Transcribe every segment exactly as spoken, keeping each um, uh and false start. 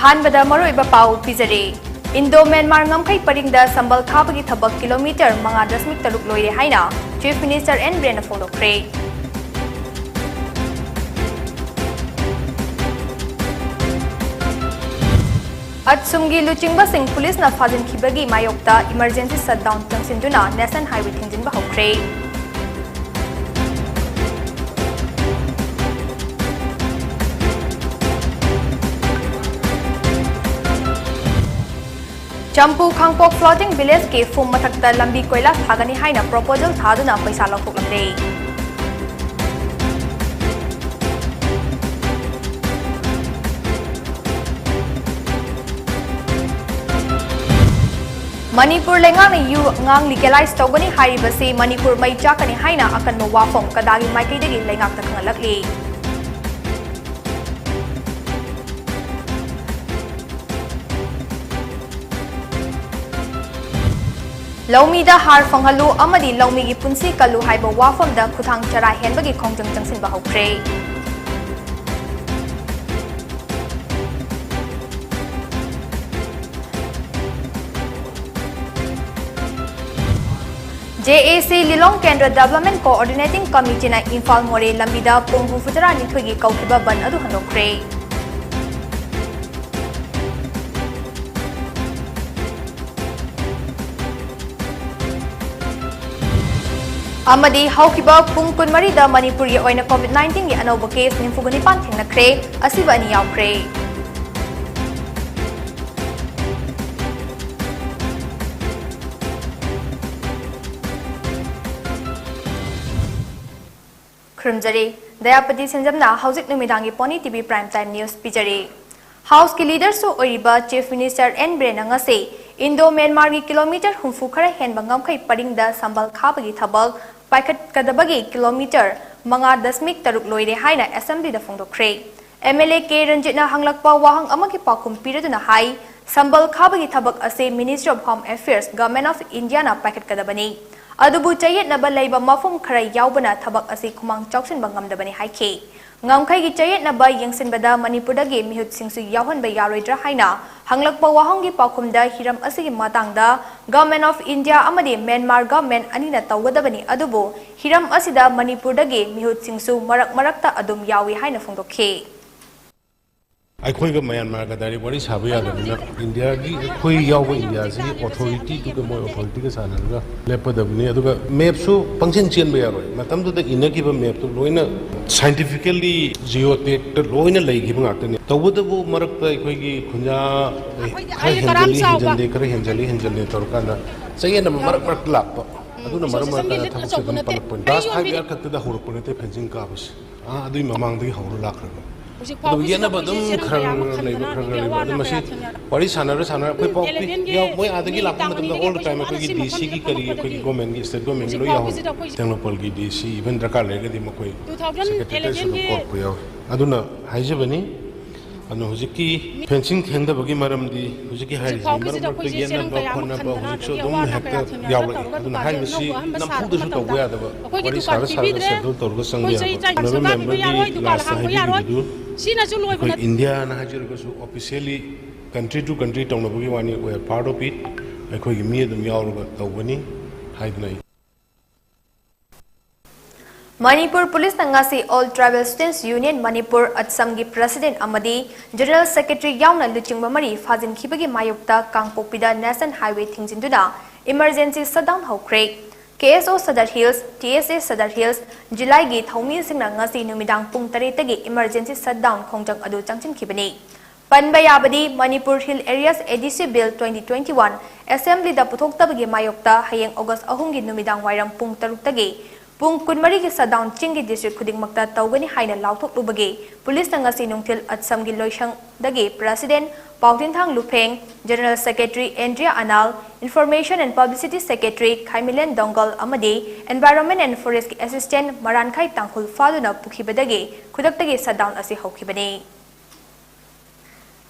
ꯑꯍꯥꯟꯕꯗ ꯃꯔꯨꯑꯣꯏꯕ ꯄꯥꯎ ꯄꯤꯖꯔꯤ꯫ ꯏꯟꯗꯣ ꯃ꯭ꯌꯥꯟꯃꯥꯔ ꯉꯝꯈꯩ ꯄꯔꯤꯡꯗ ꯁꯝꯕꯜ ꯈꯥꯕꯒꯤ ꯊꯕꯛ ꯀꯤꯂꯣꯃꯤꯇꯔ ꯃꯉꯥ ꯗꯁꯃꯤꯛ ꯇꯔꯨꯛ ꯂꯣꯏꯔꯦ ꯍꯥꯏꯅ Chief Minister ꯑꯦꯟ ꯕꯤꯔꯦꯟꯅ ꯐꯣꯡꯗꯣꯛꯈ꯭ꯔꯦ꯫ ꯑꯠꯁꯨꯝꯒꯤ ꯂꯨꯆꯤꯡꯕꯁꯤꯡ ꯄꯨꯂꯤꯁꯅ ꯐꯥꯖꯤꯟꯈꯤꯕꯒꯤ ꯃꯥꯌꯣꯛꯇ emergency shutdown ꯆꯪꯁꯤꯟꯗꯨꯅ National Highway ꯊꯤꯡꯖꯤꯟꯕ ꯍꯧꯈ꯭ꯔꯦ꯫ ꯆꯝꯄꯨ ꯈꯥꯡꯄꯣꯛ floating village ꯀꯤ ꯐꯨꯝ ꯃꯊꯛꯇ ꯂꯝꯕꯤ ꯀꯣꯏꯂꯥꯁ ꯊꯥꯒꯅꯤ ꯍꯥꯏꯅ proposal ꯊꯥꯗꯨꯅ ꯄꯩꯁꯥ ꯂꯧꯊꯣꯛꯂꯝꯂꯦ꯫ ꯃꯅꯤꯄꯨꯔ ꯂꯩꯉꯥꯛꯅ ꯌꯨ ꯑꯉꯥꯡ legalize ꯇꯧꯒꯅꯤ ꯍꯥꯏꯔꯤꯕꯁꯤ ꯃꯅꯤꯄꯨꯔ ꯃꯩ ꯆꯥꯛꯀꯅꯤ ꯍꯥꯏꯅ ꯑꯀꯟꯕ ꯋꯥꯐꯝ ꯀꯗꯥꯒꯤ ꯃꯥꯏꯀꯩꯗꯒꯤ ꯂꯩꯉꯥꯛꯇ ꯈꯪꯍꯜꯂꯛꯂꯤ꯫ ꯂꯧꯃꯤꯗ ꯍꯥꯔ ꯐꯪꯍꯜꯂꯨ ꯑꯃꯗꯤ ꯂꯧꯃꯤꯒꯤ ꯄꯨꯟꯁꯤ ꯀꯜꯂꯨ ꯍꯥꯏꯕ ꯋꯥꯐꯝꯗ ꯈꯨꯊꯥꯡ ꯆꯔꯥ ꯍꯦꯟꯕꯒꯤ ꯈꯣꯡꯖꯪ ꯆꯪꯁꯤꯟꯕ ꯍꯧꯈ꯭ꯔꯦ꯫ ꯖꯦ ꯑꯦ ꯁꯤ ꯂꯤꯂꯣꯡ ꯀꯦꯟꯗ꯭ꯔ Development Coordinating Committeeꯅ ꯏꯝꯐꯥꯜ ꯃꯣꯔꯦ ꯂꯝꯕꯤꯗ ꯄꯨꯡ ꯍꯨꯝꯐꯨꯇꯔꯥꯅꯤꯊꯣꯏꯒꯤ ꯀꯧꯈꯤꯕ ꯕꯟ ꯑꯗꯨ ꯍꯟꯗꯣꯛꯈ꯭ꯔꯦ꯫ ꯑꯃꯗꯤ ꯍꯧꯈꯤꯕ ꯄꯨꯡ ꯀꯨꯟꯃꯔꯤꯗ ꯃꯅꯤꯄꯨꯔꯒꯤ ꯑꯣꯏꯅ COVID nineteenꯒꯤ ꯑꯅꯧꯕ case ꯅꯤꯐꯨꯒ ꯅꯤꯄꯥꯟ ꯊꯦꯡꯅꯈ꯭ꯔꯦ, ꯑꯁꯤꯕ ꯑꯅꯤ ꯌꯥꯎꯈ꯭ꯔꯦ꯫ ꯈꯨꯔꯨꯝꯖꯔꯤ꯫ ꯗꯌꯥꯄꯇꯤ ꯁꯦꯟꯖꯝꯅ ꯍꯧꯖꯤꯛ ꯅꯨꯃꯤꯗꯥꯡꯒꯤ Pony T V Prime Time News ꯄꯤꯖꯔꯤ꯫ Houseꯀꯤ leaderꯁꯨ ꯑꯣꯏꯔꯤꯕ Chief Minister ꯑꯦꯟ ꯕꯤꯔꯦꯟꯅ ꯉꯁꯤ ꯏꯟꯗꯣ ꯃ꯭ꯌꯥꯟꯃꯥꯔꯒꯤ kilometre ꯍꯨꯝꯐꯨ ꯈꯔ ꯍꯦꯟꯕ ꯉꯝꯈꯩ ꯄꯔꯤꯡꯗ ꯁꯝꯕꯜ ꯈꯥꯕꯒꯤ ꯊꯕꯛ ꯄꯥꯏꯈꯠꯀꯗꯕꯒꯤ kilometre ꯃꯉꯥ ꯗꯁꯃꯤꯛ ꯇꯔꯨꯛ ꯂꯣꯏꯔꯦ ꯍꯥꯏꯅ Assemblyꯗ ꯐꯣꯡꯗꯣꯛꯈ꯭ꯔꯦ꯫ ꯑꯦꯝ ꯑꯦꯜ ꯑꯦ ꯀꯦ ꯔꯟꯖꯤꯠꯅ ꯍꯪꯂꯛꯄ ꯋꯥꯍꯪ ꯑꯃꯒꯤ ꯄꯥꯎꯈꯨꯝ ꯄꯤꯔꯗꯨꯅ ꯍꯥꯏ, ꯁꯝꯕꯜ ꯈꯥꯕꯒꯤ ꯊꯕꯛ ꯑꯁꯤ Ministry of Home Affairs, Government of Indiaꯅ ꯄꯥꯏꯈꯠꯀꯗꯕꯅꯤ꯫ ꯑꯗꯨꯕꯨ ꯆꯌꯦꯠꯅꯕ ꯂꯩꯕ ꯃꯐꯝ ꯈꯔ ꯌꯥꯎꯕꯅ ꯊꯕꯛ ꯑꯁꯤ ꯈꯨꯃꯥꯡ ꯆꯥꯎꯁꯤꯟꯕ ꯉꯝꯗꯕꯅꯤ ꯍꯥꯏꯈꯤ꯫ ꯉꯝꯈꯩꯒꯤ ꯆꯌꯦꯠꯅꯕ ꯌꯦꯡꯁꯤꯟꯕꯗ ꯃꯅꯤꯄꯨꯔꯗꯒꯤ ꯃꯤꯍꯨꯠꯁꯤꯡꯁꯨ ꯌꯥꯎꯍꯟꯕ ꯌꯥꯔꯣꯏꯗ꯭ꯔꯥ ꯍꯥꯏꯅ ꯍꯪꯂꯛꯄ ꯋꯥꯍꯪꯒꯤ ꯄꯥꯎꯈꯨꯝꯗ ꯍꯤꯔꯝ ꯑꯁꯤꯒꯤ ꯃꯇꯥꯡꯗ Government of India ꯑꯃꯗꯤ Myanmar Government ꯑꯅꯤꯅ ꯇꯧꯒꯗꯕꯅꯤ, ꯑꯗꯨꯕꯨ ꯍꯤꯔꯝ ꯑꯁꯤꯗ ꯃꯅꯤꯄꯨꯔꯗꯒꯤ ꯃꯤꯍꯨꯠꯁꯤꯡꯁꯨ ꯃꯔꯛ ꯃꯔꯛꯇ ꯑꯗꯨꯝ ꯌꯥꯎꯏ ꯍꯥꯏꯅ ꯐꯣꯡꯗꯣꯛꯈꯤ꯫ ꯑꯩꯈꯣꯏꯒ ꯃ꯭ꯌꯥꯟꯃꯥꯔꯒ ꯗꯥꯏꯔꯦꯛ ꯋꯥꯔꯤ ꯁꯥꯕ ꯌꯥꯗꯕꯅꯤꯅ, ꯏꯟꯗꯤꯌꯥꯒꯤ, ꯑꯩꯈꯣꯏ ꯌꯥꯎꯕ ꯏꯟꯗꯤꯌꯥꯁꯤꯒꯤ ꯑꯣꯊꯣꯔꯤꯇꯤꯗꯨꯒ, ꯃꯣꯏ ꯑꯣꯊꯣꯔꯤꯇꯤꯒ ꯁꯥꯟꯅꯔꯒ ꯂꯦꯞꯄꯗꯕꯅꯤ꯫ ꯑꯗꯨꯒ ꯃꯦꯞꯁꯨ ꯄꯪꯆꯦꯟ ꯆꯦꯟꯕ ꯌꯥꯔꯣꯏ꯫ ꯃꯇꯝꯗꯨꯗ ꯏꯟꯅꯈꯤꯕ ꯃꯦꯞꯇꯨ ꯂꯣꯏꯅ ꯁꯥꯏꯟꯇꯤꯐꯤꯀꯦꯜꯂꯤ ꯖꯤꯑꯣ ꯇꯦꯛꯇ ꯂꯣꯏꯅ ꯂꯩꯈꯤꯕ ꯉꯥꯛꯇꯅꯤ꯫ ꯇꯧꯕꯇꯕꯨ ꯃꯔꯛꯇ ꯑꯩꯈꯣꯏꯒꯤ ꯈꯨꯟꯖꯥ ꯈꯔ ꯍꯦꯟꯖꯜꯂꯤ, ꯍꯦꯟꯖꯜꯂꯤ, ꯈꯔ ꯍꯦꯟꯖꯜꯂꯤ, ꯍꯦꯟꯖꯜꯂꯤ ꯇꯧꯔꯀꯥꯟꯗ ꯆꯌꯦꯠꯅꯕ ꯃꯔꯛ ꯃꯔꯛꯇ ꯂꯥꯛꯄ꯫ ꯑꯗꯨꯅ ꯃꯔꯝ ꯑꯣꯏꯔꯒ ꯊꯕꯛꯁꯦ ꯑꯗꯨꯝ ꯄꯜꯂꯛꯄꯅꯤ꯫ ꯀ꯭ꯂꯥꯁ ꯐꯥꯏꯚ ꯌꯥꯔ ꯈꯛꯇꯗ ꯍꯧꯔꯛꯄ ꯅꯠꯇꯦ ꯐꯦꯟꯁꯤꯡ ꯀꯥꯕꯁꯦ꯫ ꯑꯥ, ꯑꯗꯨꯏ ꯃꯃꯥꯡꯗꯒꯤ ꯍꯧꯔ ꯂꯥꯛꯈ꯭ꯔꯕꯅꯤ꯫ ꯑꯗꯨ ꯌꯦꯠꯅꯕ ꯑꯗꯨꯝ ꯈꯔ ꯈꯔ ꯂꯩꯕ, ꯈꯔ ꯈꯔ ꯂꯩꯕ꯫ ꯑꯗꯨ ꯃꯁꯤ ꯋꯥꯔꯤ ꯁꯥꯟꯅꯔ ꯁꯥꯟꯅꯔ ꯑꯩꯈꯣꯏ ꯄꯥꯎ ꯄꯤ꯫ ꯌꯥꯎ-, ꯃꯣꯏ ꯑꯥꯗꯒꯤ ꯂꯥꯛꯄ ꯃꯇꯝꯗ all the time ꯑꯩꯈꯣꯏꯒꯤ ꯗꯤ ꯁꯤꯒꯤ ꯀꯔꯤ, ꯑꯩꯈꯣꯏꯒꯤ ꯒꯣꯔꯃꯦꯟꯒꯤ, ꯁ꯭ꯇꯦꯠ ꯒꯣꯔꯃꯦꯟꯒꯤ ꯂꯣꯏ ꯌꯥꯎꯍꯧꯏ꯫ ꯇꯦꯡꯅꯧꯄꯜꯒꯤ ꯗꯤ ꯁꯤ, even ꯗꯔꯀꯥꯔ ꯂꯩꯔꯒꯗꯤ ꯃꯈꯣꯏ ꯁꯦꯀ꯭ꯔꯦꯇꯔꯤꯌꯦꯠꯁꯨ ꯑꯗꯨꯝ ꯀꯧꯔꯛꯄ ꯌꯥꯎꯏ꯫ ꯑꯗꯨꯅ ꯍꯥꯏꯖꯕꯅꯤ꯫ ꯑꯗꯨꯅ ꯍꯧꯖꯤꯛꯀꯤ ꯐꯦꯟꯁꯤꯡ ꯊꯦꯡꯊꯕꯒꯤ ꯃꯔꯝꯗꯤ ꯍꯧꯖꯤꯛꯀꯤ ꯍꯥꯏꯔꯤꯁꯤ ꯃꯔꯛ ꯃꯔꯛꯇ ꯌꯦꯠꯅꯕ ꯈꯣꯠꯅꯕ ꯍꯧꯖꯤꯛꯁꯨ ꯑꯗꯨꯝ ꯍꯦꯛꯇ ꯌꯥꯎꯔꯛꯏ꯫ ꯑꯗꯨꯅ ꯍꯥꯏꯔꯤꯕꯁꯤ ꯅꯝꯐꯨꯗꯁꯨ ꯇꯧꯕ ꯌꯥꯗꯕ ꯋꯥꯔꯤ ꯁꯥꯔ ꯁꯥꯔꯒ ꯁꯦꯇꯜ ꯇꯧꯔꯒ ꯆꯪꯕ ꯌꯥꯕ꯫ ꯃꯦꯝꯕꯔꯒꯤ ꯂꯥꯁꯇ ꯍꯥꯏꯕꯤꯈꯤꯕꯗꯨ ꯑꯩꯈꯣꯏ ꯏꯟꯗꯤꯌꯥꯅ ꯍꯥꯏꯖꯔꯒꯁꯨ officially country to country ꯇꯧꯅꯕꯒꯤ ꯋꯥꯅꯤ, we are part of it꯫ ꯑꯩꯈꯣꯏꯒꯤ ꯃꯤ ꯑꯗꯨꯝ ꯌꯥꯎꯔꯒ ꯇꯧꯒꯅꯤ ꯍꯥꯏꯗꯨꯅ ꯑꯩ ꯃꯅꯤꯄꯨꯔ ꯄꯨꯂꯤꯁꯅ ꯉꯁꯤ All Tribal Students Union Manipur, ꯑꯠꯁꯝꯒꯤ president ꯑꯃꯗꯤ general secretary ꯌꯥꯎꯅ ꯂꯨꯆꯤꯡꯕ ꯃꯔꯤ ꯐꯥꯖꯤꯟꯈꯤꯕꯒꯤ ꯃꯥꯌꯣꯛꯇ ꯀꯥꯡꯄꯣꯛꯄꯤꯗ national highway ꯊꯤꯡꯖꯤꯟꯗꯨꯅ emergency shutdown ꯍꯧꯈ꯭ꯔꯦ꯫ ꯀꯦ ꯑꯦꯁ ꯑꯣ ꯁꯗꯔ ꯍꯤꯜꯁ, ꯇꯤ ꯑꯦꯁ ꯑꯦ ꯁꯗꯔ ꯍꯤꯜꯁ, ꯖꯤꯂꯥꯏꯒꯤ ꯊꯧꯃꯤꯁꯤꯡꯅ ꯉꯁꯤ ꯅꯨꯃꯤꯗꯥꯡ ꯄꯨꯡ ꯇꯔꯦꯠꯇꯒꯤ emergency shutdown ꯈꯣꯡꯖꯪ ꯑꯗꯨ ꯆꯪꯁꯤꯟꯈꯤꯕꯅꯤ꯫ ꯄꯟꯕ ꯌꯥꯕꯗꯤ, Manipur Hill Areas A D C Bill twenty twenty-one assemblyꯗ ꯄꯨꯊꯣꯛꯇꯕꯒꯤ ꯃꯥꯌꯣꯛꯇ ꯍꯌꯦꯡ August ꯑꯍꯨꯝꯒꯤ ꯅꯨꯃꯤꯗꯥꯡ ꯋꯥꯏꯔꯝ ꯄꯨꯡ ꯇꯔꯨꯛꯇꯒꯤ ꯄꯨꯡ ꯀꯨꯟꯃꯔꯤꯒꯤ shutdown ꯆꯤꯡꯒꯤ district ꯈꯨꯗꯤꯡꯃꯛꯇ ꯇꯧꯒꯅꯤ ꯍꯥꯏꯅ ꯂꯥꯎꯊꯣꯛꯂꯨꯕꯒꯤ ꯄꯨꯂꯤꯁꯅ ꯉꯁꯤ ꯅꯨꯡꯊꯤꯜ ꯑꯠꯁꯝꯒꯤ ꯂꯣꯏꯁꯪꯗꯒꯤ president ꯄꯥꯎꯊꯤꯟꯊꯥꯡ ꯂꯨꯐꯦꯡ, general secretary Andrea Anal, information and publicity secretary ꯈꯥꯏꯃꯤꯂꯦꯟ ꯗꯣꯡꯒꯜ ꯑꯃꯗꯤ environment and forestꯀꯤ assistant ꯃꯔꯥꯟꯈꯥꯏ Tangkhul ꯐꯥꯗꯨꯅ ꯄꯨꯈꯤꯕꯗꯒꯤ ꯈꯨꯗꯛꯇꯒꯤ shutdown ꯑꯁꯤ ꯍꯧꯈꯤꯕꯅꯤ꯫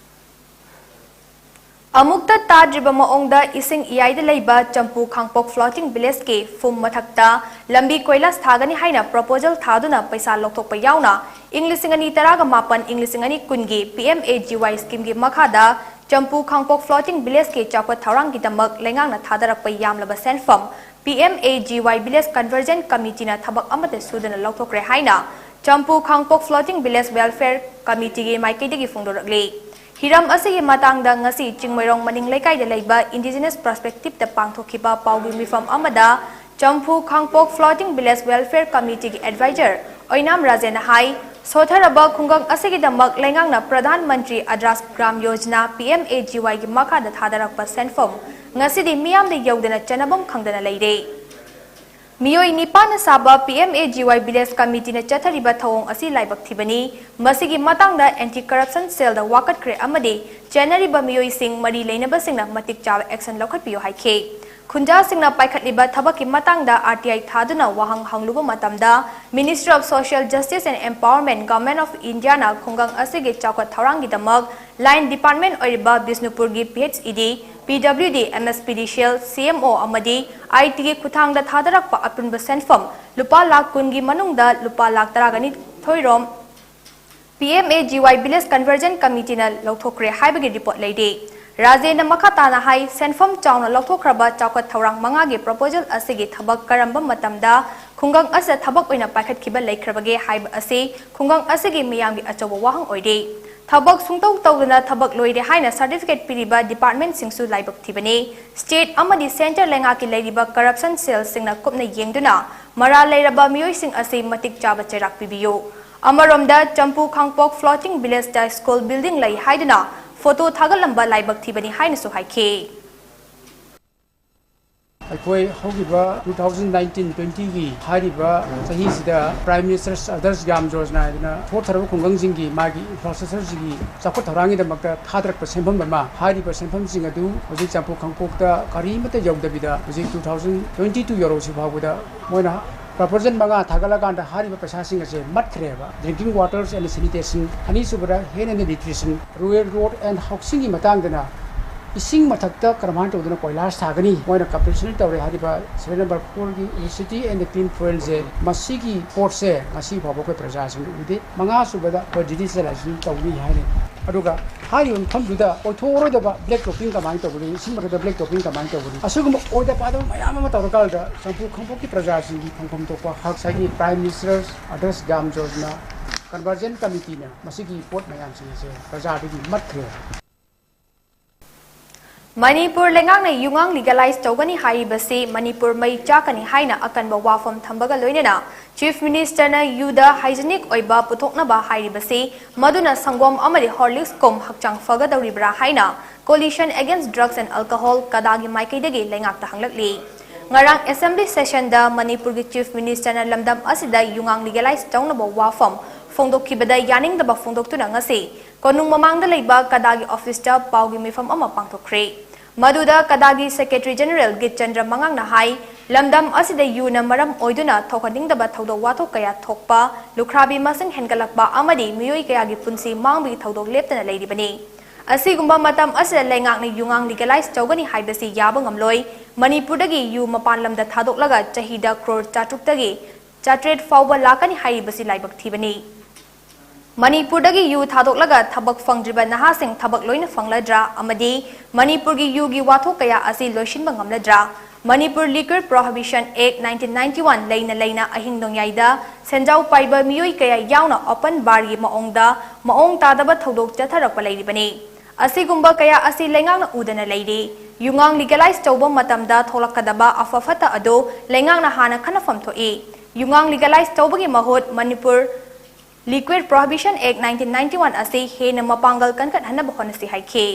ꯑꯃꯨꯛꯇ ꯇꯥꯗ꯭ꯔꯤꯕ ꯃꯑꯣꯡꯗ ꯏꯁꯤꯡ ꯏꯌꯥꯏꯗ ꯂꯩꯕ ꯆꯝꯄꯨ ꯈꯥꯡꯄꯣꯛ floating village ꯀꯤ ꯐꯨꯝ ꯃꯊꯛꯇ ꯂꯝꯕꯤ ꯀꯣꯏꯂꯥꯁ ꯊꯥꯒꯅꯤ ꯍꯥꯏꯅ proposal ꯊꯥꯗꯨꯅ ꯄꯩꯁꯥ ꯂꯧꯊꯣꯛꯄ ꯌꯥꯎꯅ ꯏꯪ ꯂꯤꯁꯤꯡ ꯑꯅꯤ ꯇꯔꯥꯒ ꯃꯥꯄꯟ, ꯏꯪ ꯂꯤꯁꯤꯡ ꯑꯅꯤ ꯀꯨꯟꯒꯤ P M A G Y scheme ꯒꯤ ꯃꯈꯥꯗ ꯆꯝꯄꯨ ꯈꯥꯡꯄꯣꯛ floating village ꯀꯤ ꯆꯥꯎꯈꯠ ꯊꯧꯔꯥꯡꯒꯤꯗꯃꯛ ꯂꯩꯉꯥꯛꯅ ꯊꯥꯗꯔꯛꯄ ꯌꯥꯝꯂꯕ ꯁꯦꯟꯐꯝ P M A G Y Village Conversion Committee ꯅ ꯊꯕꯛ ꯑꯃꯠꯇ ꯁꯨꯗꯅ ꯂꯧꯊꯣꯛꯈ꯭ꯔꯦ ꯍꯥꯏꯅ ꯆꯝꯄꯨ ꯈꯥꯡꯄꯣꯛ Floating Village Welfare Committee ꯒꯤ ꯃꯥꯏꯀꯩꯗꯒꯤ ꯐꯣꯡꯗꯣꯔꯛꯂꯤ꯫ ꯍꯤꯔꯝ ꯑꯁꯤꯒꯤ ꯃꯇꯥꯡꯗ ꯉꯁꯤ ꯆꯤꯡꯃꯩꯔꯣꯡ ꯃꯅꯤꯡ ꯂꯩꯀꯥꯏꯗ ꯂꯩꯕ Indigenous Perspective ꯇ ꯄꯥꯡꯊꯣꯛꯈꯤꯕ ꯄꯥꯎꯒꯤ ꯃꯤꯐꯝ ꯑꯃꯗ ꯆꯝꯄꯨ ꯈꯥꯡꯄꯣꯛ Floating Village Welfare Committee ꯒꯤ advisor ꯑꯣꯏꯅꯥꯝ ꯔꯥꯖꯦꯟꯅ ꯍꯥꯏ, ꯁꯣꯊꯔꯕ ꯈꯨꯡꯒꯪ ꯑꯁꯤꯒꯤꯗꯃꯛ ꯂꯩꯉꯥꯛꯅ Pradhan Mantri Adarsh Gram Yojana, P M A G Y ꯒꯤ ꯃꯈꯥꯗ ꯊꯥꯗꯔꯛꯄ ꯁꯦꯟꯐꯝ ꯉꯁꯤꯗꯤ ꯃꯤꯌꯥꯝꯗ ꯌꯧꯗꯅ ꯆꯟꯅꯐꯝ ꯈꯪꯗꯅ ꯂꯩꯔꯦ꯫ ꯃꯤꯑꯣꯏ ꯅꯤꯄꯥꯟꯅ ꯁꯥꯕ P M A G Y Village Committee ꯅ ꯆꯠꯊꯔꯤꯕ ꯊꯧꯑꯣꯡ ꯑꯁꯤ ꯂꯥꯏꯕꯛ ꯊꯤꯕꯅꯤ꯫ ꯃꯁꯤꯒꯤ ꯃꯇꯥꯡꯗ Anti Corruption Cell ꯗ ꯋꯥꯀꯠꯈ꯭ꯔꯦ ꯑꯃꯗꯤ ꯆꯦꯟꯅꯔꯤꯕ ꯃꯤꯑꯣꯏꯁꯤꯡ ꯃꯔꯤ ꯂꯩꯅꯕꯁꯤꯡꯅ ꯃꯇꯤꯛ ꯆꯥꯕ action ꯂꯧꯈꯠꯄꯤꯌꯨ ꯍꯥꯏꯈꯤ꯫ ꯈꯨꯟꯖꯥꯁꯤꯡꯅ ꯄꯥꯏꯈꯠꯂꯤꯕ ꯊꯕꯛꯀꯤ ꯃꯇꯥꯡꯗ R T I ꯊꯥꯗꯨꯅ ꯋꯥꯍꯪ ꯍꯪꯂꯨꯕ ꯃꯇꯝꯗ Ministry of Social Justice and Empowerment, Government of India ꯅ ꯈꯨꯡꯒꯪ ꯑꯁꯤꯒꯤ ꯆꯥꯎꯈꯠ ꯊꯧꯔꯥꯡꯒꯤꯗꯃꯛ line department ꯑꯣꯏꯔꯤꯕ ꯕꯤꯁꯅꯨꯄꯨꯔꯒꯤ P H E D, P W D, M S P D Cell, C M O ꯑꯃꯗꯤ I T ꯒꯤ ꯈꯨꯠꯊꯥꯡꯗ ꯊꯥꯗꯔꯛꯄ ꯑꯄꯨꯟꯕ ꯁꯦꯟꯐꯝ ꯂꯨꯄꯥ ꯂꯥꯈ ꯀꯨꯟꯒꯤ ꯃꯅꯨꯡꯗ ꯂꯨꯄꯥ ꯂꯥꯈ ꯇꯔꯥꯒ ꯅꯤꯊꯣꯏ ꯔꯣꯝ P M A G Y Village Conversion Committee ꯅ ꯂꯧꯊꯣꯛꯈ꯭ꯔꯦ ꯍꯥꯏꯕꯒꯤ report ꯂꯩꯔꯤ꯫ ꯔꯥꯖꯦꯟꯅ ꯃꯈꯥ ꯇꯥꯅ ꯍꯥꯏ, ꯁꯦꯟꯐꯝ ꯆꯥꯎꯅ ꯂꯧꯊꯣꯛꯈ꯭ꯔꯕ ꯆꯥꯎꯈꯠ ꯊꯧꯔꯥꯡ ꯃꯉꯥꯒꯤ proposal ꯑꯁꯤꯒꯤ ꯊꯕꯛ ꯀꯔꯝꯕ ꯃꯇꯝꯗ ꯈꯨꯡꯒꯪ ꯑꯁꯤꯗ ꯊꯕꯛ ꯑꯣꯏꯅ ꯄꯥꯏꯈꯠꯈꯤꯕ ꯂꯩꯈ꯭ꯔꯕꯒꯦ ꯍꯥꯏꯕ ꯑꯁꯤ ꯈꯨꯡꯒꯪ ꯑꯁꯤꯒꯤ ꯃꯤꯌꯥꯝꯒꯤ ꯑꯆꯧꯕ ꯋꯥꯍꯪ ꯑꯣꯏꯔꯤ꯫ ꯊꯕꯛ ꯁꯨꯡꯇꯧ ꯇꯧꯗꯅ ꯊꯕꯛ ꯂꯣꯏꯔꯦ ꯍꯥꯏꯅ certificate ꯄꯤꯔꯤꯕ department ꯁꯤꯡꯁꯨ ꯂꯥꯏꯕꯛ ꯊꯤꯕꯅꯤ꯫ State ꯑꯃꯗꯤ centre ꯂꯩꯉꯥꯛꯀꯤ ꯂꯩꯔꯤꯕ corruption cell ꯁꯤꯡꯅ ꯀꯨꯞꯅ ꯌꯦꯡꯗꯨꯅ ꯃꯔꯥꯜ ꯂꯩꯔꯕ ꯃꯤꯑꯣꯏꯁꯤꯡ ꯑꯁꯤ ꯃꯇꯤꯛ ꯆꯥꯕ ꯆꯩꯔꯥꯛ ꯄꯤꯕꯤꯌꯨ꯫ ꯑꯃꯔꯣꯝꯗ ꯆꯝꯄꯨ ꯈꯥꯡꯄꯣꯛ floating village ꯇ school building ꯂꯩ ꯍꯥꯏꯗꯨꯅ photo ꯊꯥꯒꯠꯂꯝꯕ ꯂꯥꯏꯕꯛ ꯊꯤꯕꯅꯤ ꯍꯥꯏꯅꯁꯨ ꯍꯥꯏꯈꯤ꯫ ꯑꯩꯈꯣꯏ ꯍꯧꯈꯤꯕ two thousand nineteen twenty ꯒꯤ ꯍꯥꯏꯔꯤꯕ ꯆꯍꯤꯁꯤꯗ Prime Minister's Adarsh Gram Yojana ꯍꯥꯏꯗꯅ ꯁꯣꯠꯊꯔꯕ ꯈꯨꯡꯒꯪꯁꯤꯡꯒꯤ ꯃꯥꯒꯤ infrastructure ꯁꯤꯒꯤ ꯆꯥꯎꯈꯠ ꯊꯧꯔꯥꯡꯒꯤꯗꯃꯛꯇ ꯊꯥꯗꯔꯛꯄ ꯁꯦꯟꯐꯝ ꯑꯃ, ꯍꯥꯏꯔꯤꯕ ꯁꯦꯟꯐꯝꯁꯤꯡ ꯑꯗꯨ ꯍꯧꯖꯤꯛ ꯆꯝꯄꯨ ꯈꯥꯡꯄꯣꯛꯇ ꯀꯔꯤꯃꯠꯇ ꯌꯧꯗꯕꯤꯗ ꯍꯧꯖꯤꯛ two thousand twenty two ꯌꯧꯔꯛꯁꯤ ꯐꯥꯎꯕꯗ ꯃꯣꯏꯅ proposal ꯃꯉꯥ ꯊꯥꯒꯠꯂꯀꯥꯟꯗ ꯍꯥꯏꯔꯤꯕ ꯄꯩꯁꯥꯁꯤꯡ ꯑꯁꯦ ꯃꯠꯈ꯭ꯔꯦꯕ꯫ Drinking waters and sanitation, ꯑꯅꯤꯁꯨꯕꯗ health and nutrition, rural road and housing ꯒꯤ ꯃꯇꯥꯡꯗꯅ ꯏꯁꯤꯡ ꯃꯊꯛꯇ ꯀꯔꯝꯍꯥꯏꯅ ꯇꯧꯗꯅ ꯀꯣꯏꯂꯥꯁ ꯊꯥꯒꯅꯤ? ꯃꯣꯏꯅ ꯀꯝꯄꯤꯇꯤꯁꯟ ꯇꯧꯔꯦ ꯍꯥꯏꯔꯤꯕ ꯁꯦꯔꯤꯌꯦꯜ ꯅꯝꯕꯔ ꯐꯣꯔꯒꯤ ꯏꯂꯦꯛꯇ꯭ꯔꯤꯁꯤꯇꯤ ꯑꯦꯟ ꯗ ꯀ꯭ꯂꯤꯟ ꯐ꯭ꯌꯨꯑꯦꯜꯁꯦ, ꯃꯁꯤꯒꯤ ꯄꯣꯠꯁꯦ ꯉꯁꯤ ꯐꯥꯎꯕ ꯑꯩꯈꯣꯏ ꯄ꯭ꯔꯖꯥꯁꯤꯡꯅ ꯎꯗꯦ꯫ ꯃꯉꯥ ꯁꯨꯕꯗ ꯑꯩꯈꯣꯏ ꯗꯤꯖꯤꯇꯦꯂꯥꯏꯖꯦꯁꯟ ꯇꯧꯅꯤ ꯍꯥꯏꯔꯤ꯫ ꯑꯗꯨꯒ ꯍꯥꯏꯔꯤꯕ ꯃꯐꯝꯗꯨꯗ ꯑꯣꯏꯊꯣꯛꯑꯔꯣꯏꯗꯕ ꯕ꯭ꯂꯦꯛ ꯇꯣꯄꯤꯡ ꯀꯃꯥꯏꯅ ꯇꯧꯒꯅꯤ? ꯏꯁꯤꯡ ꯃꯔꯛꯇ ꯕ꯭ꯂꯦꯛ ꯇꯣꯄꯤꯡ ꯀꯃꯥꯏꯅ ꯇꯧꯒꯅꯤ? ꯑꯁꯤꯒꯨꯝꯕ ꯑꯣꯏꯗ ꯄꯥꯗꯕ ꯃꯌꯥꯝ ꯑꯃ ꯇꯧꯔꯀꯥꯟꯗ ꯆꯨꯝꯐꯨ ꯈꯣꯡꯄꯣꯛꯀꯤ ꯄ꯭ꯔꯖꯥꯁꯤꯡꯒꯤ ꯐꯪꯐꯝ ꯊꯣꯛꯄ ꯍꯛ, ꯉꯁꯥꯏꯒꯤ Prime Minister's Adarsh Gram Yojana Conversion Committeeꯅ ꯃꯁꯤꯒꯤ ꯄꯣꯠ ꯃꯌꯥꯝꯁꯤꯡ ꯑꯁꯦ ꯄ꯭ꯔꯖꯥꯗꯒꯤ ꯃꯠꯈ꯭ꯔꯦ꯫ ꯃꯅꯤꯄꯨꯔ ꯂꯩꯉꯥꯛꯅ ꯌꯨꯉꯥꯡ ꯂꯤꯒꯦꯂꯥꯏꯖ ꯇꯧꯒꯅꯤ ꯍꯥꯏꯔꯤꯕꯁꯤ ꯃꯅꯤꯄꯨꯔ ꯃꯩ ꯆꯥꯛꯀꯅꯤ ꯍꯥꯏꯅ ꯑꯀꯟꯕ ꯋꯥꯐꯝ ꯊꯝꯕꯒ ꯂꯣꯏꯅꯅ Chief Ministerꯅ ꯌꯨꯗ ꯍꯥꯏꯖꯤꯅꯤꯛ ꯑꯣꯏꯕ ꯄꯨꯊꯣꯛꯅꯕ ꯍꯥꯏꯔꯤꯕꯁꯤ ꯃꯗꯨꯅ ꯁꯪꯒꯣꯝ ꯑꯃꯗꯤ Horlicks ꯀꯨꯝ ꯍꯛꯆꯥꯡ ꯐꯒꯗꯧꯔꯤꯕ꯭ꯔꯥ ꯍꯥꯏꯅ Coalition Against Drugs and Alcohol, ꯀꯗꯥꯒꯤ ꯃꯥꯏꯀꯩꯗꯒꯤ ꯂꯩꯉꯥꯛꯇ ꯍꯪꯂꯛꯂꯤ꯫ ꯉꯔꯥꯡ assembly sessionꯗ ꯃꯅꯤꯄꯨꯔꯒꯤ Chief Ministerꯅ ꯂꯝꯗꯝ ꯑꯁꯤꯗ ꯌꯨꯉꯥꯡ ꯂꯤꯒꯦꯂꯥꯏꯖ ꯇꯧꯅꯕ ꯋꯥꯐꯝ ꯐꯣꯡꯗꯣꯛꯈꯤꯕꯗ ꯌꯥꯅꯤꯡꯗꯕ ꯐꯣꯡꯗꯣꯛꯇꯨꯅ ꯉꯁꯤ ꯀꯣꯅꯨꯡ ꯃꯃꯥꯡꯗ ꯂꯩꯕ ꯀꯗꯥꯒꯤ officeꯇ ꯄꯥꯎꯒꯤ ꯃꯤꯐꯝ ꯑꯃ ꯄꯥꯡꯊꯣꯛꯈ꯭ꯔꯦ꯫ ꯃꯗꯨꯗ ꯀꯗꯥꯒꯤ Secretary General ꯒꯤꯠꯆꯟꯗ꯭ꯔ ꯃꯉꯥꯡꯅ ꯍꯥꯏ, ꯂꯝꯗꯝ ꯑꯁꯤꯗ ꯌꯨꯅ ꯃꯔꯝ ꯑꯣꯏꯗꯨꯅ ꯊꯣꯛꯍꯟꯅꯤꯡꯗꯕ ꯊꯧꯗꯣꯛ ꯋꯥꯊꯣꯛ ꯀꯌꯥ ꯊꯣꯛꯄ, ꯂꯨꯈ꯭ꯔꯥꯕꯤ ꯃꯁꯤꯡ ꯍꯦꯟꯒꯠꯂꯛꯄ ꯑꯃꯗꯤ ꯃꯤꯑꯣꯏ ꯀꯌꯥꯒꯤ ꯄꯨꯟꯁꯤ ꯃꯥꯡꯕꯒꯤ ꯊꯧꯗꯣꯛ ꯂꯦꯞꯇꯅ ꯂꯩꯔꯤꯕꯅꯤ꯫ ꯑꯁꯤꯒꯨꯝꯕ ꯃꯇꯝ ꯑꯁꯤꯗ ꯂꯩꯉꯥꯛꯅ ꯌꯨꯉꯥꯡ ꯂꯤꯒꯦꯂꯥꯏꯖ ꯇꯧꯒꯅꯤ ꯍꯥꯏꯕꯁꯤ ꯌꯥꯕ ꯉꯝꯂꯣꯏ꯫ ꯃꯅꯤꯄꯨꯔꯗꯒꯤ ꯌꯨ ꯃꯄꯥꯟ ꯂꯝꯗ ꯊꯥꯗꯣꯛꯂꯒ ꯆꯍꯤꯗ ꯀ꯭ꯔꯣꯔ ꯆꯥꯇ꯭ꯔꯨꯛꯇꯒꯤ ꯆꯥꯇ꯭ꯔꯦꯠ ꯐꯥꯎꯕ ꯂꯥꯛꯀꯅꯤ ꯍꯥꯏꯔꯤꯕꯁꯤ ꯂꯥꯏꯕꯛ ꯊꯤꯕꯅꯤ꯫ ꯃꯅꯤꯄꯨꯔꯗꯒꯤ ꯌꯨ ꯊꯥꯗꯣꯛꯂꯒ ꯊꯕꯛ ꯐꯪꯗ꯭ꯔꯤꯕ ꯅꯍꯥꯁꯤꯡ ꯊꯕꯛ ꯂꯣꯏꯅ ꯐꯪꯂꯗ꯭ꯔꯥ? ꯑꯃꯗꯤ ꯃꯅꯤꯄꯨꯔꯒꯤ ꯌꯨꯒꯤ ꯋꯥꯊꯣꯛ ꯀꯌꯥ ꯑꯁꯤ ꯂꯣꯏꯁꯤꯟꯕ ꯉꯝꯂꯗ꯭ꯔꯥ? Manipur Liquor Prohibition Act nineteen ninety one ꯂꯩꯅ ꯂꯩꯅ ꯑꯍꯤꯡ ꯅꯣꯡꯌꯥꯏꯗ ꯁꯦꯟꯖꯥꯎ ꯄꯥꯏꯕ ꯃꯤꯑꯣꯏ ꯀꯌꯥ ꯌꯥꯎꯅ open barꯒꯤ ꯃꯑꯣꯡꯗ ꯃꯑꯣꯡ ꯇꯥꯗꯕ ꯊꯧꯗꯣꯛ ꯆꯠꯊꯔꯛꯄ ꯂꯩꯔꯤꯕꯅꯤ꯫ ꯑꯁꯤꯒꯨꯝꯕ ꯀꯌꯥ ꯑꯁꯤ ꯂꯩꯉꯥꯛꯅ ꯎꯗꯅ ꯂꯩꯔꯤ꯫ ꯌꯨꯉꯥꯡ ꯂꯤꯒꯦꯂꯥꯏꯖ ꯇꯧꯕ ꯃꯇꯝꯗ ꯊꯣꯛꯂꯛꯀꯗꯕ ꯑꯐ ꯐꯠꯇ ꯑꯗꯨ ꯂꯩꯉꯥꯛꯅ ꯍꯥꯟꯅ ꯈꯟꯅꯐꯝ ꯊꯣꯛꯏ꯫ ꯌꯨꯉꯥꯡ ꯂꯤꯒꯦꯂꯥꯏꯖ ꯇꯧꯕꯒꯤ ꯃꯍꯨꯠ Manipur Liquor Prohibition Act nineteen ninety one ꯑꯁꯤ ꯍꯦꯟꯅ ꯃꯄꯥꯡꯒꯜ ꯀꯟꯈꯠꯍꯟꯅꯕ ꯍꯣꯠꯅꯁꯤ ꯍꯥꯏꯈꯤ꯫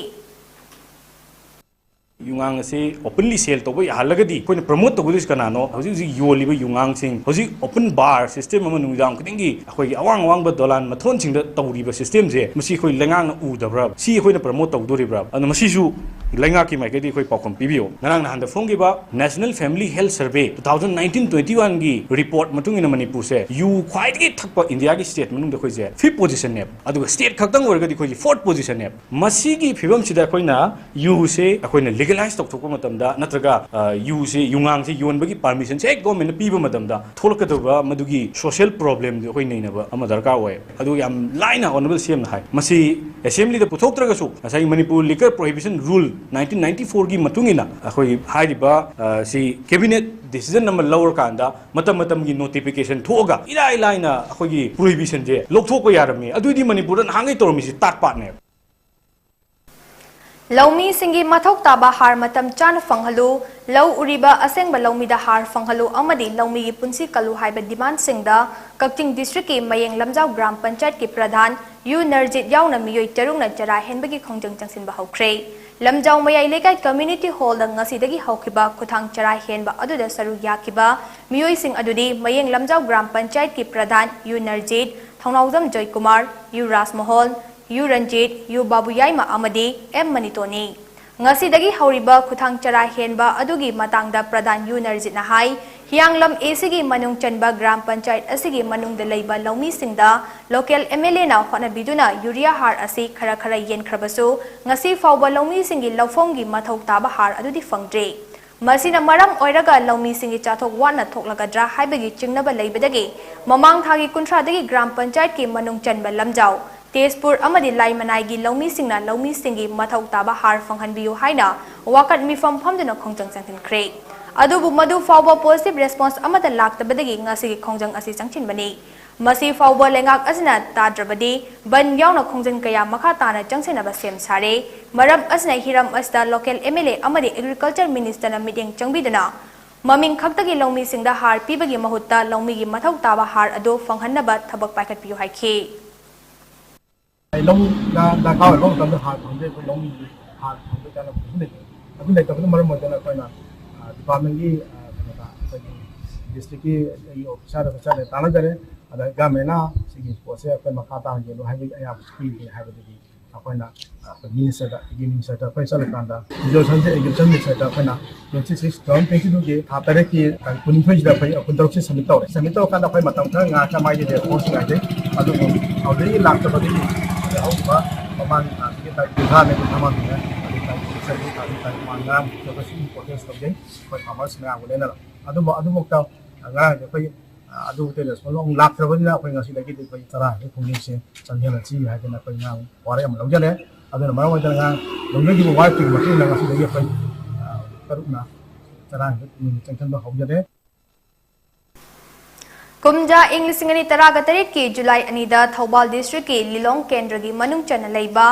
ꯌꯨꯉꯥꯡ ꯑꯁꯤ openly sale ꯇꯧꯕ ꯌꯥꯍꯜꯂꯒꯗꯤ ꯑꯩꯈꯣꯏꯅ promote ꯇꯧꯒꯗꯣꯏꯁꯤ ꯀꯅꯥꯅꯣ? ꯍꯧꯖꯤꯛ ꯍꯧꯖꯤꯛ ꯌꯣꯜꯂꯤꯕ ꯌꯨꯉꯥꯡꯁꯤꯡ, ꯍꯧꯖꯤꯛ open bar system ꯑꯃ ꯅꯨꯃꯤꯗꯥꯡ ꯈꯨꯗꯤꯡꯒꯤ ꯑꯩꯈꯣꯏꯒꯤ ꯑꯋꯥꯡ ꯑꯋꯥꯡꯕ ꯗꯣꯂꯥꯟ ꯃꯊꯣꯟꯁꯤꯡꯗ ꯇꯧꯔꯤꯕ systemꯁꯦ, ꯃꯁꯤ ꯑꯩꯈꯣꯏ ꯂꯩꯉꯥꯛꯅ ꯎꯗꯕ꯭ꯔꯥ? ꯁꯤ ꯑꯩꯈꯣꯏꯅ promote ꯇꯧꯗꯣꯔꯤꯕ꯭ꯔꯥ? ꯑꯗꯨꯅ ꯃꯁꯤꯁꯨ ꯂꯩꯉꯥꯛꯀꯤ ꯃꯥꯏꯀꯩꯗꯒꯤ ꯑꯩꯈꯣꯏ ꯄꯥꯎꯈꯨꯝ ꯄꯤꯕꯤꯌꯣ꯫ ꯉꯔꯥꯡ ꯅꯍꯥꯟꯗ ꯐꯣꯡꯈꯤꯕ National Family Health Survey two thousand nineteen twenty-one ꯒꯤ report ꯃꯇꯨꯡ ꯏꯟꯅ ꯃꯅꯤꯄꯨꯔꯁꯦ ꯌꯨ ꯈ꯭ꯋꯥꯏꯗꯒꯤ ꯊꯛꯄ ꯏꯟꯗꯤꯌꯥꯒꯤ state ꯃꯅꯨꯡꯗ ꯑꯩꯈꯣꯏꯁꯦ fifth position ꯅꯦꯕ, ꯑꯗꯨꯒ state ꯈꯛꯇꯪ ꯑꯣꯏꯔꯒꯗꯤ ꯑꯩꯈꯣꯏꯒꯤ fourth position ꯅꯦꯕ꯫ ꯃꯁꯤꯒꯤ ꯐꯤꯕꯝꯁꯤꯗ ꯑꯩꯈꯣꯏꯅ ꯌꯨꯁꯦ ꯑꯩꯈꯣꯏꯅ legalize ꯇꯧꯊꯣꯛꯄ ꯃꯇꯝꯗ, ꯅꯠꯇ꯭ꯔꯒ, ꯑ, ꯌꯨꯁꯦ, ꯌꯨꯉꯥꯡꯁꯦ ꯌꯣꯟꯕꯒꯤ permission ꯁꯦ ꯍꯦꯛ government ꯅ ꯄꯤꯕ ꯃꯇꯝꯗ ꯊꯣꯛꯂꯛꯀꯗꯕ ꯃꯗꯨꯒꯤ social problem ꯗꯨ ꯑꯩꯈꯣꯏ ꯅꯩꯅꯕ ꯑꯃ ꯗꯔꯀꯥꯔ ꯑꯣꯏ꯫ ꯑꯗꯨ ꯌꯥꯝ ꯂꯥꯏꯅ Honourable C M ꯅ ꯍꯥꯏ꯫ ꯃꯁꯤ assembly ꯗ ꯄꯨꯊꯣꯛꯇ꯭ꯔꯒꯁꯨ ꯉꯁꯥꯏꯒꯤ Manipur Liquor Prohibition Rule nineteen ninety-four ꯒꯤ ꯃꯇꯨꯡ ꯏꯟꯅ ꯑꯩꯈꯣꯏꯒꯤ ꯍꯥꯏꯔꯤꯕ, ꯑ, ꯁꯤ cabinet decision ꯑꯃ ꯂꯧꯔꯀꯥꯟꯗ ꯃꯇꯝ ꯃꯇꯝꯒꯤ notification ꯊꯣꯛꯑꯒ ꯏꯔꯥꯏ ꯂꯥꯏꯅ ꯑꯩꯈꯣꯏꯒꯤ prohibition ꯁꯦ ꯂꯧꯊꯣꯛꯄ ꯌꯥꯔꯝꯃꯤ꯫ ꯑꯗꯨꯗꯤ ꯃꯅꯤꯄꯨꯔꯗ ꯅꯍꯥꯟꯈꯩ ꯇꯧꯔꯝꯃꯤꯁꯤ ꯇꯥꯠ ꯄꯥꯠꯅꯦꯕ꯫ ꯂꯧꯃꯤꯁꯤꯡꯒꯤ ꯃꯊꯧ ꯇꯥꯕ ꯍꯥꯔ ꯃꯇꯝ ꯆꯥꯅ ꯐꯪꯍꯜꯂꯨ, ꯂꯧ ꯎꯔꯤꯕ ꯑꯁꯦꯡꯕ ꯂꯧꯃꯤꯗ ꯍꯥꯔ ꯐꯪꯍꯜꯂꯨ ꯑꯃꯗꯤ ꯂꯧꯃꯤꯒꯤ ꯄꯨꯟꯁꯤ ꯀꯜꯂꯨ ꯍꯥꯏꯕ demand ꯁꯤꯡꯗ ꯀꯛꯆꯤꯡ district ꯀꯤ ꯃꯌꯦꯡ ꯂꯝꯖꯥꯎ ꯒ꯭ꯔꯥꯝ ꯄꯟꯆꯥꯌꯠꯀꯤ ꯄ꯭ꯔꯙꯥꯟ ꯌꯨ ꯅꯔꯖꯤꯠ ꯌꯥꯎꯅ ꯃꯤꯑꯣꯏ ꯇꯔꯨꯛꯅ ꯆꯔꯥ ꯍꯦꯟꯕꯒꯤ ꯈꯣꯡꯖꯪ ꯆꯪꯁꯤꯟꯕ ꯍꯧꯈ꯭ꯔꯦ꯫ ꯂꯝꯖꯥꯎ ꯃꯌꯥꯏ ꯂꯩꯀꯥꯏ community hall ꯗ ꯉꯁꯤꯗꯒꯤ ꯍꯧꯈꯤꯕ ꯈꯨꯊꯥꯡ ꯆꯔꯥ ꯍꯦꯟꯕ ꯑꯗꯨꯗ ꯁꯔꯨꯛ ꯌꯥꯈꯤꯕ ꯃꯤꯑꯣꯏꯁꯤꯡ ꯑꯗꯨꯗꯤ ꯃꯌꯦꯡ ꯂꯝꯖꯥꯎ ꯒ꯭ꯔꯥꯝ ꯄꯟꯆꯥꯌꯠꯀꯤ Pradhan Y Narjit, Thounaojam Joykumar, Y Rajmohan, Y Ranjit, Y Babuyaima ꯑꯃꯗꯤ ꯑꯦꯝ ꯃꯅꯤꯇꯣꯅꯤ꯫ ꯉꯁꯤꯗꯒꯤ ꯍꯧꯔꯤꯕ ꯈꯨꯊꯥꯡ ꯆꯔꯥ ꯍꯦꯟꯕ ꯑꯗꯨꯒꯤ ꯃꯇꯥꯡꯗ ꯄ꯭ꯔꯙꯥꯟ ꯌꯨ ꯅꯔꯖꯤꯠꯅ ꯍꯥꯏ, ꯍꯤꯌꯥꯡꯂꯝ A C ꯒꯤ ꯃꯅꯨꯡ ꯆꯟꯕ ꯒ꯭ꯔꯥꯝ ꯄꯟꯆꯥꯌꯠ ꯑꯁꯤꯒꯤ ꯃꯅꯨꯡꯗ ꯂꯩꯕ ꯂꯧꯃꯤꯁꯤꯡꯗ local M L A ꯅ ꯍꯣꯠꯅꯕꯤꯗꯨꯅ ꯌꯨꯔꯤꯌꯥ ꯍꯥꯔ ꯑꯁꯤ ꯈꯔ ꯈꯔ ꯌꯦꯟꯈ꯭ꯔꯕꯁꯨ, ꯉꯁꯤ ꯐꯥꯎꯕ ꯂꯧꯃꯤꯁꯤꯡꯒꯤ ꯂꯧꯐꯝꯒꯤ ꯃꯊꯧ ꯇꯥꯕ ꯍꯥꯔ ꯑꯗꯨꯗꯤ ꯐꯪꯗ꯭ꯔꯦ꯫ ꯃꯁꯤꯅ ꯃꯔꯝ ꯑꯣꯏꯔꯒ ꯂꯧꯃꯤꯁꯤꯡꯒꯤ ꯆꯥꯊꯣꯛ ꯋꯥꯠꯅ ꯊꯣꯛꯂꯒꯗ꯭ꯔꯥ ꯍꯥꯏꯕꯒꯤ ꯆꯤꯡꯅꯕ ꯂꯩꯕꯗꯒꯤ ꯃꯃꯥꯡ ꯊꯥꯒꯤ ꯀꯨꯟꯊ꯭ꯔꯥꯗꯒꯤ ꯒ꯭ꯔꯥꯝ ꯄꯟꯆꯥꯌꯠꯀꯤ ꯃꯅꯨꯡ ꯆꯟꯕ ꯂꯝꯖꯥꯎ, ꯇꯦꯖꯄꯨꯔ ꯑꯃꯗꯤ ꯂꯥꯏꯃꯅꯥꯏꯒꯤ ꯂꯧꯃꯤꯁꯤꯡꯅ ꯂꯧꯃꯤꯁꯤꯡꯒꯤ ꯃꯊꯧ ꯇꯥꯕ ꯍꯥꯔ ꯐꯪꯍꯟꯕꯤꯌꯨ ꯍꯥꯏꯅ ꯋꯥꯀꯠ ꯃꯤꯐꯝ ꯐꯝꯗꯨꯅ ꯈꯣꯡꯖꯪ ꯆꯪꯁꯤꯟꯈ꯭ꯔꯦ꯫ ꯑꯗꯨꯕꯨ ꯃꯗꯨ ꯐꯥꯎꯕ positive response ꯑꯃꯠꯇ ꯂꯥꯛꯇꯕꯗꯒꯤ ꯉꯁꯤꯒꯤ ꯈꯣꯡꯖꯪ ꯑꯁꯤ ꯆꯪꯁꯤꯟꯕꯅꯤ꯫ ꯃꯁꯤ ꯐꯥꯎꯕ ꯂꯩꯉꯥꯛ ꯑꯁꯤꯅ ꯇꯥꯗ꯭ꯔꯕꯗꯤ ꯕꯟ ꯌꯥꯎꯅ ꯈꯣꯡꯖꯪ ꯀꯌꯥ ꯃꯈꯥ ꯇꯥꯅ ꯆꯪꯁꯤꯟꯅꯕ ꯁꯦꯝ ꯁꯥꯔꯦ꯫ ꯃꯔꯝ ꯑꯁꯤꯅ ꯍꯤꯔꯝ ꯑꯁꯤꯗ local M L A ꯑꯃꯗꯤ Agriculture Minister ꯅ ꯃꯤꯠꯌꯦꯡ ꯆꯪꯕꯤꯗꯨꯅ ꯃꯃꯤꯡ ꯈꯛꯇꯒꯤ ꯂꯧꯃꯤꯁꯤꯡꯗ ꯍꯥꯔ ꯄꯤꯕꯒꯤ ꯃꯍꯨꯠꯇ ꯂꯧꯃꯤꯒꯤ ꯃꯊꯧ ꯇꯥꯕ ꯍꯥꯔ ꯑꯗꯨ ꯐꯪꯍꯟꯅꯕ ꯊꯕꯛ ꯄꯥꯏꯈꯠꯄꯤꯌꯨ ꯍꯥꯏꯈꯤ꯫ ꯂꯧ ꯗꯔꯀꯥꯔ ꯑꯣꯏꯕ ꯃꯇꯝꯗ ꯍꯥꯔ ꯐꯪꯗꯦ, ꯑꯩꯈꯣꯏ ꯂꯧꯃꯤꯒꯤ ꯍꯥꯔ ꯐꯪꯕ ꯆꯥꯅꯕ ꯀꯩꯁꯨ ꯂꯩꯇꯦ꯫ ꯑꯗꯨ ꯂꯩꯇꯕꯅ ꯃꯔꯝ ꯑꯣꯏꯗꯅ ꯑꯩꯈꯣꯏꯅ department ꯀꯤ ꯀꯩꯅꯣꯗ ꯑꯩꯈꯣꯏꯒꯤ district ꯀꯤ ꯑꯩꯒꯤ officer ꯗ ꯆꯠꯂꯦ, ꯇꯥꯟꯅꯖꯔꯦ꯫ ꯑꯗ government ꯅ ꯁꯤꯒꯤ ꯄꯣꯠꯁꯦ ꯑꯩꯈꯣꯏ ꯃꯈꯥ ꯇꯥꯅ ꯌꯦꯡꯉꯨ ꯍꯥꯏꯕꯒꯤ ꯑꯌꯥꯕꯁꯨ ꯄꯤꯔꯦ ꯍꯥꯏꯕꯗꯒꯤ ꯑꯩꯈꯣꯏꯅ ꯑꯩꯈꯣꯏ ꯃꯤꯅꯤꯁꯇꯔꯗ, ꯑꯩꯒꯤ ꯃꯤꯅꯤꯁꯇꯔꯗ ꯑꯩꯈꯣꯏ ꯆꯠꯂꯀꯥꯟꯗ, ꯏꯖꯨꯀꯦꯁꯟꯁꯦ, ꯑꯦꯒ꯭ꯔꯤꯀꯜꯆꯔ ꯃꯤꯅꯤꯁꯇꯔꯗ ꯑꯩꯈꯣꯏꯅ twenty six, two thousand twenty two ꯒꯤ ꯊꯥ ꯇꯔꯦꯠꯀꯤ ꯇꯥꯔꯤꯛ ꯀꯨꯟꯅꯤꯊꯣꯏꯁꯤꯗ ꯑꯩꯈꯣꯏ ꯀꯨꯟꯇꯔꯨꯛꯁꯤ ꯁꯕꯃꯤꯠ ꯇꯧꯔꯦ꯫ ꯁꯕꯃꯤꯠ ꯇꯧꯔꯀꯥꯟꯗ ꯑꯩꯈꯣꯏ ꯃꯇꯝ ꯈꯔ ꯉꯥꯏꯔꯒ ꯃꯥꯒꯤ ꯔꯦꯁꯄꯣꯟꯁ ꯉꯥꯏꯖꯩ꯫ ꯑꯗꯨꯕꯨ ꯍꯧꯖꯤꯛꯀꯤ ꯂꯥꯛꯇꯕꯗꯒꯤ ꯍꯧꯈꯤꯕ ꯃꯃꯥꯡꯒꯤ ꯊꯥꯁꯤꯒꯤ ꯇꯥꯔꯤꯛ ꯀꯨꯟꯊ꯭ꯔꯥꯅꯦ, ꯀꯨꯟꯊ꯭ꯔꯥ ꯃꯥꯊꯣꯏꯅꯦ, ꯑꯗꯩ ꯇꯥꯔꯤꯛ ꯀꯨꯟꯇꯔꯦꯠ ꯇꯥꯔꯤꯛ ꯉꯔꯥꯡ ꯑꯩꯈꯣꯏ ꯁꯤꯒꯤ ꯄ꯭ꯔꯣꯇꯦꯁ ꯇꯧꯖꯩ, ꯑꯩꯈꯣꯏ ꯐꯥꯔꯃꯔꯁ ꯃꯌꯥꯝꯒ ꯂꯣꯏꯅꯅ꯫ ꯑꯗꯨꯕꯨ ꯑꯗꯨꯃꯛꯇ ꯉꯔꯥꯡꯁꯦ ꯑꯩꯈꯣꯏ ꯑꯗꯨ ꯇꯦꯂꯦꯁ ꯐꯣꯟ ꯑꯃꯨꯛ ꯂꯥꯛꯇ꯭ꯔꯕꯅꯤꯅ ꯑꯩꯈꯣꯏ ꯉꯁꯤꯗꯒꯤꯗꯤ ꯑꯩꯈꯣꯏ ꯆꯔꯥ ꯍꯦꯟꯕ ꯈꯣꯡꯖꯦꯜꯁꯦ ꯆꯪꯁꯤꯜꯂꯁꯤ ꯍꯥꯏꯗꯅ ꯑꯩꯈꯣꯏ ꯉꯔꯥꯡ ꯋꯥꯔꯦꯞ ꯑꯃ ꯂꯧꯖꯔꯦ꯫ ꯑꯗꯨꯅ ꯃꯔꯝ ꯑꯣꯏꯗꯅ ꯉꯔꯥꯡ ꯂꯧꯖꯈꯤꯕ ꯋꯥꯔꯦꯞꯇꯨꯒꯤ ꯃꯇꯨꯡ ꯏꯟꯅ ꯉꯁꯤꯗꯒꯤ ꯑꯩꯈꯣꯏ, ꯑ, ꯇꯔꯨꯛꯅ ꯆꯔꯥ ꯍꯦꯟꯕ ꯈꯣꯡꯖꯦꯜ ꯆꯪꯁꯤꯟꯕ ꯍꯧꯖꯔꯦ꯫ ꯀꯨꯝꯖꯥ ꯏꯪ ꯂꯤꯁꯤꯡ ꯑꯅꯤ ꯇꯔꯥꯒ ꯇꯔꯦꯠꯀꯤ ꯖꯨꯂꯥꯏ ꯑꯅꯤꯗ ꯊꯧꯕꯥꯜ ꯗꯤꯁꯇ꯭ꯔꯤꯛꯀꯤ ꯂꯤꯂꯣꯡ ꯀꯦꯟꯗ꯭ꯔꯒꯤ ꯃꯅꯨꯡ ꯆꯟꯅ ꯂꯩꯕ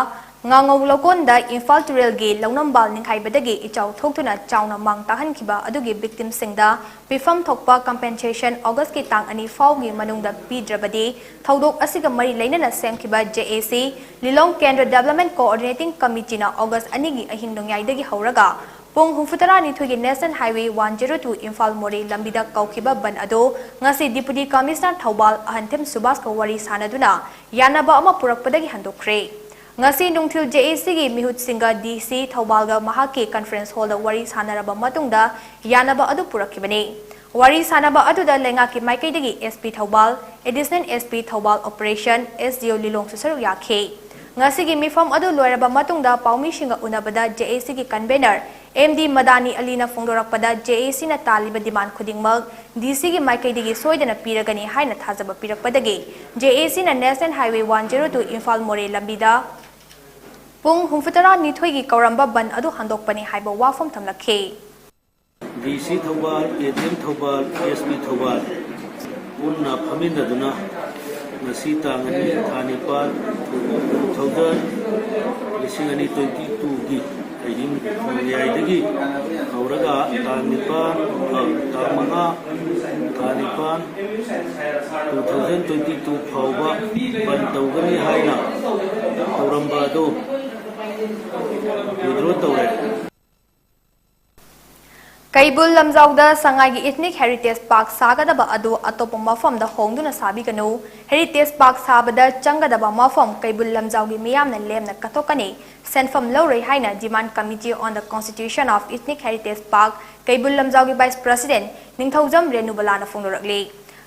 ꯉꯥꯉꯧ ꯂꯧꯀꯣꯟꯗ ꯏꯝꯐꯥꯜ ꯇꯨꯔꯦꯜꯒꯤ ꯂꯧꯅꯝꯕꯥꯜ ꯅꯤꯡꯈꯥꯏꯕꯗꯒꯤ ꯏꯆꯥꯎ ꯊꯣꯛꯇꯨꯅ ꯆꯥꯎꯅ ꯃꯥꯡ ꯇꯥꯛꯍꯟꯈꯤꯕ ꯑꯗꯨꯒꯤ ꯚꯤꯛꯇꯤꯝꯁꯤꯡꯗ ꯄꯤꯐꯝ ꯊꯣꯛꯄ ꯀꯝꯄꯦꯟꯁꯦꯁꯟ ꯑꯣꯒꯁꯀꯤ ꯇꯥꯡ ꯑꯅꯤ ꯐꯥꯎꯒꯤ ꯃꯅꯨꯡꯗ ꯄꯤꯗ꯭ꯔꯕꯗꯤ ꯊꯧꯗꯣꯛ ꯑꯁꯤꯒ ꯃꯔꯤ ꯂꯩꯅꯅ ꯁꯦꯝꯈꯤꯕ ꯖꯦ ꯑꯦ ꯁꯤ ꯂꯤꯂꯣꯡ ꯀꯦꯟꯗ꯭ꯔ ꯗꯦꯕꯂꯞꯃꯦꯟ ꯀꯣꯑꯣꯔꯗꯤꯅꯦꯇꯤꯡ ꯀꯃꯤꯇꯤꯅ ꯑꯣꯒꯁ ꯑꯅꯤꯒꯤ ꯑꯍꯤꯡ ꯅꯣꯡꯌꯥꯏꯗꯒꯤ ꯍꯧꯔꯒ ꯄꯨꯡ ꯍꯨꯝꯐꯨꯇꯔꯥꯅꯤꯊꯣꯏꯒꯤ national highway one zero two Imphal Moreh ꯂꯝꯕꯤꯗ ꯀꯧꯈꯤꯕ ꯕꯟ ꯑꯗꯨ ꯉꯁꯤ ꯗꯤꯄꯨꯇꯤ ꯀꯃꯤꯁꯅꯔ ꯊꯧꯕꯥꯜ ꯑꯍꯟꯊꯦꯝ ꯁꯨꯕꯥꯁꯀ ꯋꯥꯔꯤ ꯁꯥꯟꯅꯗꯨꯅ ꯌꯥꯅꯕ ꯑꯃ ꯄꯨꯔꯛꯄꯗꯒꯤ ꯍꯟꯗꯣꯛꯈ꯭ꯔꯦ꯫ ꯉꯁꯤ ꯅꯨꯡꯊꯤꯜ ꯖꯦ ꯑꯦ ꯁꯤꯒꯤ ꯃꯤꯍꯨꯠꯁꯤꯡꯒ ꯗꯤ ꯁꯤ ꯊꯧꯕꯥꯜꯒ ꯃꯍꯥꯛꯀꯤ ꯀꯟꯐꯔꯦꯟꯁ ꯍꯣꯜꯗ ꯋꯥꯔꯤ ꯁꯥꯟꯅꯔꯕ ꯃꯇꯨꯡꯗ ꯌꯥꯅꯕ ꯑꯗꯨ ꯄꯨꯔꯛꯈꯤꯕꯅꯤ꯫ ꯋꯥꯔꯤ ꯁꯥꯟꯅꯕ ꯑꯗꯨꯗ ꯂꯩꯉꯥꯛꯀꯤ ꯃꯥꯏꯀꯩꯗꯒꯤ ꯑꯦꯁ ꯄꯤ ꯊꯧꯕꯥꯜ, ꯑꯦꯗꯤꯁꯅꯦꯜ ꯑꯦꯁ P Thoubal operation, S D ꯑꯣ ꯂꯤꯂꯣꯡꯁꯨ ꯁꯔꯨꯛ ꯌꯥꯈꯤ꯫ ꯉꯁꯤꯒꯤ ꯃꯤꯐꯝ ꯑꯗꯨ ꯂꯣꯏꯔꯕ ꯃꯇꯨꯡꯗ ꯄꯥꯎꯃꯤꯁꯤꯡꯒ ꯎꯅꯕꯗ ꯖꯦ ꯑꯦ ꯁꯤꯒꯤ ꯀꯟꯚꯦꯅꯔ ꯑꯦꯝ ꯗꯤ ꯃꯗꯥꯅꯤ ꯑꯂꯤꯅ ꯐꯣꯡꯗꯣꯔꯛꯄꯗ ꯖꯦ ꯑꯦ ꯁꯤꯅ ꯇꯥꯜꯂꯤꯕ ꯗꯤꯃꯥꯟ ꯈꯨꯗꯤꯡꯃꯛ ꯗꯤ ꯁꯤꯒꯤ ꯃꯥꯏꯀꯩꯗꯒꯤ ꯁꯣꯏꯗꯅ ꯄꯤꯔꯒꯅꯤ ꯍꯥꯏꯅ ꯊꯥꯖꯕ ꯄꯤꯔꯛꯄꯗꯒꯤ ꯖꯦ ꯑꯦ ꯁꯤꯅ national highway one zero two Imphal Moreh ꯂꯝꯕꯤꯗ ꯄꯨꯡ ꯍꯨꯝꯐꯨꯇꯔꯥꯅꯤꯊꯣꯏꯒꯤ ꯀꯧꯔꯝꯕ ꯕꯟ ꯑꯗꯨ ꯍꯟꯗꯣꯛꯄꯅꯤ ꯍꯥꯏꯕ ꯋꯥꯐꯝ ꯊꯝꯂꯛꯈꯤ꯫ D C Thoubal, A D M Thoubal, S P Thoubal ꯄꯨꯟꯅ ꯐꯝꯃꯤꯟꯅꯗꯨꯅ ꯉꯁꯤ ꯇꯥꯡ ꯑꯅꯤ, ꯊꯥ ꯅꯤꯄꯥꯜ, ꯇꯨ ꯊꯥꯎꯖꯟ, ꯂꯤꯁꯤꯡ ꯑꯅꯤ ꯇ꯭ꯋꯦꯟꯇꯤ ꯇꯨꯒꯤ ꯑꯍꯤꯡ ꯅꯣꯡꯌꯥꯏꯗꯒꯤ ꯍꯧꯔꯒ ꯇꯥꯡ ꯅꯤꯄꯥꯜ, ꯑ, ꯇꯥꯡ ꯃꯉꯥ, ꯊꯥ ꯅꯤꯄꯥꯜ, ꯇꯨ ꯊꯥꯎꯖꯟ ꯇ꯭ꯋꯦꯟꯇꯤ ꯇꯨ ꯐꯥꯎꯕ ꯕꯟ ꯇꯧꯒꯅꯤ ꯍꯥꯏꯅ ꯇꯧꯔꯝꯕ ꯑꯗꯨ ꯋꯤꯗ꯭ꯔꯣ ꯇꯧꯔꯦ꯫ ꯀꯩꯕꯨꯜ ꯂꯝꯖꯥꯎꯗ ꯁꯉꯥꯏꯒꯤ Ethnic Heritage Park ꯁꯥꯒꯗꯕ ꯑꯗꯨ ꯑꯇꯣꯞꯄ ꯃꯐꯝꯗ ꯍꯣꯡꯗꯨꯅ ꯁꯥꯕꯤꯒꯅꯨ꯫ Heritage Park ꯁꯥꯕꯗ ꯆꯪꯒꯗꯕ ꯃꯐꯝ ꯀꯩꯕꯨꯜ ꯂꯝꯖꯥꯎꯒꯤ ꯃꯤꯌꯥꯝꯅ ꯂꯦꯝꯅ ꯀꯠꯊꯣꯛꯀꯅꯤ꯫ ꯁꯦꯟꯐꯝ ꯂꯧꯔꯣꯏ ꯍꯥꯏꯅ Demand Committee on the Constitution of Ethnic Heritage Park Keibul ꯂꯝꯖꯥꯎꯒꯤ Vice President ꯅꯤꯡꯊꯧꯖꯝ ꯔꯦꯅꯨꯕꯂꯥꯅ ꯐꯣꯡꯗꯣꯔꯛꯂꯤ꯫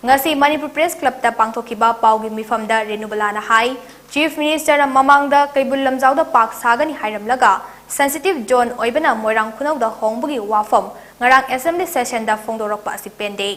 ꯉꯁꯤ ꯃꯅꯤꯄꯨꯔ Press Clubꯇ ꯄꯥꯡꯊꯣꯛꯈꯤꯕ ꯄꯥꯎꯒꯤ ꯃꯤꯐꯝꯗ ꯔꯦꯅꯨꯕꯂꯥꯅ ꯍꯥꯏ, Chief Ministerꯅ ꯃꯃꯥꯡꯗ ꯀꯩꯕꯨꯜ ꯂꯝꯖꯥꯎꯗ park ꯁꯥꯒꯅꯤ ꯍꯥꯏꯔꯝꯂꯒ sensitive zone ꯑꯣꯏꯕꯅ ꯃꯣꯏꯔꯥꯡ ꯈꯨꯅꯧꯗ ꯍꯣꯡꯕꯒꯤ ꯋꯥꯐꯝ ꯉꯔꯥꯡ Assembly Sessionꯗ ꯐꯣꯡꯗꯣꯔꯛꯄ ꯑꯁꯤ ꯄꯦꯟꯗꯦ꯫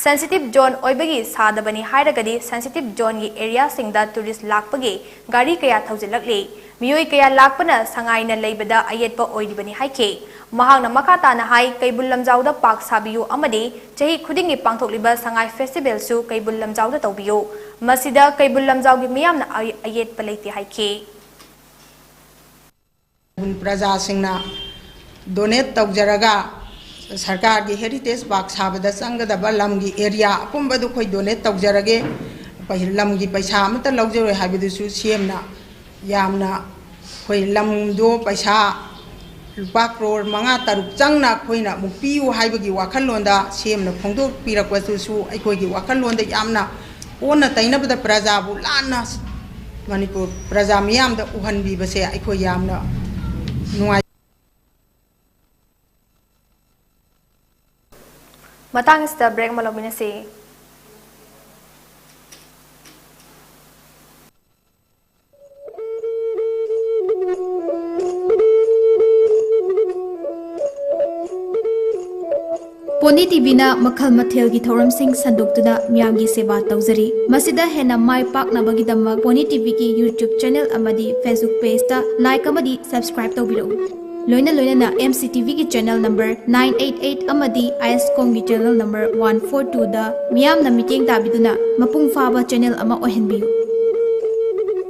Sensitive zone ꯑꯣꯏꯕꯒꯤ ꯁꯥꯗꯕꯅꯤ ꯍꯥꯏꯔꯒꯗꯤ sensitive zoneꯒꯤ areaꯁꯤꯡꯗ tourist ꯂꯥꯛꯄꯒꯤ ꯒꯥꯔꯤ ꯀꯌꯥ ꯊꯧꯖꯤꯜꯂꯛꯂꯤ꯫ ꯃꯤꯑꯣꯏ ꯀꯌꯥ ꯂꯥꯛꯄꯅ ꯁꯉꯥꯏꯅ ꯂꯩꯕꯗ ꯑꯌꯦꯠꯄ ꯑꯣꯏꯔꯤꯕꯅꯤ ꯍꯥꯏꯈꯤ꯫ ꯃꯍꯥꯛꯅ ꯃꯈꯥ ꯇꯥꯅ ꯍꯥꯏ, ꯀꯩꯕꯨꯜ ꯂꯝꯖꯥꯎꯗ park ꯁꯥꯕꯤꯌꯨ ꯑꯃꯗꯤ ꯆꯍꯤ ꯈꯨꯗꯤꯡꯒꯤ ꯄꯥꯡꯊꯣꯛꯂꯤꯕ ꯁꯉꯥꯏ Festivalꯁꯨ ꯀꯩꯕꯨꯜ ꯂꯝꯖꯥꯎꯗ ꯇꯧꯕꯤꯌꯨ꯫ ꯃꯁꯤꯗ ꯀꯩꯕꯨꯜ ꯂꯝꯖꯥꯎꯒꯤ ꯃꯤꯌꯥꯝꯅ ꯑꯌꯦ-, ꯑꯌꯦꯠꯄ ꯂꯩꯇꯦ ꯍꯥꯏꯈꯤ꯫ ꯄ꯭ꯔꯖꯥꯁꯤꯡꯅ donate ꯇꯧꯖꯔꯒ ꯁꯔꯀꯥꯔꯒꯤ Heritage Park ꯁꯥꯕꯗ ꯆꯪꯒꯗꯕ ꯂꯝꯒꯤ area ꯑꯄꯨꯝꯕꯗꯨ ꯑꯩꯈꯣꯏ donate ꯇꯧꯖꯔꯒꯦ, ꯄꯩ-, ꯂꯝꯒꯤ ꯄꯩꯁꯥ ꯑꯃꯠꯇ ꯂꯧꯖꯔꯣꯏ ꯍꯥꯏꯕꯗꯨꯁꯨ CMꯅ ꯌꯥꯝꯅ ꯑꯩꯈꯣꯏ ꯂꯝꯗꯣ ꯄꯩꯁꯥ ꯂꯨꯄꯥ ꯀ꯭ꯔꯣꯔ ꯃꯉꯥ ꯇꯔꯨꯛ ꯆꯪꯅ ꯑꯩꯈꯣꯏꯅ ꯑꯃꯨꯛ ꯄꯤꯌꯨ ꯍꯥꯏꯕꯒꯤ ꯋꯥꯈꯜꯂꯣꯟꯗ CMꯅ ꯐꯣꯡꯗꯣꯛꯄꯤꯔꯛꯄꯗꯨꯁꯨ ꯑꯩꯈꯣꯏꯒꯤ ꯋꯥꯈꯜꯂꯣꯟꯗ ꯌꯥꯝꯅ ꯑꯣꯟꯅ ꯇꯩꯅꯕꯗ ꯄ꯭ꯔꯖꯥꯕꯨ ꯂꯥꯟꯅ ꯃꯅꯤꯄꯨꯔ ꯄ꯭ꯔꯖꯥ ꯃꯤꯌꯥꯝꯗ ꯎꯍꯟꯕꯤꯕꯁꯦ ꯑꯩꯈꯣꯏ ꯌꯥꯝꯅ ꯅꯨꯡꯉꯥꯏ꯫ ꯃꯇꯥꯡ ꯑꯁꯤꯗ break ꯑꯃ ꯂꯧꯃꯤꯟꯅꯁꯤ꯫ ꯄꯣꯅꯤ ꯇꯤꯚꯤꯅ ꯃꯈꯜ ꯃꯊꯦꯜꯒꯤ ꯊꯧꯔꯝꯁꯤꯡ ꯁꯟꯗꯣꯛꯇꯨꯅ ꯃꯤꯌꯥꯝꯒꯤ ꯁꯦꯕꯥ ꯇꯧꯖꯔꯤ꯫ ꯃꯁꯤꯗ ꯍꯦꯟꯅ ꯃꯥꯏ ꯄꯥꯛꯅꯕꯒꯤꯗꯃꯛ ꯄꯣꯅꯤ ꯇꯤꯚꯤꯒꯤ YouTube channel ꯑꯃꯗꯤ Facebook pageꯇ like ꯑꯃꯗꯤ subscribe ꯇꯧꯕꯤꯔꯛꯎ꯫ ꯂꯣꯏꯅ ꯂꯣꯏꯅꯅ MCTVꯒꯤ channel number nine eight eight ꯑꯃꯗꯤ ISCOMꯒꯤ channel number one four twoꯗ ꯃꯤꯌꯥꯝꯅ ꯃꯤꯠꯌꯦꯡ ꯇꯥꯕꯤꯗꯨꯅ ꯃꯄꯨꯡ ꯐꯥꯕ channel ꯑꯃ ꯑꯣꯏꯍꯟꯕꯤꯌꯨ꯫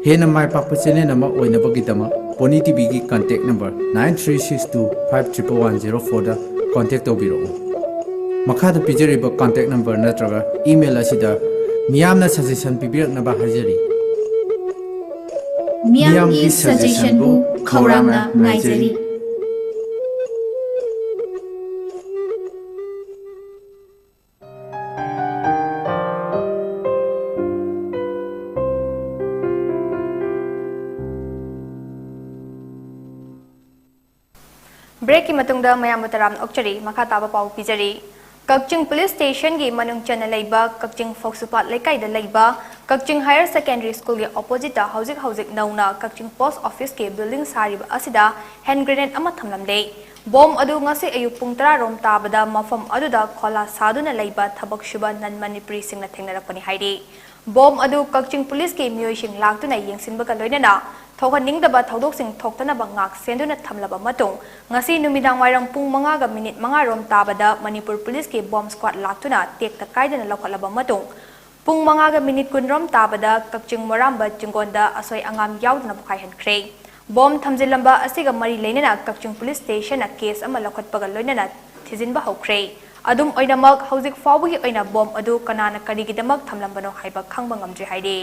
ꯍꯦꯟꯅ ꯃꯥꯏ ꯄꯥꯛꯄ channel ꯑꯃ ꯑꯣꯏꯅꯕꯒꯤꯗꯃꯛ pony ꯇꯤꯚꯤꯒꯤ contact number nine three six two five triple one zero fourꯗ contact ꯇꯧꯕꯤꯔꯛꯎ꯫ ꯃꯈꯥꯗ ꯄꯤꯖꯔꯤꯕ contact number ꯅꯠꯇ꯭ꯔꯒ email ꯑꯁꯤꯗ ꯃꯤꯌꯥꯝꯅ suggestion ꯄꯤꯕꯤꯔꯛꯅꯕ ꯍꯥꯏꯖꯔꯤ꯫ ꯃꯤꯌꯥꯝꯒꯤ suggestionꯕꯨ ꯈꯧꯔꯥꯡꯅ ꯉꯥꯏꯖꯔꯤ꯫ Break ꯀꯤ ꯃꯇꯨꯡꯗ ꯃꯌꯥꯝꯕꯨ ꯇꯔꯥꯝꯅ ꯑꯣꯛꯆꯔꯤ꯫ ꯃꯈꯥ ꯇꯥꯕ ꯄꯥꯎ ꯄꯤꯖꯔꯤ꯫ ꯀꯛꯆꯤꯡ Police Station ꯒꯤ ꯃꯅꯨꯡ ꯆꯟꯅ ꯂꯩꯕ ꯀꯛꯆꯤꯡ ꯐꯧꯁꯨꯄꯥꯠ ꯂꯩꯀꯥꯏꯗ ꯂꯩꯕ ꯀꯛꯆꯤꯡ Higher Secondary School ꯒꯤ opposite ꯇ ꯍꯧꯖꯤꯛ ꯍꯧꯖꯤꯛ ꯅꯧꯅ ꯀꯛꯆꯤꯡ Post Office ꯀꯤ building ꯁꯥꯔꯤꯕ ꯑꯁꯤꯗ hand grenade ꯑꯃ ꯊꯝꯂꯝꯂꯦ꯫ Bomb ꯑꯗꯨ ꯉꯁꯤ ꯑꯌꯨꯛ ꯄꯨꯡ ꯇꯔꯥ ꯔꯣꯝ ꯇꯥꯕꯗ ꯃꯐꯝ ꯑꯗꯨꯗ ꯈꯣꯂꯥ ꯁꯥꯗꯨꯅ ꯂꯩꯕ ꯊꯕꯛ ꯁꯨꯕ non Manipuri ꯁꯤꯡꯅ ꯊꯦꯡꯅꯔꯛꯄꯅꯤ ꯍꯥꯏꯔꯤ꯫ Bomb ꯑꯗꯨ ꯀꯛꯆꯤꯡ Police ꯀꯤ ꯃꯤꯑꯣꯏꯁꯤꯡ ꯂꯥꯛꯇꯨꯅ ꯌꯦꯡꯁꯤꯟꯕꯒ ꯂꯣꯏꯅꯅ ꯊꯣꯛꯍꯟꯅꯤꯡꯗꯕ ꯊꯧꯗꯣꯛꯁꯤꯡ ꯊꯣꯛꯇꯅꯕ ꯉꯥꯛ ꯁꯦꯟꯗꯨꯅ ꯊꯝꯂꯕ ꯃꯇꯨꯡ, ꯉꯁꯤ ꯅꯨꯃꯤꯗꯥꯡ ꯋꯥꯏꯔꯝ ꯄꯨꯡ ꯃꯉꯥꯒ minute ꯃꯉꯥ ꯔꯣꯝ ꯇꯥꯕꯗ Manipur Police ꯀꯤ bomb squad ꯂꯥꯛꯇꯨꯅ ꯇꯦꯛꯇ ꯀꯥꯏꯗꯅ ꯂꯧꯈꯠꯂꯕ ꯃꯇꯨꯡ, ꯄꯨꯡ ꯃꯉꯥꯒ minute ꯀꯨꯟ ꯔꯣꯝ ꯇꯥꯕꯗ ꯀꯛꯆꯤꯡ ꯃꯣꯔꯥꯝꯕ ꯆꯤꯡꯒꯣꯟꯗ ꯑꯁꯣꯏ ꯑꯉꯥꯝ ꯌꯥꯎꯗꯅ ꯄꯣꯈꯥꯏꯍꯟꯈ꯭ꯔꯦ꯫ Bomb ꯊꯝꯖꯤꯜꯂꯝꯕ ꯑꯁꯤꯒ ꯃꯔꯤ ꯂꯩꯅꯅ ꯀꯛꯆꯤꯡ Police Station ꯅ case ꯑꯃ ꯂꯧꯈꯠꯄꯒ ꯂꯣꯏꯅꯅ ꯊꯤꯖꯤꯟꯕ ꯍꯧꯈ꯭ꯔꯦ꯫ ꯑꯗꯨꯝ ꯑꯣꯏꯅꯃꯛ, ꯍꯧꯖꯤꯛ ꯐꯥꯎꯕꯒꯤ ꯑꯣꯏꯅ bomb ꯑꯗꯨ ꯀꯅꯥꯅ ꯀꯔꯤꯒꯤꯗꯃꯛ ꯊꯝꯂꯝꯕꯅꯣ ꯍꯥꯏꯕ ꯈꯪꯕ ꯉꯝꯗ꯭ꯔꯤ ꯍꯥꯏꯔꯤ꯫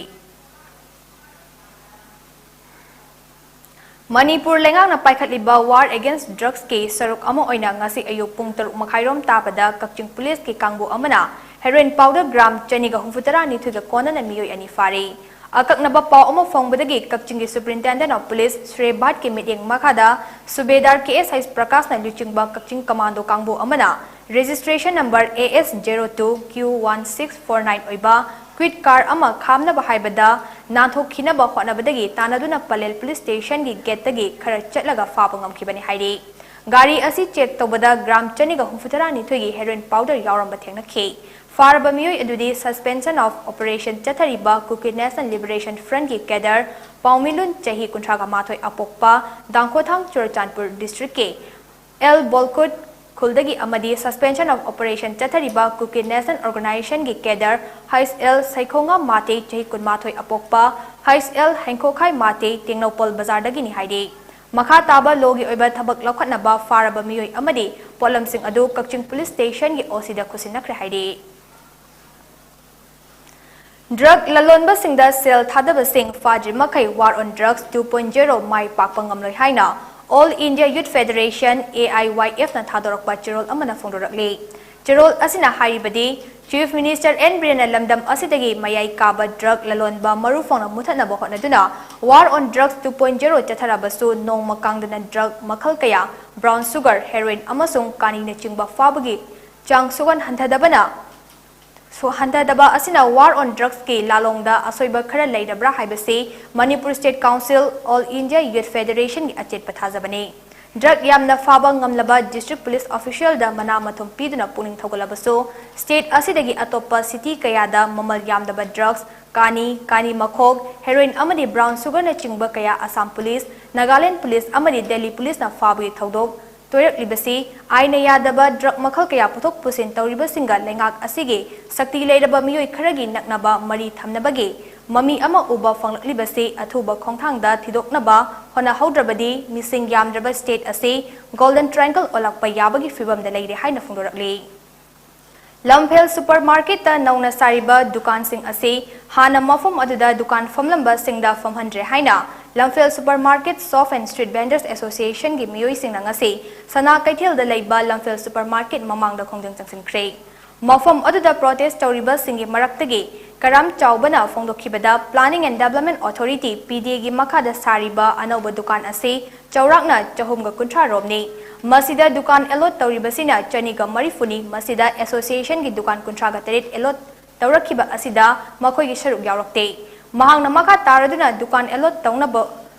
ꯃꯅꯤꯄꯨꯔ ꯂꯩꯉꯥꯛꯅ ꯄꯥꯏꯈꯠꯂꯤꯕ War Against Drugs ꯀꯤ ꯁꯔꯨꯛ ꯑꯃ ꯑꯣꯏꯅ ꯉꯁꯤ ꯑꯌꯨꯛ ꯄꯨꯡ ꯇꯔꯨꯛ ꯃꯈꯥꯏꯔꯣꯝ ꯇꯥꯕꯗ ꯀꯛꯆꯤꯡ Police ꯀꯤ ꯀꯥꯡꯕꯨ ꯑꯃꯅ heroin powder gram ꯆꯅꯤꯒ ꯍꯨꯝꯐꯨꯇꯔꯥ ꯅꯤꯊꯣꯏꯒ ꯀꯣꯟꯅꯅ ꯃꯤꯑꯣꯏ ꯑꯅꯤ ꯐꯥꯔꯤ꯫ ꯑꯀꯛꯅꯕ ꯄꯥꯎ ꯑꯃ ꯐꯪꯕꯗꯒꯤ ꯀꯛꯆꯤꯡꯒꯤ Superintendent of Police ꯁ꯭ꯔꯦ ꯚꯥꯠꯀꯤ ꯃꯤꯠꯌꯦꯡ ꯃꯈꯥꯗ ꯁꯨꯕꯦꯗꯥꯔ ꯀꯦ ꯑꯦꯁ ꯍꯩꯁ ꯄ꯭ꯔꯀꯥꯁꯅ ꯂꯨꯆꯤꯡꯕ ꯀꯛꯆꯤꯡ Commando ꯀꯥꯡꯕꯨ ꯑꯃꯅ registration number A S zero two Q one six four nine ꯑꯣꯏꯕ Kwid car ꯑꯃ ꯈꯥꯝꯅꯕ ꯍꯥꯏꯕꯗ ꯅꯥꯟꯊꯣꯛꯈꯤꯅꯕ ꯍꯣꯠꯅꯕꯗꯒꯤ ꯇꯥꯟꯅꯗꯨꯅ ꯄꯂꯦꯜ Police Station ꯒꯤ gate ꯇꯒꯤ ꯈꯔ ꯆꯠꯂꯒ ꯐꯥꯕ ꯉꯝꯈꯤꯕꯅꯤ ꯍꯥꯏꯔꯤ꯫ ꯒꯥꯔꯤ ꯑꯁꯤ check ꯇꯧꯕꯗ gram ꯆꯅꯤꯒ ꯍꯨꯝꯐꯨꯇꯔꯥ ꯅꯤꯊꯣꯏꯒꯤ heroin powder ꯌꯥꯎꯔꯝꯕ ꯊꯦꯡꯅꯈꯤ꯫ ꯐꯥꯔꯕ ꯃꯤꯑꯣꯏ ꯑꯗꯨꯗꯤ suspension of operation ꯆꯠꯊꯔꯤꯕ Kuki National Liberation Front ꯀꯤ cadre ꯄꯥꯎꯃꯤꯂꯨꯟ ꯆꯍꯤ ꯀꯨꯟꯊ꯭ꯔꯥꯒ ꯃꯥꯊꯣꯏ ꯑꯄꯣꯛꯄ ꯗꯥꯡꯈꯣꯊꯥꯡ ꯆꯨꯔꯆꯥꯟꯄꯨꯔ district ꯀꯤ ꯑꯦꯜ ꯕꯣꯜꯀꯨꯠ ꯈꯨꯜꯗꯒꯤ ꯑꯃꯗꯤ suspension of operation ꯆꯠꯊꯔꯤꯕ Kuki National Organization ꯒꯤ cadre ꯍꯩꯁ ꯑꯦꯜ ꯁꯩꯈꯣꯉꯥ ꯃꯥꯇꯦ ꯆꯍꯤ ꯀꯨꯟꯃꯥꯊꯣꯏ ꯑꯄꯣꯛꯄ ꯍꯩꯁ ꯑꯦꯜ ꯍꯩꯈꯣꯈꯥꯏ ꯃꯥꯇꯦ ꯇꯦꯡꯅꯧꯄꯜ ꯕꯖꯥꯔꯗꯒꯤꯅꯤ ꯍꯥꯏꯔꯤ꯫ ꯃꯈꯥ ꯇꯥꯕ law ꯒꯤ ꯑꯣꯏꯕ ꯊꯕꯛ ꯂꯧꯈꯠꯅꯕ ꯐꯥꯔꯕ ꯃꯤꯑꯣꯏ ꯑꯃꯗꯤ ꯄꯣꯠꯂꯝꯁꯤꯡ ꯑꯗꯨ ꯀꯛꯆꯤꯡ Police Station ꯒꯤ ꯑꯣ ꯁꯤ ꯗ ꯈꯨꯠꯁꯤꯟꯅꯈ꯭ꯔꯦ ꯍꯥꯏꯔꯤ꯫ Drug ꯂꯂꯣꯟꯕꯁꯤꯡꯗ cell ꯊꯥꯗꯕꯁꯤꯡ ꯐꯥꯗ꯭ꯔꯤꯃꯈꯩ War on Drugs two point zero ꯃꯥꯏ ꯄꯥꯛꯄ ꯉꯝꯂꯣꯏ ꯍꯥꯏꯅ All India Youth Federation, A I Y F ꯅ ꯊꯥꯗꯣꯔꯛꯄ ꯆꯦꯔꯣꯜ ꯑꯃꯅ ꯐꯣꯡꯗꯣꯔꯛꯂꯤ꯫ ꯆꯦꯔꯣꯜ ꯑꯁꯤꯅ ꯍꯥꯏꯔꯤꯕꯗꯤ, Chief Minister N Biren ꯂꯝꯗꯝ ꯑꯁꯤꯗꯒꯤ ꯃꯌꯥꯏ ꯀꯥꯕ drug ꯂꯂꯣꯟꯕ ꯃꯔꯨ ꯐꯪꯅ ꯃꯨꯊꯠꯅꯕ ꯍꯣꯠꯅꯗꯨꯅ War on Drugs two point zero ꯆꯠꯊꯔꯕꯁꯨ ꯅꯣꯡꯃ ꯀꯥꯡꯗꯅ drug ꯃꯈꯜ ꯀꯌꯥ, brown sugar, heroin ꯑꯃꯁꯨꯡ ꯀꯥꯅꯤꯅꯆꯤꯡꯕ ꯐꯥꯕꯒꯤ ꯆꯥꯡ ꯁꯨꯒꯟ ꯍꯟꯊꯗꯕꯅ ꯁꯣ-, ꯍꯟꯊꯗꯕ ꯑꯁꯤꯅ War on Drugsꯀꯤ ꯂꯥꯂꯣꯡꯗ ꯑꯁꯣꯏꯕ ꯈꯔ ꯂꯩꯔꯕ꯭ꯔꯥ ꯍꯥꯏꯕꯁꯤ Manipur State Council, All India Youth Federationꯒꯤ ꯑꯆꯦꯠꯄ ꯊꯥꯖꯕꯅꯤ꯫ Drug ꯌꯥꯝꯅ ꯐꯥꯕ ꯉꯝꯂꯕ district police officialꯗ ꯃꯅꯥ ꯃꯊꯨꯝ ꯄꯤꯗꯨꯅ ꯄꯨꯛꯅꯤꯡ ꯊꯧꯒꯠꯂꯕꯁꯨ, state ꯑꯁꯤꯗꯒꯤ ꯑꯇꯣꯞꯄ city ꯀꯌꯥꯗ ꯃꯃꯜ ꯌꯥꯝꯗꯕ drugs, ꯀꯥꯅꯤ, ꯀꯥꯅꯤ ꯃꯈꯣꯛ, heroin ꯑꯃꯗꯤ brown sugarꯅꯆꯤꯡꯕ ꯀꯌꯥ Assam Police, Nagaland Police ꯑꯃꯗꯤ Delhi Policeꯅ ꯐꯥꯕꯒꯤ ꯊꯧꯗꯣꯛ ꯇꯣꯏꯔꯛꯂꯤꯕꯁꯤ ꯑꯥꯏꯟꯅ ꯌꯥꯗꯕ drug ꯃꯈꯜ ꯀꯌꯥ ꯄꯨꯊꯣꯛ ꯄꯨꯁꯤꯟ ꯇꯧꯔꯤꯕꯁꯤꯡꯒ ꯂꯩꯉꯥꯛ ꯑꯁꯤꯒꯤ ꯁꯛꯇꯤ ꯂꯩꯔꯕ ꯃꯤꯑꯣꯏ ꯈꯔꯒꯤ ꯅꯛꯅꯕ ꯃꯔꯤ ꯊꯝꯅꯕꯒꯤ ꯃꯃꯤ ꯑꯃ ꯎꯕ ꯐꯪꯂꯛꯂꯤꯕꯁꯤ ꯑꯊꯨꯕ ꯈꯣꯡꯊꯥꯡꯗ ꯊꯤꯗꯣꯛꯅꯕ ꯍꯣꯠꯅꯍꯧꯗ꯭ꯔꯕꯗꯤ ꯃꯤꯁꯤꯡ ꯌꯥꯝꯗ꯭ꯔꯕ state ꯑꯁꯤ Golden Triangle ꯑꯣꯜꯂꯛꯄ ꯌꯥꯕꯒꯤ ꯐꯤꯕꯝꯗ ꯂꯩꯔꯦ ꯍꯥꯏꯅ ꯐꯣꯡꯗꯣꯔꯛꯂꯤ꯫ ꯂꯝꯐꯦꯜ Supermarketꯇ ꯅꯧꯅ ꯁꯥꯔꯤꯕ ꯗꯨꯀꯥꯟꯁꯤꯡ ꯑꯁꯤ ꯍꯥꯟꯅ ꯃꯐꯝ ꯑꯗꯨꯗ ꯗꯨꯀꯥꯟ ꯐꯝꯂꯝꯕꯁꯤꯡꯗ ꯐꯝꯍꯟꯗ꯭ꯔꯦ ꯍꯥꯏꯅ ꯂꯝꯐꯦꯜ Supermarket Shop and Street Vendors Associationꯒꯤ ꯃꯤꯑꯣꯏꯁꯤꯡꯅ ꯉꯁꯤ ꯁꯅꯥ ꯀꯩꯊꯦꯜꯗ ꯂꯩꯕ ꯂꯝꯐꯦꯜ Supermarket ꯃꯃꯥꯡꯗ ꯈꯣꯡꯖꯪ ꯆꯪꯁꯤꯟꯈ꯭ꯔꯦ꯫ ꯃꯐꯝ ꯑꯗꯨꯗ protest ꯇꯧꯔꯤꯕꯁꯤꯡꯒꯤ ꯃꯔꯛꯇꯒꯤ ꯀꯔꯥꯝ ꯆꯥꯎꯕꯅ ꯐꯣꯡꯗꯣꯛꯈꯤꯕꯗ, Planning and Development Authority, PDAꯒꯤ ꯃꯈꯥꯗ ꯁꯥꯔꯤꯕ ꯑꯅꯧꯕ ꯗꯨꯀꯥꯟ ꯑꯁꯤ ꯆꯥꯎꯔꯥꯛꯅ ꯆꯍꯨꯝꯒ ꯀꯨꯟꯊ꯭ꯔꯥ ꯔꯣꯝꯅꯤ꯫ ꯃꯁꯤꯗ ꯗꯨꯀꯥꯟ allot ꯇꯧꯔꯤꯕꯁꯤꯅ ꯆꯅꯤꯒ ꯃꯔꯤꯐꯨꯅꯤ꯫ ꯃꯁꯤꯗ Associationꯒꯤ ꯗꯨꯀꯥꯟ ꯀꯨꯟꯊ꯭ꯔꯥꯒ ꯇꯔꯦꯠ allot ꯇꯧꯔꯛꯈꯤꯕ ꯑꯁꯤꯗ ꯃꯈꯣꯏꯒꯤ ꯁꯔꯨꯛ ꯌꯥꯎꯔꯛꯇꯦ꯫ ꯃꯍꯥꯛꯅ ꯃꯈꯥ ꯇꯥꯔꯗꯨꯅ ꯗꯨꯀꯥꯟ allot ꯇꯧꯅꯕ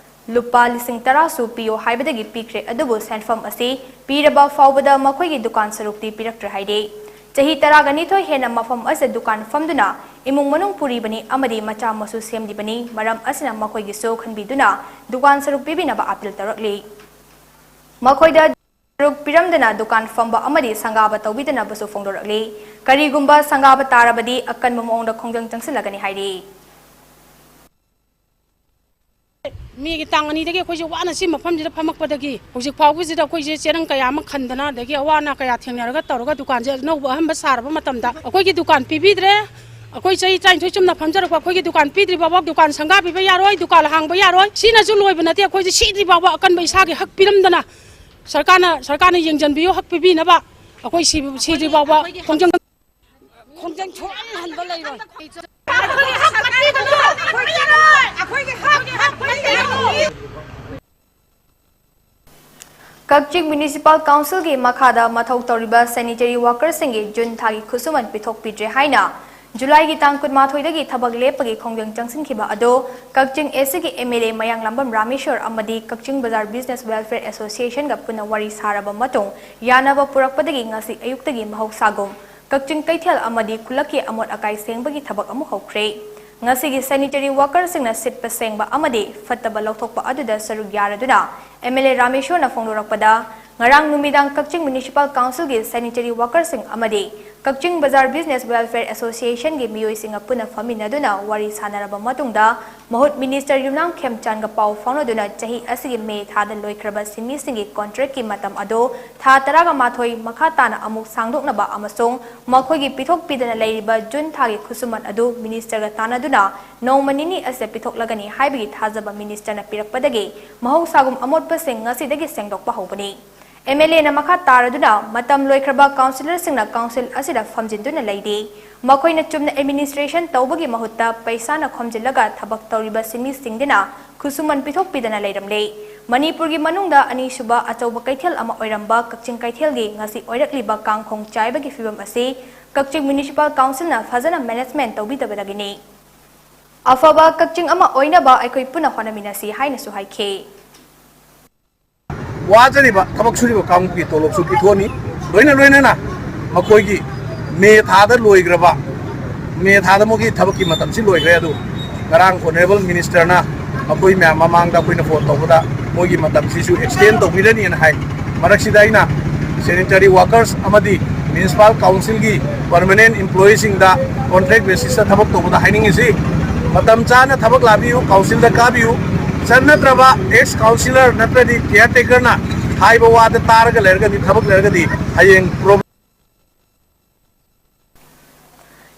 ꯂꯨꯄꯥ ꯂꯤꯁꯤꯡ ꯇꯔꯥꯁꯨ ꯄꯤꯌꯣ ꯍꯥꯏꯕꯗꯒꯤ ꯄꯤꯈ꯭ꯔꯦ, ꯑꯗꯨꯕꯨ ꯁꯦꯟꯐꯝ ꯑꯁꯤ ꯄꯤꯔꯕ ꯐꯥꯎꯕꯗ ꯃꯈꯣꯏꯒꯤ ꯗꯨꯀꯥꯟ ꯁꯔꯨꯛꯇꯤ ꯄꯤꯔꯛꯇ꯭ꯔꯦ ꯍꯥꯏꯔꯤ꯫ ꯆꯍꯤ ꯇꯔꯥꯒ ꯅꯤꯊꯣꯏ ꯍꯦꯟꯅ ꯃꯐꯝ ꯑꯁꯤꯗ ꯗꯨꯀꯥꯟ ꯐꯝꯗꯨꯅ ꯏꯃꯨꯡ ꯃꯅꯨꯡ ꯄꯨꯔꯤꯕꯅꯤ ꯑꯃꯗꯤ ꯃꯆꯥ ꯃꯁꯨ ꯁꯦꯝꯂꯤꯕꯅꯤ꯫ ꯃꯔꯝ ꯑꯁꯤꯅ ꯃꯈꯣꯏꯒꯤꯁꯨ ꯈꯟꯕꯤꯗꯨꯅ ꯗꯨꯀꯥꯟ ꯁꯔꯨꯛ ꯄꯤꯕꯤꯅꯕ appeal ꯇꯧꯔꯛꯂꯤ꯫ ꯃꯈꯣꯏꯗ ꯁꯔꯨꯛ ꯄꯤꯔꯝꯗꯅ ꯗꯨꯀꯥꯟ ꯐꯝꯕ ꯑꯃꯗꯤ ꯁꯪꯒꯥꯕ ꯇꯧꯕꯤꯗꯅꯕꯁꯨ ꯐꯣꯡꯗꯣꯔꯛꯂꯤ꯫ ꯀꯔꯤꯒꯨꯝꯕ ꯁꯪꯒꯥꯕ ꯇꯥꯔꯕꯗꯤ ꯑꯀꯟꯕ ꯃꯑꯣꯡꯗ ꯈꯣꯡꯖꯪ ꯆꯪꯁꯤꯜꯂꯒꯅꯤ ꯍꯥꯏꯔꯤ꯫ ꯃꯦꯒꯤ ꯇꯥꯡ ꯑꯅꯤꯗꯒꯤ ꯑꯩꯈꯣꯏꯁꯦ ꯋꯥꯅ ꯁꯤ ꯃꯐꯝꯁꯤꯗ ꯐꯝꯃꯛꯄꯗꯒꯤ ꯍꯧꯖꯤꯛ ꯐꯥꯎꯕꯁꯤꯗ ꯑꯩꯈꯣꯏꯁꯦ ꯆꯦꯔꯪ ꯀꯌꯥ ꯑꯃ ꯈꯟꯗꯅ, ꯑꯗꯒꯤ ꯑꯋꯥ ꯑꯅꯥ ꯀꯌꯥ ꯊꯦꯡꯅꯔꯒ ꯇꯧꯔꯒ ꯗꯨꯀꯥꯟꯁꯦ ꯑꯅꯧꯕ ꯑꯍꯟꯕ ꯁꯥꯔꯕ ꯃꯇꯝꯗ ꯑꯩꯈꯣꯏꯒꯤ ꯗꯨꯀꯥꯟ ꯄꯤꯕꯤꯗ꯭ꯔꯦ꯫ ꯑꯩꯈꯣꯏ ꯆꯍꯤ ꯇꯔꯥꯅꯤꯊꯣꯏ ꯆꯨꯝꯅ ꯐꯝꯖꯔꯛꯄ ꯑꯩꯈꯣꯏꯒꯤ ꯗꯨꯀꯥꯟ ꯄꯤꯗ꯭ꯔꯤ ꯐꯥꯎꯕ ꯗꯨꯀꯥꯟ ꯁꯪꯒꯥꯕꯤꯕ ꯌꯥꯔꯣꯏ, ꯗꯨꯀꯥꯟ ꯍꯥꯡꯕ ꯌꯥꯔꯣꯏ꯫ ꯁꯤꯅꯁꯨ ꯂꯣꯏꯕ ꯅꯠꯇꯦ, ꯑꯩꯈꯣꯏꯁꯦ ꯁꯤꯗ꯭ꯔꯤ ꯐꯥꯎꯕ ꯑꯀꯟꯕ ꯏꯁꯥꯒꯤ ꯍꯛ ꯄꯤꯔꯝꯗꯅ ꯁꯔꯀꯥꯔꯅ, ꯁꯔꯀꯥꯔꯅ ꯌꯦꯡꯁꯤꯟꯕꯤꯌꯨ, ꯍꯛ ꯄꯤꯕꯤꯅꯕ꯫ ꯑꯩꯈꯣꯏ ꯁꯤ-, ꯁꯤꯗ꯭ꯔꯤ ꯐꯥꯎꯕ ꯈꯣꯡꯖꯪ ꯈꯣꯡꯖꯪ ꯊꯣꯛꯍꯟꯍꯟꯕ ꯂꯩꯔꯣꯏ꯫ ꯀꯛꯆꯤꯡ ꯃ꯭ꯌꯨꯅꯤꯁꯤꯄꯥꯜ ꯀꯥꯎꯟꯁꯤꯜꯒꯤ ꯃꯈꯥꯗ ꯃꯊꯧ ꯇꯧꯔꯤꯕ ꯁꯦꯅꯤꯇꯔꯤ ꯋꯥꯀꯔꯁꯤꯡꯒꯤ ꯖꯨꯟ ꯊꯥꯒꯤ ꯈꯨꯠꯁꯨꯃꯟ ꯄꯤꯊꯣꯛꯄꯤꯗ꯭ꯔꯦ ꯍꯥꯏꯅ ꯖꯨꯂꯥꯏꯒꯤ ꯇꯥꯡ ꯀꯨꯟꯃꯥꯊꯣꯏꯗꯒꯤ ꯊꯕꯛ ꯂꯦꯞꯄꯒꯤ ꯈꯣꯡꯖꯪ ꯆꯪꯁꯤꯟꯈꯤꯕ ꯑꯗꯨ ꯀꯛꯆꯤꯡ ꯑꯦꯁ ꯁꯤꯒꯤ ꯑꯦꯝ ꯑꯦꯜ ꯑꯦ ꯃꯌꯥꯡꯂꯥꯝꯕꯝ ꯔꯥꯃꯦꯁꯣꯔ ꯑꯃꯗꯤ ꯀꯛꯆꯤꯡ ꯕꯖꯥꯔ ꯕꯤꯖꯤꯅꯦꯁ ꯋꯦꯜꯐꯤꯌꯔ ꯑꯦꯁꯣꯁꯤꯌꯦꯁꯟꯒ ꯄꯨꯟꯅ ꯋꯥꯔꯤ ꯁꯥꯔꯕ ꯃꯇꯨꯡ ꯌꯥꯅꯕ ꯄꯨꯔꯛꯄꯗꯒꯤ ꯉꯁꯤ ꯑꯌꯨꯛꯇꯒꯤ ꯃꯍꯧꯁꯥꯒꯨꯝ ꯀꯛꯆꯤꯡ ꯀꯩꯊꯦꯜ ꯑꯃꯗꯤ ꯈꯨꯜꯂꯛꯀꯤ ꯑꯃꯣꯠ ꯑꯀꯥꯏ ꯁꯦꯡꯕꯒꯤ ꯊꯕꯛ ꯑꯃꯨꯛ ꯍꯧꯈ꯭ꯔꯦ꯫ ꯉꯁꯤꯒꯤ ꯁꯦꯅꯤꯇꯔꯤ ꯋꯥꯀꯔꯁꯤꯡꯅ ꯁꯤꯠꯄ ꯁꯦꯡꯕ ꯑꯃꯗꯤ ꯐꯠꯇꯕ ꯂꯧꯊꯣꯛꯄ ꯑꯗꯨꯗ ꯁꯔꯨꯛ ꯌꯥꯔꯗꯨꯅ ꯑꯦꯝ ꯑꯦꯜ ꯑꯦ ꯔꯥꯃꯦꯁꯣꯔꯅ ꯐꯣꯡꯗꯣꯔꯛꯄꯗ, ꯉꯔꯥꯡ ꯅꯨꯃꯤꯗꯥꯡ ꯀꯛꯆꯤꯡ ꯃ꯭ꯌꯨꯅꯤꯁꯤꯄꯥꯜ ꯀꯥꯎꯟꯁꯤꯜꯒꯤ ꯁꯦꯅꯤꯇꯔꯤ ꯋꯥꯀꯔꯁꯤꯡ ꯑꯃꯗꯤ ꯀꯛꯆꯤꯡ ꯕꯖꯥꯔ ꯕꯤꯖꯤꯅꯦꯁ ꯋꯦꯜꯐꯤꯌꯔ ꯑꯦꯁꯣꯁꯤꯌꯦꯁꯟꯒꯤ ꯃꯤꯑꯣꯏꯁꯤꯡꯒ ꯄꯨꯟꯅ ꯐꯝꯃꯤꯟꯅꯗꯨꯅ ꯋꯥꯔꯤ ꯁꯥꯟꯅꯔꯕ ꯃꯇꯨꯡꯗ ꯃꯍꯨꯠ ꯃꯤꯅꯤꯁꯇꯔ ꯌꯨꯝꯅꯥꯝ ꯈꯦꯝꯆꯥꯟꯒ ꯄꯥꯎ ꯐꯥꯎꯅꯗꯨꯅ ꯆꯍꯤ ꯑꯁꯤꯒꯤ ꯃꯦ ꯊꯥꯗ ꯂꯣꯏꯈ꯭ꯔꯕ ꯁꯤꯟꯃꯤꯁꯤꯡꯒꯤ ꯀꯣꯟꯇ꯭ꯔꯦꯛꯀꯤ ꯃꯇꯝ ꯑꯗꯨ ꯊꯥ ꯇꯔꯥꯒ ꯃꯥꯊꯣꯏ ꯃꯈꯥ ꯇꯥꯅ ꯑꯃꯨꯛ ꯁꯥꯡꯗꯣꯛꯅꯕ ꯑꯃꯁꯨꯡ ꯃꯈꯣꯏꯒꯤ ꯄꯤꯊꯣꯛ ꯄꯤꯗꯅ ꯂꯩꯔꯤꯕ ꯖꯨꯟ ꯊꯥꯒꯤ ꯈꯨꯠꯁꯨꯃꯟ ꯑꯗꯨ ꯃꯤꯅꯤꯁꯇꯔꯒ ꯇꯥꯟꯅꯗꯨꯅ ꯅꯣꯡꯃ ꯅꯤꯅꯤ ꯑꯁꯤꯗ ꯄꯤꯊꯣꯛꯂꯒꯅꯤ ꯍꯥꯏꯕꯒꯤ ꯊꯥꯖꯕ ꯃꯤꯅꯤꯁꯇꯔꯅ ꯄꯤꯔꯛꯄꯗꯒꯤ ꯃꯍꯧꯁꯥꯒꯨꯝ ꯑꯃꯣꯠꯄꯁꯤꯡ ꯉꯁꯤꯗꯒꯤ ꯁꯦꯡꯗꯣꯛꯄ ꯍꯧꯕꯅꯤ꯫ ꯑꯦꯝ ꯑꯦꯜ ꯑꯦꯅ ꯃꯈꯥ ꯇꯥꯔꯗꯨꯅ ꯃꯇꯝ ꯂꯣꯏꯈ꯭ꯔꯕ ꯀꯥꯎꯟꯁꯤꯂꯔꯁꯤꯡꯅ ꯀꯥꯎꯟꯁꯤꯜ ꯑꯁꯤꯗ ꯐꯝꯖꯤꯟꯗꯨꯅ ꯂꯩꯔꯤ꯫ ꯃꯈꯣꯏꯅ ꯆꯨꯝꯅ ꯑꯦꯗꯃꯤꯅꯤꯁꯇ꯭ꯔꯦꯁꯟ ꯇꯧꯕꯒꯤ ꯃꯍꯨꯠꯇ ꯄꯩꯁꯥꯅ ꯈꯣꯝꯖꯤꯜꯂꯒ ꯊꯕꯛ ꯇꯧꯔꯤꯕ ꯁꯤꯟꯃꯤꯁꯤꯡꯗꯨꯅ ꯈꯨꯠꯁꯨꯃꯟ ꯄꯤꯊꯣꯛꯄꯤꯗꯅ ꯂꯩꯔꯝꯂꯦ꯫ ꯃꯅꯤꯄꯨꯔꯒꯤ ꯃꯅꯨꯡꯗ ꯑꯅꯤꯁꯨꯕ ꯑꯆꯧꯕ ꯀꯩꯊꯦꯜ ꯑꯃ ꯑꯣꯏꯔꯝꯕ ꯀꯛꯆꯤꯡ ꯀꯩꯊꯦꯜꯒꯤ ꯉꯁꯤ ꯑꯣꯏꯔꯛꯂꯤꯕ ꯀꯥꯡꯈꯣꯡ ꯆꯥꯏꯕꯒꯤ ꯐꯤꯕꯝ ꯑꯁꯤ ꯀꯛꯆꯤꯡ ꯃ꯭ꯌꯨꯅꯤꯁꯤꯄꯥꯜ ꯀꯥꯎꯟꯁꯤꯜꯅ ꯐꯖꯅ ꯃꯦꯅꯦꯖꯃꯦꯟ ꯇꯧꯕꯤꯗꯕꯗꯒꯤꯅꯤ꯫ ꯑꯐꯕ ꯀꯛꯆꯤꯡ ꯑꯃ ꯑꯣꯏꯅꯕ ꯑꯩꯈꯣꯏ ꯄꯨꯟꯅ ꯍꯣꯠꯅꯃꯤꯟꯅꯁꯤ ꯍꯥꯏꯅꯁꯨ ꯍꯥꯏꯈꯤ꯫ ꯋꯥꯖꯔꯤꯕ ꯊꯕꯛ ꯁꯨꯔꯤꯕ ꯀꯥꯡꯕꯨꯒꯤ ꯇꯣꯂꯣꯞꯁꯨ ꯄꯤꯊꯣꯛꯑꯅꯤ꯫ ꯂꯣꯏꯅ ꯂꯣꯏꯅꯅ ꯃꯈꯣꯏꯒꯤ ꯃꯦ ꯊꯥꯗ ꯂꯣꯏꯈ꯭ꯔꯕ, ꯃꯦ ꯊꯥꯗ ꯃꯈꯣꯏꯒꯤ ꯊꯕꯛꯀꯤ ꯃꯇꯝꯁꯤ ꯂꯣꯏꯈ꯭ꯔꯦ꯫ ꯑꯗꯨ ꯉꯔꯥꯡ ꯑꯣꯅꯔꯦꯕꯜ ꯃꯤꯅꯤꯁꯇꯔꯅ ꯃꯈꯣꯏ ꯃꯌꯥꯝ ꯃꯃꯥꯡꯗ ꯑꯩꯈꯣꯏꯅ ꯐꯣꯟ ꯇꯧꯕꯗ ꯃꯣꯏꯒꯤ ꯃꯇꯝꯁꯤꯁꯨ ꯑꯦꯛꯁꯇꯦꯟ ꯇꯧꯕꯤꯔꯅꯤꯅ ꯍꯥꯏ꯫ ꯃꯔꯛꯁꯤꯗ ꯑꯩꯅ ꯁꯦꯅꯤꯇꯔꯤ ꯋꯥꯀꯔꯁ ꯑꯃꯗꯤ ꯃ꯭ꯌꯨꯅꯤꯁꯤꯄꯥꯜ ꯀꯥꯎꯟꯁꯤꯜꯒꯤ ꯄꯔꯃꯅꯦꯟ ꯏꯝꯄ꯭ꯂꯣꯌꯤꯁꯤꯡꯗ ꯀꯣꯟꯇ꯭ꯔꯦꯛ ꯕꯦꯁꯤꯁꯇ ꯊꯕꯛ ꯇꯧꯕꯗ ꯍꯥꯏꯅꯤꯡꯉꯤꯁꯤ, ꯃꯇꯝ ꯆꯥꯅ ꯊꯕꯛ ꯂꯥꯛꯄꯤꯌꯨ, ꯀꯥꯎꯟꯁꯤꯜꯗ ꯀꯥꯕꯤꯌꯨ꯫ ꯁꯟ ꯅꯠꯇ꯭ꯔꯕ ꯑꯦꯛꯁ ꯀꯥꯎꯟꯁꯤꯂꯔ ꯅꯠꯇ꯭ꯔꯗꯤ ꯀꯤꯌꯥꯔ ꯇꯦꯀꯔꯅ ꯍꯥꯏꯕ ꯋꯥꯗ ꯇꯥꯔꯒ ꯂꯩꯔꯒꯗꯤ, ꯊꯕꯛ ꯂꯩꯔꯒꯗꯤ ꯍꯌꯦꯡ ꯄ꯭ꯔꯣꯕ꯭ꯂꯦꯝ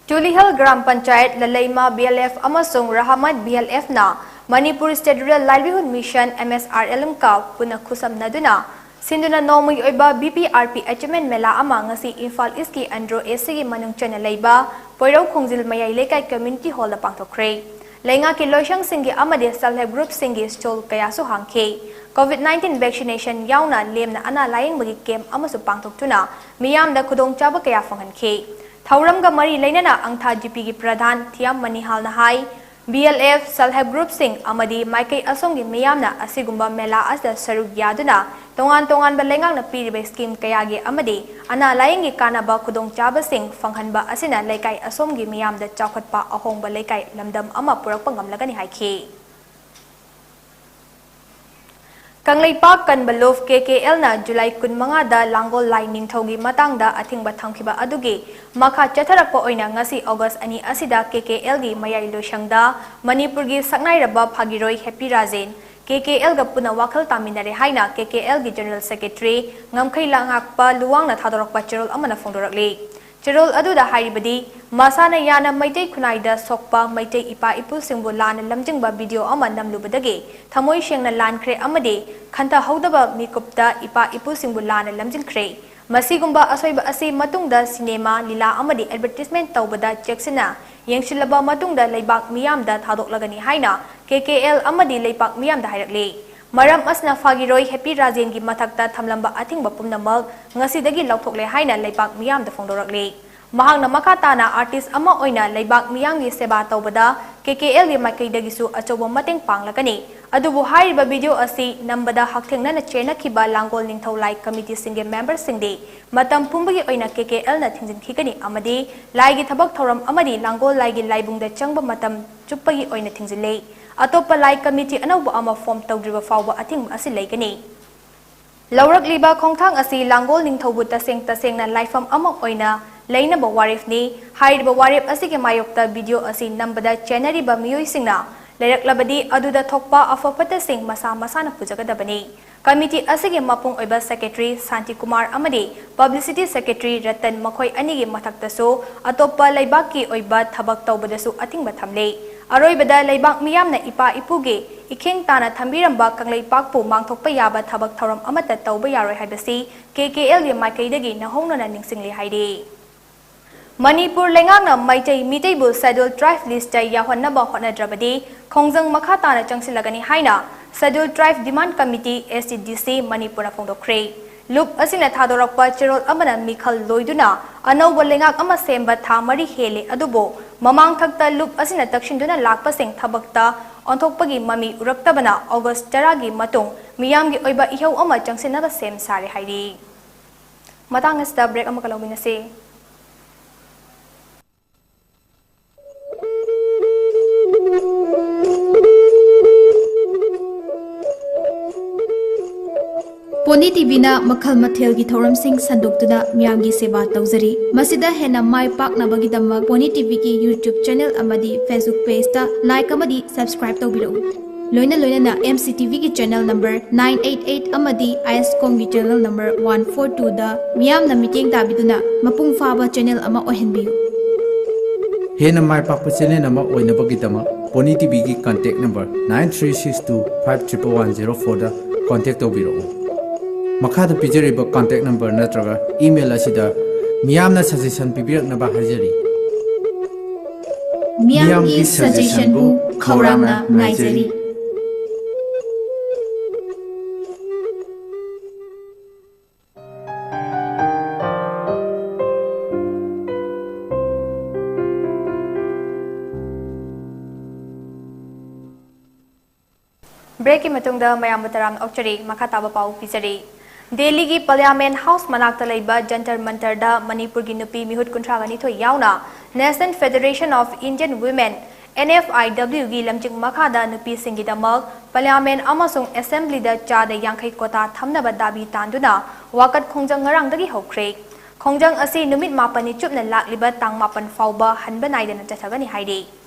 ꯇꯨꯂꯤꯍꯜ Gram panchayat, Laleima B L F ꯑꯃꯁꯨꯡ ꯔꯍꯃꯠ ꯕꯤ ꯑꯦꯜ ꯑꯦꯐꯅ Manipur state rural livelihood mission, M S R L ꯑꯦꯝꯒ ꯄꯨꯟꯅ ꯈꯨꯠꯁꯝꯅꯗꯨꯅ ꯁꯤꯟꯗꯨꯅ ꯅꯣꯡꯃꯒꯤ ꯑꯣꯏꯕ B P R P Achievement Mela ꯑꯃ ꯉꯁꯤ ꯏꯝꯐꯥꯜ ꯏꯁꯀꯤ ꯑꯟꯗ꯭ꯔꯣ A C ꯒꯤ ꯃꯅꯨꯡ ꯆꯟꯅ ꯂꯩꯕ ꯄꯣꯏꯔꯧ ꯈꯣꯡꯖꯤꯜ ꯃꯌꯥꯏ ꯂꯩꯀꯥꯏ ꯀꯝꯃ꯭ꯌꯨꯅꯤꯇꯤ ꯍꯣꯜꯗ ꯄꯥꯡꯊꯣꯛꯈ꯭ꯔꯦ꯫ ꯂꯩꯉꯥꯛꯀꯤ ꯂꯣꯏꯁꯪꯁꯤꯡꯒꯤ ꯑꯃꯗꯤ self help group ꯁꯤꯡꯒꯤ stall ꯀꯌꯥꯁꯨ ꯍꯥꯡꯈꯤ꯫ COVID nineteen vaccination ꯌꯥꯎꯅ ꯂꯦꯝꯅ ꯑꯅꯥ ꯂꯥꯌꯦꯡꯕꯒꯤ camp ꯑꯃꯁꯨ ꯄꯥꯡꯊꯣꯛꯇꯨꯅ ꯃꯤꯌꯥꯝꯗ ꯈꯨꯗꯣꯡꯆꯥꯕ ꯀꯌꯥ ꯐꯪꯍꯟꯈꯤ꯫ ꯊꯧꯔꯝꯒ ꯃꯔꯤ ꯂꯩꯅꯅ ꯑꯪꯊꯥ GP ꯒꯤ ꯄ꯭ꯔꯙꯥꯟ ꯊꯤꯌꯥꯝ ꯃꯅꯤꯍꯥꯜꯅ ꯍꯥꯏ, B L F, self help group ꯁꯤꯡ ꯑꯃꯗꯤ ꯃꯥꯏꯀꯩ ꯑꯁꯣꯝꯒꯤ ꯃꯤꯌꯥꯝꯅ ꯑꯁꯤꯒꯨꯝꯕ ꯃꯦꯂꯥ ꯑꯁꯤꯗ ꯁꯔꯨꯛ ꯌꯥꯗꯨꯅ ꯇꯣꯉꯥꯟ ꯇꯣꯉꯥꯟꯕ ꯂꯩꯉꯥꯛꯅ ꯄꯤꯔꯤꯕ scheme ꯀꯌꯥꯒꯤ ꯑꯃꯗꯤ ꯑꯅꯥ ꯂꯥꯌꯦꯡꯒꯤ ꯀꯥꯟꯅꯕ ꯈꯨꯗꯣꯡꯆꯥꯕꯁꯤꯡ ꯐꯪꯍꯟꯕ ꯑꯁꯤꯅ ꯂꯩꯀꯥꯏ ꯑꯁꯣꯝꯒꯤ ꯃꯤꯌꯥꯝꯗ ꯆꯥꯎꯈꯠꯄ ꯑꯍꯣꯡꯕ ꯂꯩꯀꯥꯏ ꯂꯝꯗꯝ ꯑꯃ ꯄꯨꯔꯛꯄ ꯉꯝꯂꯒꯅꯤ ꯍꯥꯏꯈꯤ꯫ ꯀꯪꯂꯩꯄꯥꯛ ꯀꯟꯕ ꯂꯨꯞ K K L ꯅ ꯖꯨꯂꯥꯏ ꯀꯨꯟꯃꯉꯥꯗ ꯂꯥꯡꯒꯣꯜ ꯂꯥꯏ ꯅꯤꯡꯊꯧꯒꯤ ꯃꯇꯥꯡꯗ ꯑꯊꯤꯡꯕ ꯊꯝꯈꯤꯕ ꯑꯗꯨꯒꯤ ꯃꯈꯥ ꯆꯠꯊꯔꯛꯄ ꯑꯣꯏꯅ ꯉꯁꯤ ꯑꯣꯒꯁ ꯑꯅꯤ ꯑꯁꯤꯗ K K L ꯒꯤ ꯃꯌꯥꯏ ꯂꯣꯏꯁꯪꯗ ꯃꯅꯤꯄꯨꯔꯒꯤ ꯁꯛꯅꯥꯏꯔꯕ ꯐꯥꯒꯤꯔꯣꯏ happy Rajen K K L ꯒ ꯄꯨꯟꯅ ꯋꯥꯈꯜ ꯇꯥꯃꯤꯟꯅꯔꯦ ꯍꯥꯏꯅ K K L ꯒꯤ General Secretary ꯉꯝꯈꯩ ꯂꯉꯥꯛꯄ ꯂꯨꯋꯥꯡꯅ ꯊꯥꯗꯣꯔꯛꯄ ꯆꯦꯔꯣꯜ ꯑꯃꯅ ꯐꯣꯡꯗꯣꯔꯛꯂꯤ꯫ ꯆꯦꯔꯣꯜ ꯑꯗꯨꯗ ꯍꯥꯏꯔꯤꯕꯗꯤ, ꯃꯁꯥꯅ ꯌꯥꯅ ꯃꯩꯇꯩ ꯈꯨꯟꯅꯥꯏꯗ ꯁꯣꯛꯄ ꯃꯩꯇꯩ ꯏꯄꯥ ꯏꯄꯨꯁꯤꯡꯕꯨ ꯂꯥꯟꯅ ꯂꯝꯖꯤꯡꯕ video ꯑꯃ ꯅꯝꯂꯨꯕꯗꯒꯤ ꯊꯃꯣꯏ ꯁꯦꯡꯅ ꯂꯥꯟꯈ꯭ꯔꯦ ꯑꯃꯗꯤ ꯈꯟꯊꯍꯧꯗꯕ ꯃꯤꯀꯨꯞꯇ ꯏꯄꯥ ꯏꯄꯨꯁꯤꯡꯕꯨ ꯂꯥꯟꯅ ꯂꯝꯖꯤꯡꯈ꯭ꯔꯦ꯫ ꯃꯁꯤꯒꯨꯝꯕ ꯑꯁꯣꯏꯕ ꯑꯁꯤ ꯃꯇꯨꯡꯗ ꯁꯤꯅꯦꯃꯥ, ꯂꯤꯂꯥ ꯑꯃꯗꯤ advertisement ꯇꯧꯕꯗ ꯆꯦꯛꯁꯤꯟꯅ ꯌꯦꯡꯁꯤꯜꯂꯕ ꯃꯇꯨꯡꯗ ꯂꯩꯕꯥꯛ ꯃꯤꯌꯥꯝꯗ ꯊꯥꯗꯣꯛꯂꯒꯅꯤ ꯍꯥꯏꯅ K K L ꯑꯃꯗꯤ ꯂꯩꯄꯥꯛ ꯃꯤꯌꯥꯝꯗ ꯍꯥꯏꯔꯛꯂꯤ꯫ ꯃꯔꯝ ꯑꯁꯤꯅ ꯐꯥꯒꯤꯔꯣꯏ ꯍꯦꯄꯤ ꯔꯥꯖꯦꯟꯒꯤ ꯃꯊꯛꯇ ꯊꯝꯂꯝꯕ ꯑꯊꯤꯡꯕ ꯄꯨꯝꯅꯃꯛ ꯉꯁꯤꯗꯒꯤ ꯂꯧꯊꯣꯛꯂꯦ ꯍꯥꯏꯅ ꯂꯩꯕꯥꯛ ꯃꯤꯌꯥꯝꯗ ꯐꯣꯡꯗꯣꯔꯛꯂꯤ꯫ ꯃꯍꯥꯛꯅ ꯃꯈꯥ ꯇꯥꯅ artist ꯑꯃ ꯑꯣꯏꯅ ꯂꯩꯕꯥꯛ ꯃꯤꯌꯥꯝꯒꯤ ꯁꯦꯕꯥ ꯇꯧꯕꯗ K K L ꯒꯤ ꯃꯥꯏꯀꯩꯗꯒꯤꯁꯨ ꯑꯆꯧꯕ ꯃꯇꯦꯡ ꯄꯥꯡꯂꯒꯅꯤ꯫ ꯑꯗꯨꯕꯨ ꯍꯥꯏꯔꯤꯕ video ꯑꯁꯤ ꯅꯝꯕꯗ ꯍꯛꯊꯦꯡꯅꯅ ꯆꯦꯟꯅꯈꯤꯕ ꯂꯥꯡꯒꯣꯜ ꯅꯤꯡꯊꯧ ꯂꯥꯏ committee ꯁꯤꯡꯒꯤ member ꯁꯤꯡꯗꯤ ꯃꯇꯝ ꯄꯨꯝꯕꯒꯤ ꯑꯣꯏꯅ K K L ꯅ ꯊꯤꯡꯖꯤꯟꯈꯤꯒꯅꯤ ꯑꯃꯗꯤ ꯂꯥꯏꯒꯤ ꯊꯕꯛ ꯊꯧꯔꯝ ꯑꯃꯗꯤ ꯂꯥꯡꯒꯣꯜ ꯂꯥꯏꯒꯤ ꯂꯥꯏꯕꯨꯡꯗ ꯆꯪꯕ ꯃꯇꯝ ꯆꯨꯞꯄꯒꯤ ꯑꯣꯏꯅ ꯊꯤꯡꯖꯤꯜꯂꯤ꯫ ꯑꯇꯣꯞꯄ ꯂꯥꯏ committee ꯑꯅꯧꯕ ꯑꯃ form ꯇꯧꯗ꯭ꯔꯤꯕ ꯐꯥꯎꯕ ꯑꯊꯤꯡꯕ ꯑꯁꯤ ꯂꯩꯒꯅꯤ꯫ ꯂꯧꯔꯛꯂꯤꯕ ꯈꯣꯡꯊꯥꯡ ꯑꯁꯤ ꯂꯥꯡꯒꯣꯜ ꯅꯤꯡꯊꯧꯕꯨ ꯇꯁꯦꯡ ꯇꯁꯦꯡꯅ ꯂꯥꯏꯐꯝ ꯑꯃ ꯑꯣꯏꯅ ꯂꯩꯅꯕ ꯋꯥꯔꯦꯞꯅꯤ꯫ ꯍꯥꯏꯔꯤꯕ ꯋꯥꯔꯦꯞ ꯑꯁꯤꯒꯤ ꯃꯥꯌꯣꯛꯇ video ꯑꯁꯤ ꯅꯝꯕꯗ ꯆꯦꯟꯅꯔꯤꯕ ꯃꯤꯑꯣꯏꯁꯤꯡꯅ ꯂꯩꯔꯛꯂꯕꯗꯤ ꯑꯗꯨꯗ ꯊꯣꯛꯄ ꯑꯐ ꯐꯠꯇꯁꯤꯡ ꯃꯁꯥ ꯃꯁꯥꯅ ꯄꯨꯖꯒꯗꯕꯅꯤ꯫ Committee ꯑꯁꯤꯒꯤ ꯃꯄꯨꯡ ꯑꯣꯏꯕ secretary ꯁꯥꯟꯇꯤ ꯀꯨꯃꯥꯔ ꯑꯃꯗꯤ publicity secretary ꯔꯇꯟ ꯃꯈꯣꯏ ꯑꯅꯤꯒꯤ ꯃꯊꯛꯇꯁꯨ ꯑꯇꯣꯞꯄ ꯂꯩꯕꯥꯛꯀꯤ ꯑꯣꯏꯕ ꯊꯕꯛ ꯇꯧꯕꯗꯁꯨ ꯑꯊꯤꯡꯕ ꯊꯝꯂꯤ꯫ ꯑꯔꯣꯏꯕꯗ ꯂꯩꯕꯥꯛ ꯃꯤꯌꯥꯝꯅ ꯏꯄꯥ ꯏꯄꯨꯒꯤ ꯏꯈꯦꯡ ꯇꯥꯅ ꯊꯝꯕꯤꯔꯝꯕ ꯀꯪꯂꯩꯄꯥꯛꯄꯨ ꯃꯥꯡꯊꯣꯛꯄ ꯌꯥꯕ ꯊꯕꯛ ꯊꯧꯔꯝ ꯑꯃꯠꯇ ꯇꯧꯕ ꯌꯥꯔꯣꯏ ꯍꯥꯏꯕꯁꯤ ꯀꯦ ꯀꯦ ꯑꯦꯜꯒꯤ ꯃꯥꯏꯀꯩꯗꯒꯤ ꯅꯧꯍꯧꯅꯅ ꯅꯤꯡꯁꯤꯡꯂꯤ ꯍꯥꯏꯔꯤ꯫ ꯃꯅꯤꯄꯨꯔ ꯂꯩꯉꯥꯛꯅ ꯃꯩꯇꯩ ꯃꯤꯇꯩꯕꯨ Scheduled Tribe list ꯇ ꯌꯥꯎꯍꯟꯅꯕ ꯍꯣꯠꯅꯗ꯭ꯔꯕꯗꯤ ꯈꯣꯡꯖꯪ ꯃꯈꯥ ꯇꯥꯅ ꯆꯪꯁꯤꯜꯂꯒꯅꯤ ꯍꯥꯏꯅ Scheduled Tribe Demand Committee, S T D C, ꯃꯅꯤꯄꯨꯔꯅ ꯐꯣꯡꯗꯣꯛꯈ꯭ꯔꯦ꯫ ꯂꯨꯞ ꯑꯁꯤꯅ ꯊꯥꯗꯣꯔꯛꯄ ꯆꯦꯔꯣꯜ ꯑꯃꯅ ꯃꯤꯈꯜ ꯂꯣꯏꯗꯨꯅ ꯑꯅꯧꯕ ꯂꯩꯉꯥꯛ ꯑꯃ ꯁꯦꯝꯕ ꯊꯥ ꯃꯔꯤ ꯍꯦꯜꯂꯦ, ꯑꯗꯨꯕꯨ ꯃꯃꯥꯡꯊꯛꯇ ꯂꯨꯞ ꯑꯁꯤꯅ ꯇꯛꯁꯤꯟꯗꯨꯅ ꯂꯥꯛꯄꯁꯤꯡ ꯊꯕꯛꯇ ꯑꯣꯟꯊꯣꯛꯄꯒꯤ ꯃꯃꯤ ꯎꯔꯛꯇꯕꯅ August ꯇꯔꯥꯒꯤ ꯃꯇꯨꯡ ꯃꯤꯌꯥꯝꯒꯤ ꯑꯣꯏꯕ ꯏꯍꯧ ꯑꯃ ꯆꯪꯁꯤꯟꯅꯕ ꯁꯦꯝ ꯁꯥꯔꯦ ꯍꯥꯏꯔꯤ꯫ ꯃꯇꯥꯡ ꯑꯁꯤꯗ break ꯑꯃꯒ ꯂꯧꯃꯤꯟꯅꯁꯤ꯫ ꯄꯣꯅꯤ ꯇꯤꯚꯤꯅ ꯃꯈꯜ ꯃꯊꯦꯜꯒꯤ ꯊꯧꯔꯝꯁꯤꯡ ꯁꯟꯗꯣꯛꯇꯨꯅ ꯃꯤꯌꯥꯝꯒꯤ ꯁꯦꯕꯥ ꯇꯧꯖꯔꯤ꯫ ꯃꯁꯤꯗ ꯍꯦꯟꯅ ꯃꯥꯏ ꯄꯥꯛꯅꯕꯒꯤꯗꯃꯛ ꯄꯣꯅꯤ ꯇꯤꯚꯤꯒꯤ YouTube channel ꯑꯃꯗꯤ Facebook page ꯇ like ꯑꯃꯗꯤ subscribe ꯇꯧꯕꯤꯔꯛꯎ꯫ ꯂꯣꯏꯅ ꯂꯣꯏꯅꯅ M C T V ꯒꯤ channel number nine eight eight ꯑꯃꯗꯤ ꯑꯥꯏ ꯑꯦꯁ ꯀꯣꯝꯒꯤ channel number one four two ꯗ ꯃꯤꯌꯥꯝꯅ ꯃꯤꯠꯌꯦꯡ ꯇꯥꯕꯤꯗꯨꯅ ꯃꯄꯨꯡ ꯐꯥꯕ channel ꯑꯃ ꯑꯣꯏꯍꯟꯕꯤꯌꯨ꯫ ꯍꯦꯟꯅ ꯃꯥꯏ ꯄꯥꯛꯄ channel ꯑꯃ ꯑꯣꯏꯅꯕꯒꯤꯗꯃꯛ pony ꯇꯤꯚꯤꯒꯤ contact number nine three six two five triple one zero four ꯗ contact ꯇꯧꯕꯤꯔꯛꯎ꯫ ꯃꯈꯥꯗ ꯄꯤꯖꯔꯤꯕ contact number ꯅꯠꯇ꯭ꯔꯒ email ꯑꯁꯤꯗ ꯃꯤꯌꯥꯝꯅ suggestion ꯄꯤꯕꯤꯔꯛꯅꯕ ꯍꯥꯏꯖꯔꯤ꯫ ꯃꯤꯌꯥꯝꯒꯤ suggestion ꯕꯨ ꯈꯧꯔꯥꯡꯅ ꯉꯥꯏꯖꯔꯤ꯫ Break ꯀꯤ ꯃꯇꯨꯡꯗ ꯃꯌꯥꯝꯕꯨ ꯇꯔꯥꯝꯅ ꯑꯣꯛꯆꯔꯤ꯫ ꯃꯈꯥ ꯇꯥꯕ ꯄꯥꯎ ꯄꯤꯖꯔꯤ꯫ ꯗꯦꯜꯂꯤꯒꯤ Parliament House ꯃꯅꯥꯛꯇ ꯂꯩꯕ ꯖꯟꯇꯔ ꯃꯟꯇꯔꯗ ꯃꯅꯤꯄꯨꯔꯒꯤ ꯅꯨꯄꯤ ꯃꯤꯍꯨꯠ ꯀꯨꯟꯊ꯭ꯔꯥꯒ ꯅꯤꯊꯣꯏ ꯌꯥꯎꯅ National Federation of Indian Women, N F I W ꯒꯤ ꯂꯝꯖꯤꯡ ꯃꯈꯥꯗ ꯅꯨꯄꯤꯁꯤꯡꯒꯤꯗꯃꯛ Parliament ꯑꯃꯁꯨꯡ Assembly ꯗ ꯆꯥꯗ ꯌꯥꯡꯈꯩ quota ꯊꯝꯅꯕ ꯗꯥꯕꯤ ꯇꯥꯟꯗꯨꯅ ꯋꯥꯀꯠ ꯈꯣꯡꯖꯪ ꯉꯔꯥꯡꯗꯒꯤ ꯍꯧꯈ꯭ꯔꯦ꯫ ꯈꯣꯡꯖꯪ ꯑꯁꯤ ꯅꯨꯃꯤꯠ ꯃꯥꯄꯟꯅꯤ ꯆꯨꯞꯅ ꯂꯥꯛꯂꯤꯕ ꯇꯥꯡ ꯃꯥꯄꯟ ꯐꯥꯎꯕ ꯍꯟꯕ ꯅꯥꯏꯗꯅ ꯆꯠꯊꯒꯅꯤ ꯍꯥꯏꯔꯤ꯫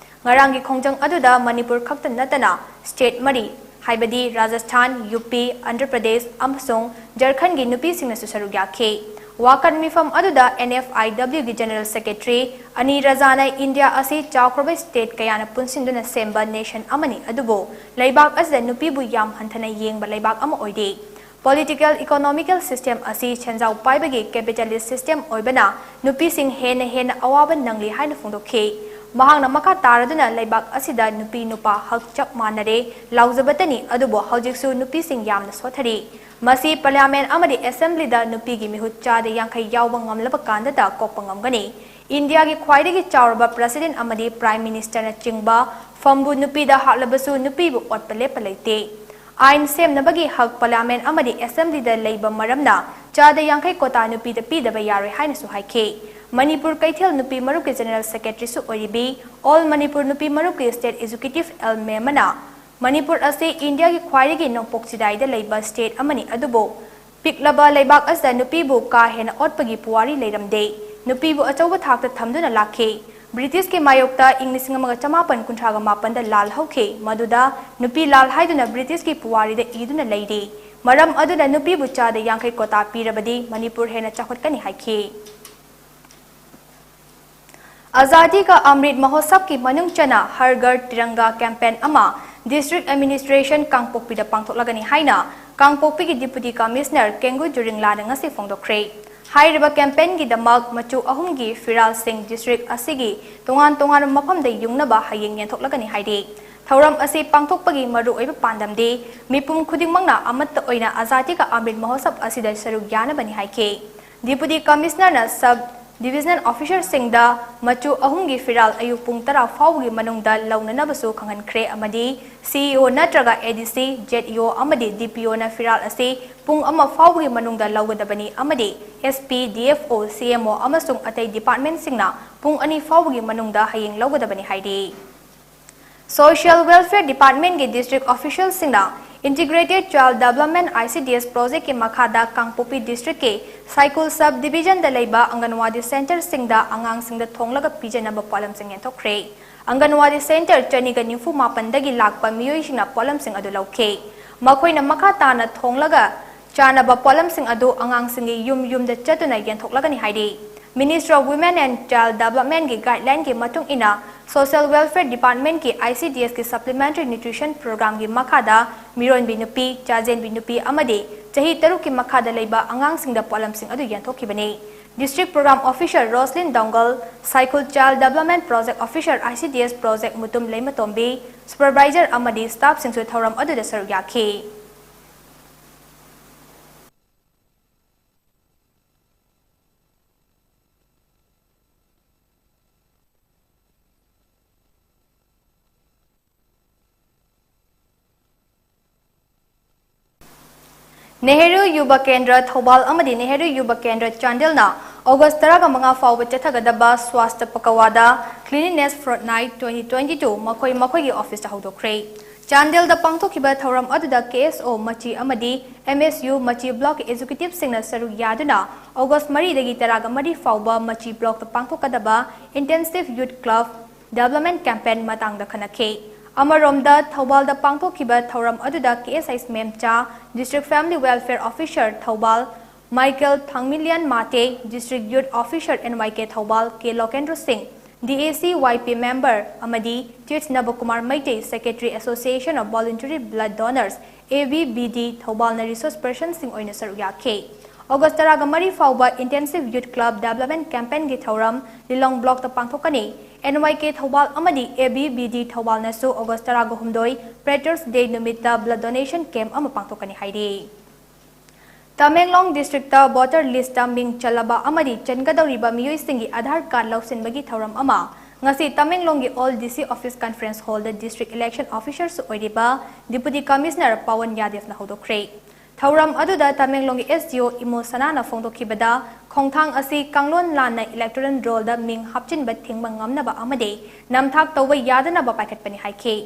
ꯉꯔꯥꯡꯒꯤ ꯈꯣꯡꯖꯪ ꯑꯗꯨꯗ ꯃꯅꯤꯄꯨꯔ ꯈꯛꯇ ꯅꯠꯇꯅ state ꯃꯔꯤ, ꯍꯥꯏꯕꯗꯤ ꯔꯥꯖꯁꯊꯥꯟ, ꯌꯨ ꯄꯤ, ꯑꯟꯙ꯭ꯔ ꯄ꯭ꯔꯗꯦꯁ ꯑꯃꯁꯨꯡ ꯖꯔꯈꯟꯒꯤ ꯅꯨꯄꯤꯁꯤꯡꯅꯁꯨ ꯁꯔꯨꯛ ꯌꯥꯈꯤ꯫ ꯋꯥꯀꯠ ꯃꯤꯐꯝ ꯑꯗꯨꯗ N F I W ꯒꯤ General Secretary ꯑꯅꯤ ꯔꯖꯥꯅ ꯏꯟꯗꯤꯌꯥ ꯑꯁꯤ ꯆꯥꯎꯈ꯭ꯔꯕ state ꯀꯌꯥꯅ ꯄꯨꯟꯁꯤꯟꯗꯨꯅ ꯁꯦꯝꯕ nation ꯑꯃꯅꯤ, ꯑꯗꯨꯕꯨ ꯂꯩꯕꯥꯛ ꯑꯁꯤꯗ ꯅꯨꯄꯤꯕꯨ ꯌꯥꯝ ꯍꯟꯊꯅ ꯌꯦꯡꯕ ꯂꯩꯕꯥꯛ ꯑꯃ ꯑꯣꯏꯔꯤ꯫ Political economical system ꯑꯁꯤ ꯁꯦꯟꯖꯥꯎ ꯄꯥꯏꯕꯒꯤ capitalist system ꯑꯣꯏꯕꯅ ꯅꯨꯄꯤꯁꯤꯡ ꯍꯦꯟꯅ ꯍꯦꯟꯅ ꯑꯋꯥꯕ ꯅꯪꯂꯤ ꯍꯥꯏꯅ ꯐꯣꯡꯗꯣꯛꯈꯤ꯫ ꯃꯍꯥꯛꯅ ꯃꯈꯥ ꯇꯥꯔꯗꯨꯅ ꯂꯩꯕꯥꯛ ꯑꯁꯤꯗ ꯅꯨꯄꯤ ꯅꯨꯄꯥ ꯍꯛ ꯆꯞ ꯃꯥꯟꯅꯔꯦ ꯂꯥꯎꯖꯕꯇꯅꯤ, ꯑꯗꯨꯕꯨ ꯍꯧꯖꯤꯛꯁꯨ ꯅꯨꯄꯤꯁꯤꯡ ꯌꯥꯝꯅ ꯁꯣꯠꯊꯔꯤ꯫ ꯃꯁꯤ Parliament ꯑꯃꯗꯤ Assembly ꯗ ꯅꯨꯄꯤꯒꯤ ꯃꯤꯍꯨꯠ ꯆꯥꯗ ꯌꯥꯡꯈꯩ ꯌꯥꯎꯕ ꯉꯝꯂꯕ ꯀꯥꯟꯗꯇ ꯀꯣꯛꯄ ꯉꯝꯒꯅꯤ꯫ ꯏꯟꯗꯤꯌꯥꯒꯤ ꯈ꯭ꯋꯥꯏꯗꯒꯤ ꯆꯥꯎꯔꯕ President ꯑꯃꯗꯤ Prime Minister ꯅꯆꯤꯡꯕ ꯐꯝꯕꯨ ꯅꯨꯄꯤꯗ ꯍꯥꯞꯂꯕꯁꯨ ꯅꯨꯄꯤꯕꯨ ꯑꯣꯠꯄ ꯂꯦꯞꯄ ꯂꯩꯇꯦ꯫ ꯑꯥꯏꯟ ꯁꯦꯝꯅꯕꯒꯤ ꯍꯛ Parliament ꯑꯃꯗꯤ Assembly ꯗ ꯂꯩꯕ ꯃꯔꯝꯅ ꯆꯥꯗ ꯌꯥꯡꯈꯩ quota ꯅꯨꯄꯤꯗ ꯄꯤꯗꯕ ꯌꯥꯔꯣꯏ ꯍꯥꯏꯅꯁꯨ ꯍꯥꯏꯈꯤ꯫ ꯃꯅꯤꯄꯨꯔ ꯀꯩꯊꯦꯜ ꯅꯨꯄꯤ ꯃꯔꯨꯞꯀꯤ General Secretary ꯁꯨ ꯑꯣꯏꯔꯤꯕꯤ All Manipur ꯅꯨꯄꯤ ꯃꯔꯨꯞꯀꯤ State Executive L ꯃꯦꯃꯅ ꯃꯅꯤꯄꯨꯔ ꯑꯁꯤ ꯏꯟꯗꯤꯌꯥꯒꯤ ꯈ꯭ꯋꯥꯏꯗꯒꯤ ꯅꯣꯡꯄꯣꯛ ꯆꯤꯗꯥꯏꯗ ꯂꯩꯕ state ꯑꯃꯅꯤ, ꯑꯗꯨꯕꯨ ꯄꯤꯛꯂꯕ ꯂꯩꯕꯥꯛ ꯑꯁꯤꯗ ꯅꯨꯄꯤꯕꯨ ꯀꯥ ꯍꯦꯟꯅ ꯑꯣꯠꯄꯒꯤ ꯄꯨꯋꯥꯔꯤ ꯂꯩꯔꯝꯗꯦ꯫ ꯅꯨꯄꯤꯕꯨ ꯑꯆꯧꯕ ꯊꯥꯛꯇ ꯊꯝꯗꯨꯅ ꯂꯥꯛꯈꯤ꯫ British ꯀꯤ ꯃꯥꯌꯣꯛꯇ ꯏꯪ ꯂꯤꯁꯤꯡ ꯑꯃꯒ ꯆꯃꯥꯄꯟ ꯀꯨꯟꯊ꯭ꯔꯥꯒ ꯃꯥꯄꯟꯗ ꯂꯥꯜ ꯍꯧꯈꯤ, ꯃꯗꯨꯗ ꯅꯨꯄꯤ ꯂꯥꯜ ꯍꯥꯏꯗꯨꯅ British ꯀꯤ ꯄꯨꯋꯥꯔꯤꯗ ꯏꯗꯨꯅ ꯂꯩꯔꯤ꯫ ꯃꯔꯝ ꯑꯗꯨꯅ ꯅꯨꯄꯤꯕꯨ ꯆꯥꯗ ꯌꯥꯡꯈꯩ quota ꯄꯤꯔꯕꯗꯤ ꯃꯅꯤꯄꯨꯔ ꯍꯦꯟꯅ ꯆꯥꯎꯈꯠꯀꯅꯤ ꯍꯥꯏꯈꯤ꯫ ꯑꯖꯥꯗꯤ ꯀꯥ ꯑꯃ꯭ꯔꯤꯠ ꯃꯍꯣꯠꯁꯕꯀꯤ ꯃꯅꯨꯡ ꯆꯟꯅ ꯍꯔ ꯘꯔ ꯇꯤꯔꯪꯒꯥ campaign ꯑꯃ District Administration ꯀꯥꯡꯄꯣꯛꯄꯤꯗ ꯄꯥꯡꯊꯣꯛꯂꯒꯅꯤ ꯍꯥꯏꯅ ꯀꯥꯡꯄꯣꯛꯄꯤꯒꯤ Deputy Commissioner ꯀꯦꯡꯒꯨ ꯖꯨꯔꯤꯡꯂꯥꯅ ꯉꯁꯤ ꯐꯣꯡꯗꯣꯛꯈ꯭ꯔꯦ꯫ ꯍꯥꯏꯔꯤꯕ campaign ꯒꯤꯗꯃꯛ ꯃꯆꯨ ꯑꯍꯨꯝꯒꯤ ꯐꯤꯔꯥꯜꯁꯤꯡ district ꯑꯁꯤꯒꯤ ꯇꯣꯉꯥꯟ ꯇꯣꯉꯥꯟꯕ ꯃꯐꯝꯗ ꯌꯨꯡꯅꯕ ꯍꯌꯦꯡ ꯌꯦꯟꯊꯣꯛꯂꯒꯅꯤ ꯍꯥꯏꯔꯤ꯫ ꯊꯧꯔꯝ ꯑꯁꯤ ꯄꯥꯡꯊꯣꯛꯄꯒꯤ ꯃꯔꯨꯑꯣꯏꯕ ꯄꯥꯟꯗꯝꯗꯤ ꯃꯤꯄꯨꯝ ꯈꯨꯗꯤꯡꯃꯛꯅ ꯑꯃꯠꯇ ꯑꯣꯏꯅ ꯑꯖꯥꯗꯤ ꯀꯥ ꯑꯃ꯭ꯔꯤꯠ ꯃꯍꯣꯠꯁꯕ ꯑꯁꯤꯗ ꯁꯔꯨꯛ ꯌꯥꯅꯕꯅꯤ ꯍꯥꯏꯈꯤ꯫ Deputy Commissioner ꯅ Sub Divisional Officer ꯁꯤꯡꯗ ꯃꯆꯨ ꯑꯍꯨꯝꯒꯤ ꯐꯤꯔꯥꯜ ꯑꯌꯨꯛ ꯄꯨꯡ ꯇꯔꯥ ꯐꯥꯎꯕꯒꯤ ꯃꯅꯨꯡꯗ ꯂꯧꯅꯅꯕꯁꯨ ꯈꯪꯍꯟꯈ꯭ꯔꯦ ꯑꯃꯗꯤ C E O ꯅꯠꯇ꯭ꯔꯒ A D C, Z E O ꯑꯃꯗꯤ D P O ꯅ ꯐꯤꯔꯥꯜ ꯑꯁꯤ ꯄꯨꯡ ꯑꯃ ꯐꯥꯎꯕꯒꯤ ꯃꯅꯨꯡꯗ ꯂꯧꯒꯗꯕꯅꯤ ꯑꯃꯗꯤ S P, D F O, C M O ꯑꯃꯁꯨꯡ ꯑꯇꯩ department ꯁꯤꯡꯅ ꯄꯨꯡ ꯑꯅꯤ ꯐꯥꯎꯕꯒꯤ ꯃꯅꯨꯡꯗ ꯍꯌꯦꯡ ꯂꯧꯒꯗꯕꯅꯤ ꯍꯥꯏꯔꯤ꯫ Social Welfare Department ꯀꯤ district official ꯁꯤꯡꯅ Integrated Child Development I C D S project ꯀꯤ ꯃꯈꯥꯗ ꯀꯥꯡꯄꯣꯛꯄꯤ district ꯀꯤ ꯁꯥꯏꯀꯨꯜ sub division ꯗ ꯂꯩꯕ ꯑꯪꯒꯟꯋꯥꯗꯤ center ꯁꯤꯡꯗ ꯑꯉꯥꯡꯁꯤꯡꯗ ꯊꯣꯡꯂꯒ ꯄꯤꯖꯅꯕ ꯄꯣꯠꯂꯝꯁꯤꯡ ꯌꯦꯟꯊꯣꯛꯈ꯭ꯔꯦ꯫ ꯑꯪꯒꯟꯋꯥꯗꯤ center ꯆꯅꯤꯒ ꯅꯤꯐꯨ ꯃꯥꯄꯟꯗꯒꯤ ꯂꯥꯛꯄ ꯃꯤꯑꯣꯏꯁꯤꯡꯅ ꯄꯣꯠꯂꯝꯁꯤꯡ ꯑꯗꯨ ꯂꯧꯈꯤ꯫ ꯃꯈꯣꯏꯅ ꯃꯈꯥ ꯇꯥꯅ ꯊꯣꯡꯂꯒ ꯆꯥꯅꯕ ꯄꯣꯠꯂꯝꯁꯤꯡ ꯑꯗꯨ ꯑꯉꯥꯡꯁꯤꯡꯒꯤ ꯌꯨꯝ ꯌꯨꯝꯗ ꯆꯠꯇꯨꯅ ꯌꯦꯟꯊꯣꯛꯂꯒꯅꯤ ꯍꯥꯏꯔꯤ꯫ Ministry of Women and Child Development ꯒꯤ guideline ꯒꯤ ꯃꯇꯨꯡ ꯏꯟꯅ, Social Welfare Department ꯀꯤ I C D S ꯀꯤ Supplementary Nutrition Program ꯒꯤ ꯃꯈꯥꯗ ꯃꯤꯔꯣꯟꯕꯤ ꯅꯨꯄꯤ, ꯆꯥꯖꯦꯟꯕꯤ ꯅꯨꯄꯤ ꯑꯃꯗꯤ ꯆꯍꯤ ꯇꯔꯨꯛꯀꯤ ꯃꯈꯥꯗ ꯂꯩꯕ ꯑꯉꯥꯡꯁꯤꯡꯗ ꯄꯣꯠꯂꯝꯁꯤꯡ ꯑꯗꯨ ꯌꯦꯟꯊꯣꯛꯈꯤꯕꯅꯤ꯫ District Program Officer Roslin ꯗꯣꯡꯒꯜ, ꯁꯥꯏꯈꯨꯜ Child Development Project Officer I C D S Project Mutum ꯂꯩꯃꯇꯣꯝꯕꯤ, Supervisor ꯑꯃꯗꯤ staff ꯁꯤꯡꯁꯨ ꯊꯧꯔꯝ ꯑꯗꯨꯗ ꯁꯔꯨꯛ ꯌꯥꯈꯤ꯫ ꯅꯦꯍꯔꯨ ꯌꯨꯕ ꯀꯦꯟꯗ꯭ꯔ ꯊꯧꯕꯥꯜ ꯑꯃꯗꯤ ꯅꯦꯍꯔꯨ ꯌꯨꯕ ꯀꯦꯟꯗ꯭ꯔ ꯆꯥꯟꯗꯦꯜꯅ ꯑꯣꯒꯁ ꯇꯔꯥꯃꯉꯥ ꯐꯥꯎꯕ ꯆꯠꯊꯒꯗꯕ ꯁ꯭ꯋꯥꯁꯇ ꯄꯀꯋꯥꯗ Cleanliness Fortnight twenty twenty-two ꯃꯈꯣꯏ ꯃꯈꯣꯏꯒꯤ ꯑꯣꯐꯤꯁꯇ ꯍꯧꯗꯣꯛꯈ꯭ꯔꯦ꯫ ꯆꯥꯟꯗꯦꯜꯗ ꯄꯥꯡꯊꯣꯛꯈꯤꯕ ꯊꯧꯔꯝ ꯑꯗꯨꯗ K S O ꯃꯆꯤ ꯑꯃꯗꯤ M S U ꯃꯆꯤ block executive ꯁꯤꯡꯅ ꯁꯔꯨꯛ ꯌꯥꯗꯨꯅ ꯑꯣꯒꯁ ꯃꯔꯤꯗꯒꯤ ꯇꯔꯥꯃꯔꯤ ꯐꯥꯎꯕ ꯃꯆꯤ block ꯇ ꯄꯥꯡꯊꯣꯛꯀꯗꯕ Intensive Youth Club Development Campaign ꯃꯇꯥꯡꯗ ꯈꯟꯅꯈꯤ꯫ ꯑꯃꯔꯣꯝꯗ, ꯊꯧꯕꯥꯜꯗ ꯄꯥꯡꯊꯣꯛꯈꯤꯕ ꯊꯧꯔꯝ ꯑꯗꯨꯗ K S I C Memcha, District Family Welfare Officer Thoubal, Michael Thangmilian Mate, District Youth Officer N Y K Thoubal, K Lokendro Singh, D A C Y P member, ꯑꯃꯗꯤ ꯇꯤꯠꯁ ꯅꯕꯀꯨꯃꯥꯔ Meitei, Secretary Association of Voluntary Blood Donors, A V B D ꯊꯧꯕꯥꯜꯅ resource person ꯁꯤꯡ ꯑꯣꯏꯅ ꯁꯔꯨꯛ ꯌꯥꯈꯤ꯫ August ꯇꯔꯥꯃꯔꯤ ꯐꯥꯎꯕ Intensive Youth Club Development Campaign ꯒꯤ ꯊꯧꯔꯝ ꯂꯤꯂꯣꯡ block ꯇ ꯄꯥꯡꯊꯣꯛꯀꯅꯤ꯫ N Y K ꯊꯧꯕꯥꯜ ꯑꯃꯗꯤ A V B D ꯊꯧꯕꯥꯜꯅꯁꯨ ꯑꯣꯒꯁ ꯇꯔꯥꯍꯨꯝꯗꯣꯏ Patriots Day ꯅꯨꯃꯤꯠꯇ blood donation camp ꯑꯃ ꯄꯥꯡꯊꯣꯛꯀꯅꯤ ꯍꯥꯏꯔꯤ꯫ ꯇꯃꯦꯡꯂꯣꯡ district ꯇ voter list ꯇ ꯃꯤꯡ ꯆꯜꯂꯕ ꯑꯃꯗꯤ ꯆꯟꯒꯗꯧꯔꯤꯕ ꯃꯤꯑꯣꯏꯁꯤꯡꯒꯤ Aadhaar card ꯂꯧꯁꯤꯟꯕꯒꯤ ꯊꯧꯔꯝ ꯑꯃ ꯉꯁꯤ ꯇꯃꯦꯡꯂꯣꯡꯒꯤ Old D C Office Conference Hall ꯗ District Election Officer ꯁꯨ ꯑꯣꯏꯔꯤꯕ Deputy Commissioner ꯄꯋꯟ ꯌꯥꯗꯦꯕꯅ ꯍꯧꯗꯣꯛꯈ꯭ꯔꯦ꯫ ꯊꯧꯔꯝ ꯑꯗꯨꯗ ꯇꯃꯦꯡꯂꯣꯡꯒꯤ S D O ꯏꯃꯣ ꯁꯅꯥꯅ ꯐꯣꯡꯗꯣꯛꯈꯤꯕꯗ, ꯈꯣꯡꯊꯥꯡ ꯑꯁꯤ ꯀꯥꯡꯂꯣꯟ ꯂꯥꯟꯅ electoral roll ꯗ ꯃꯤꯡ ꯍꯥꯞꯆꯤꯟꯕ ꯊꯤꯡꯕ ꯉꯝꯅꯕ ꯑꯃꯗꯤ ꯅꯝꯊꯥꯛ ꯇꯧꯕ ꯌꯥꯗꯅꯕ ꯄꯥꯏꯈꯠꯄꯅꯤ ꯍꯥꯏꯈꯤ꯫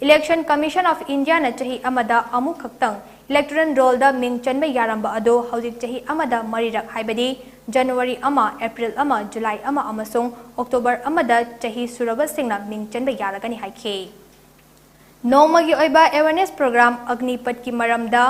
Election Commission of India ꯅ ꯆꯍꯤ ꯑꯃꯗ ꯑꯃꯨꯛ ꯈꯛꯇꯪ electoral roll ꯗ ꯃꯤꯡ ꯆꯟꯕ ꯌꯥꯔꯝꯕ ꯑꯗꯨ ꯍꯧꯖꯤꯛ ꯆꯍꯤ ꯑꯃꯗ ꯃꯔꯤꯔꯛ, ꯍꯥꯏꯕꯗꯤ January ꯑꯃ, April ꯑꯃ, July ꯑꯃ ꯑꯃꯁꯨꯡ October ꯑꯃꯗ ꯆꯍꯤ ꯁꯨꯔꯕꯁꯤꯡꯅ ꯃꯤꯡ ꯆꯟꯕ ꯌꯥꯔꯒꯅꯤ ꯍꯥꯏꯈꯤ꯫ ꯅꯣꯡꯃꯒꯤ ꯑꯣꯏꯕ awareness program ꯑꯒꯅꯤꯄꯠꯀꯤ ꯃꯔꯝꯗ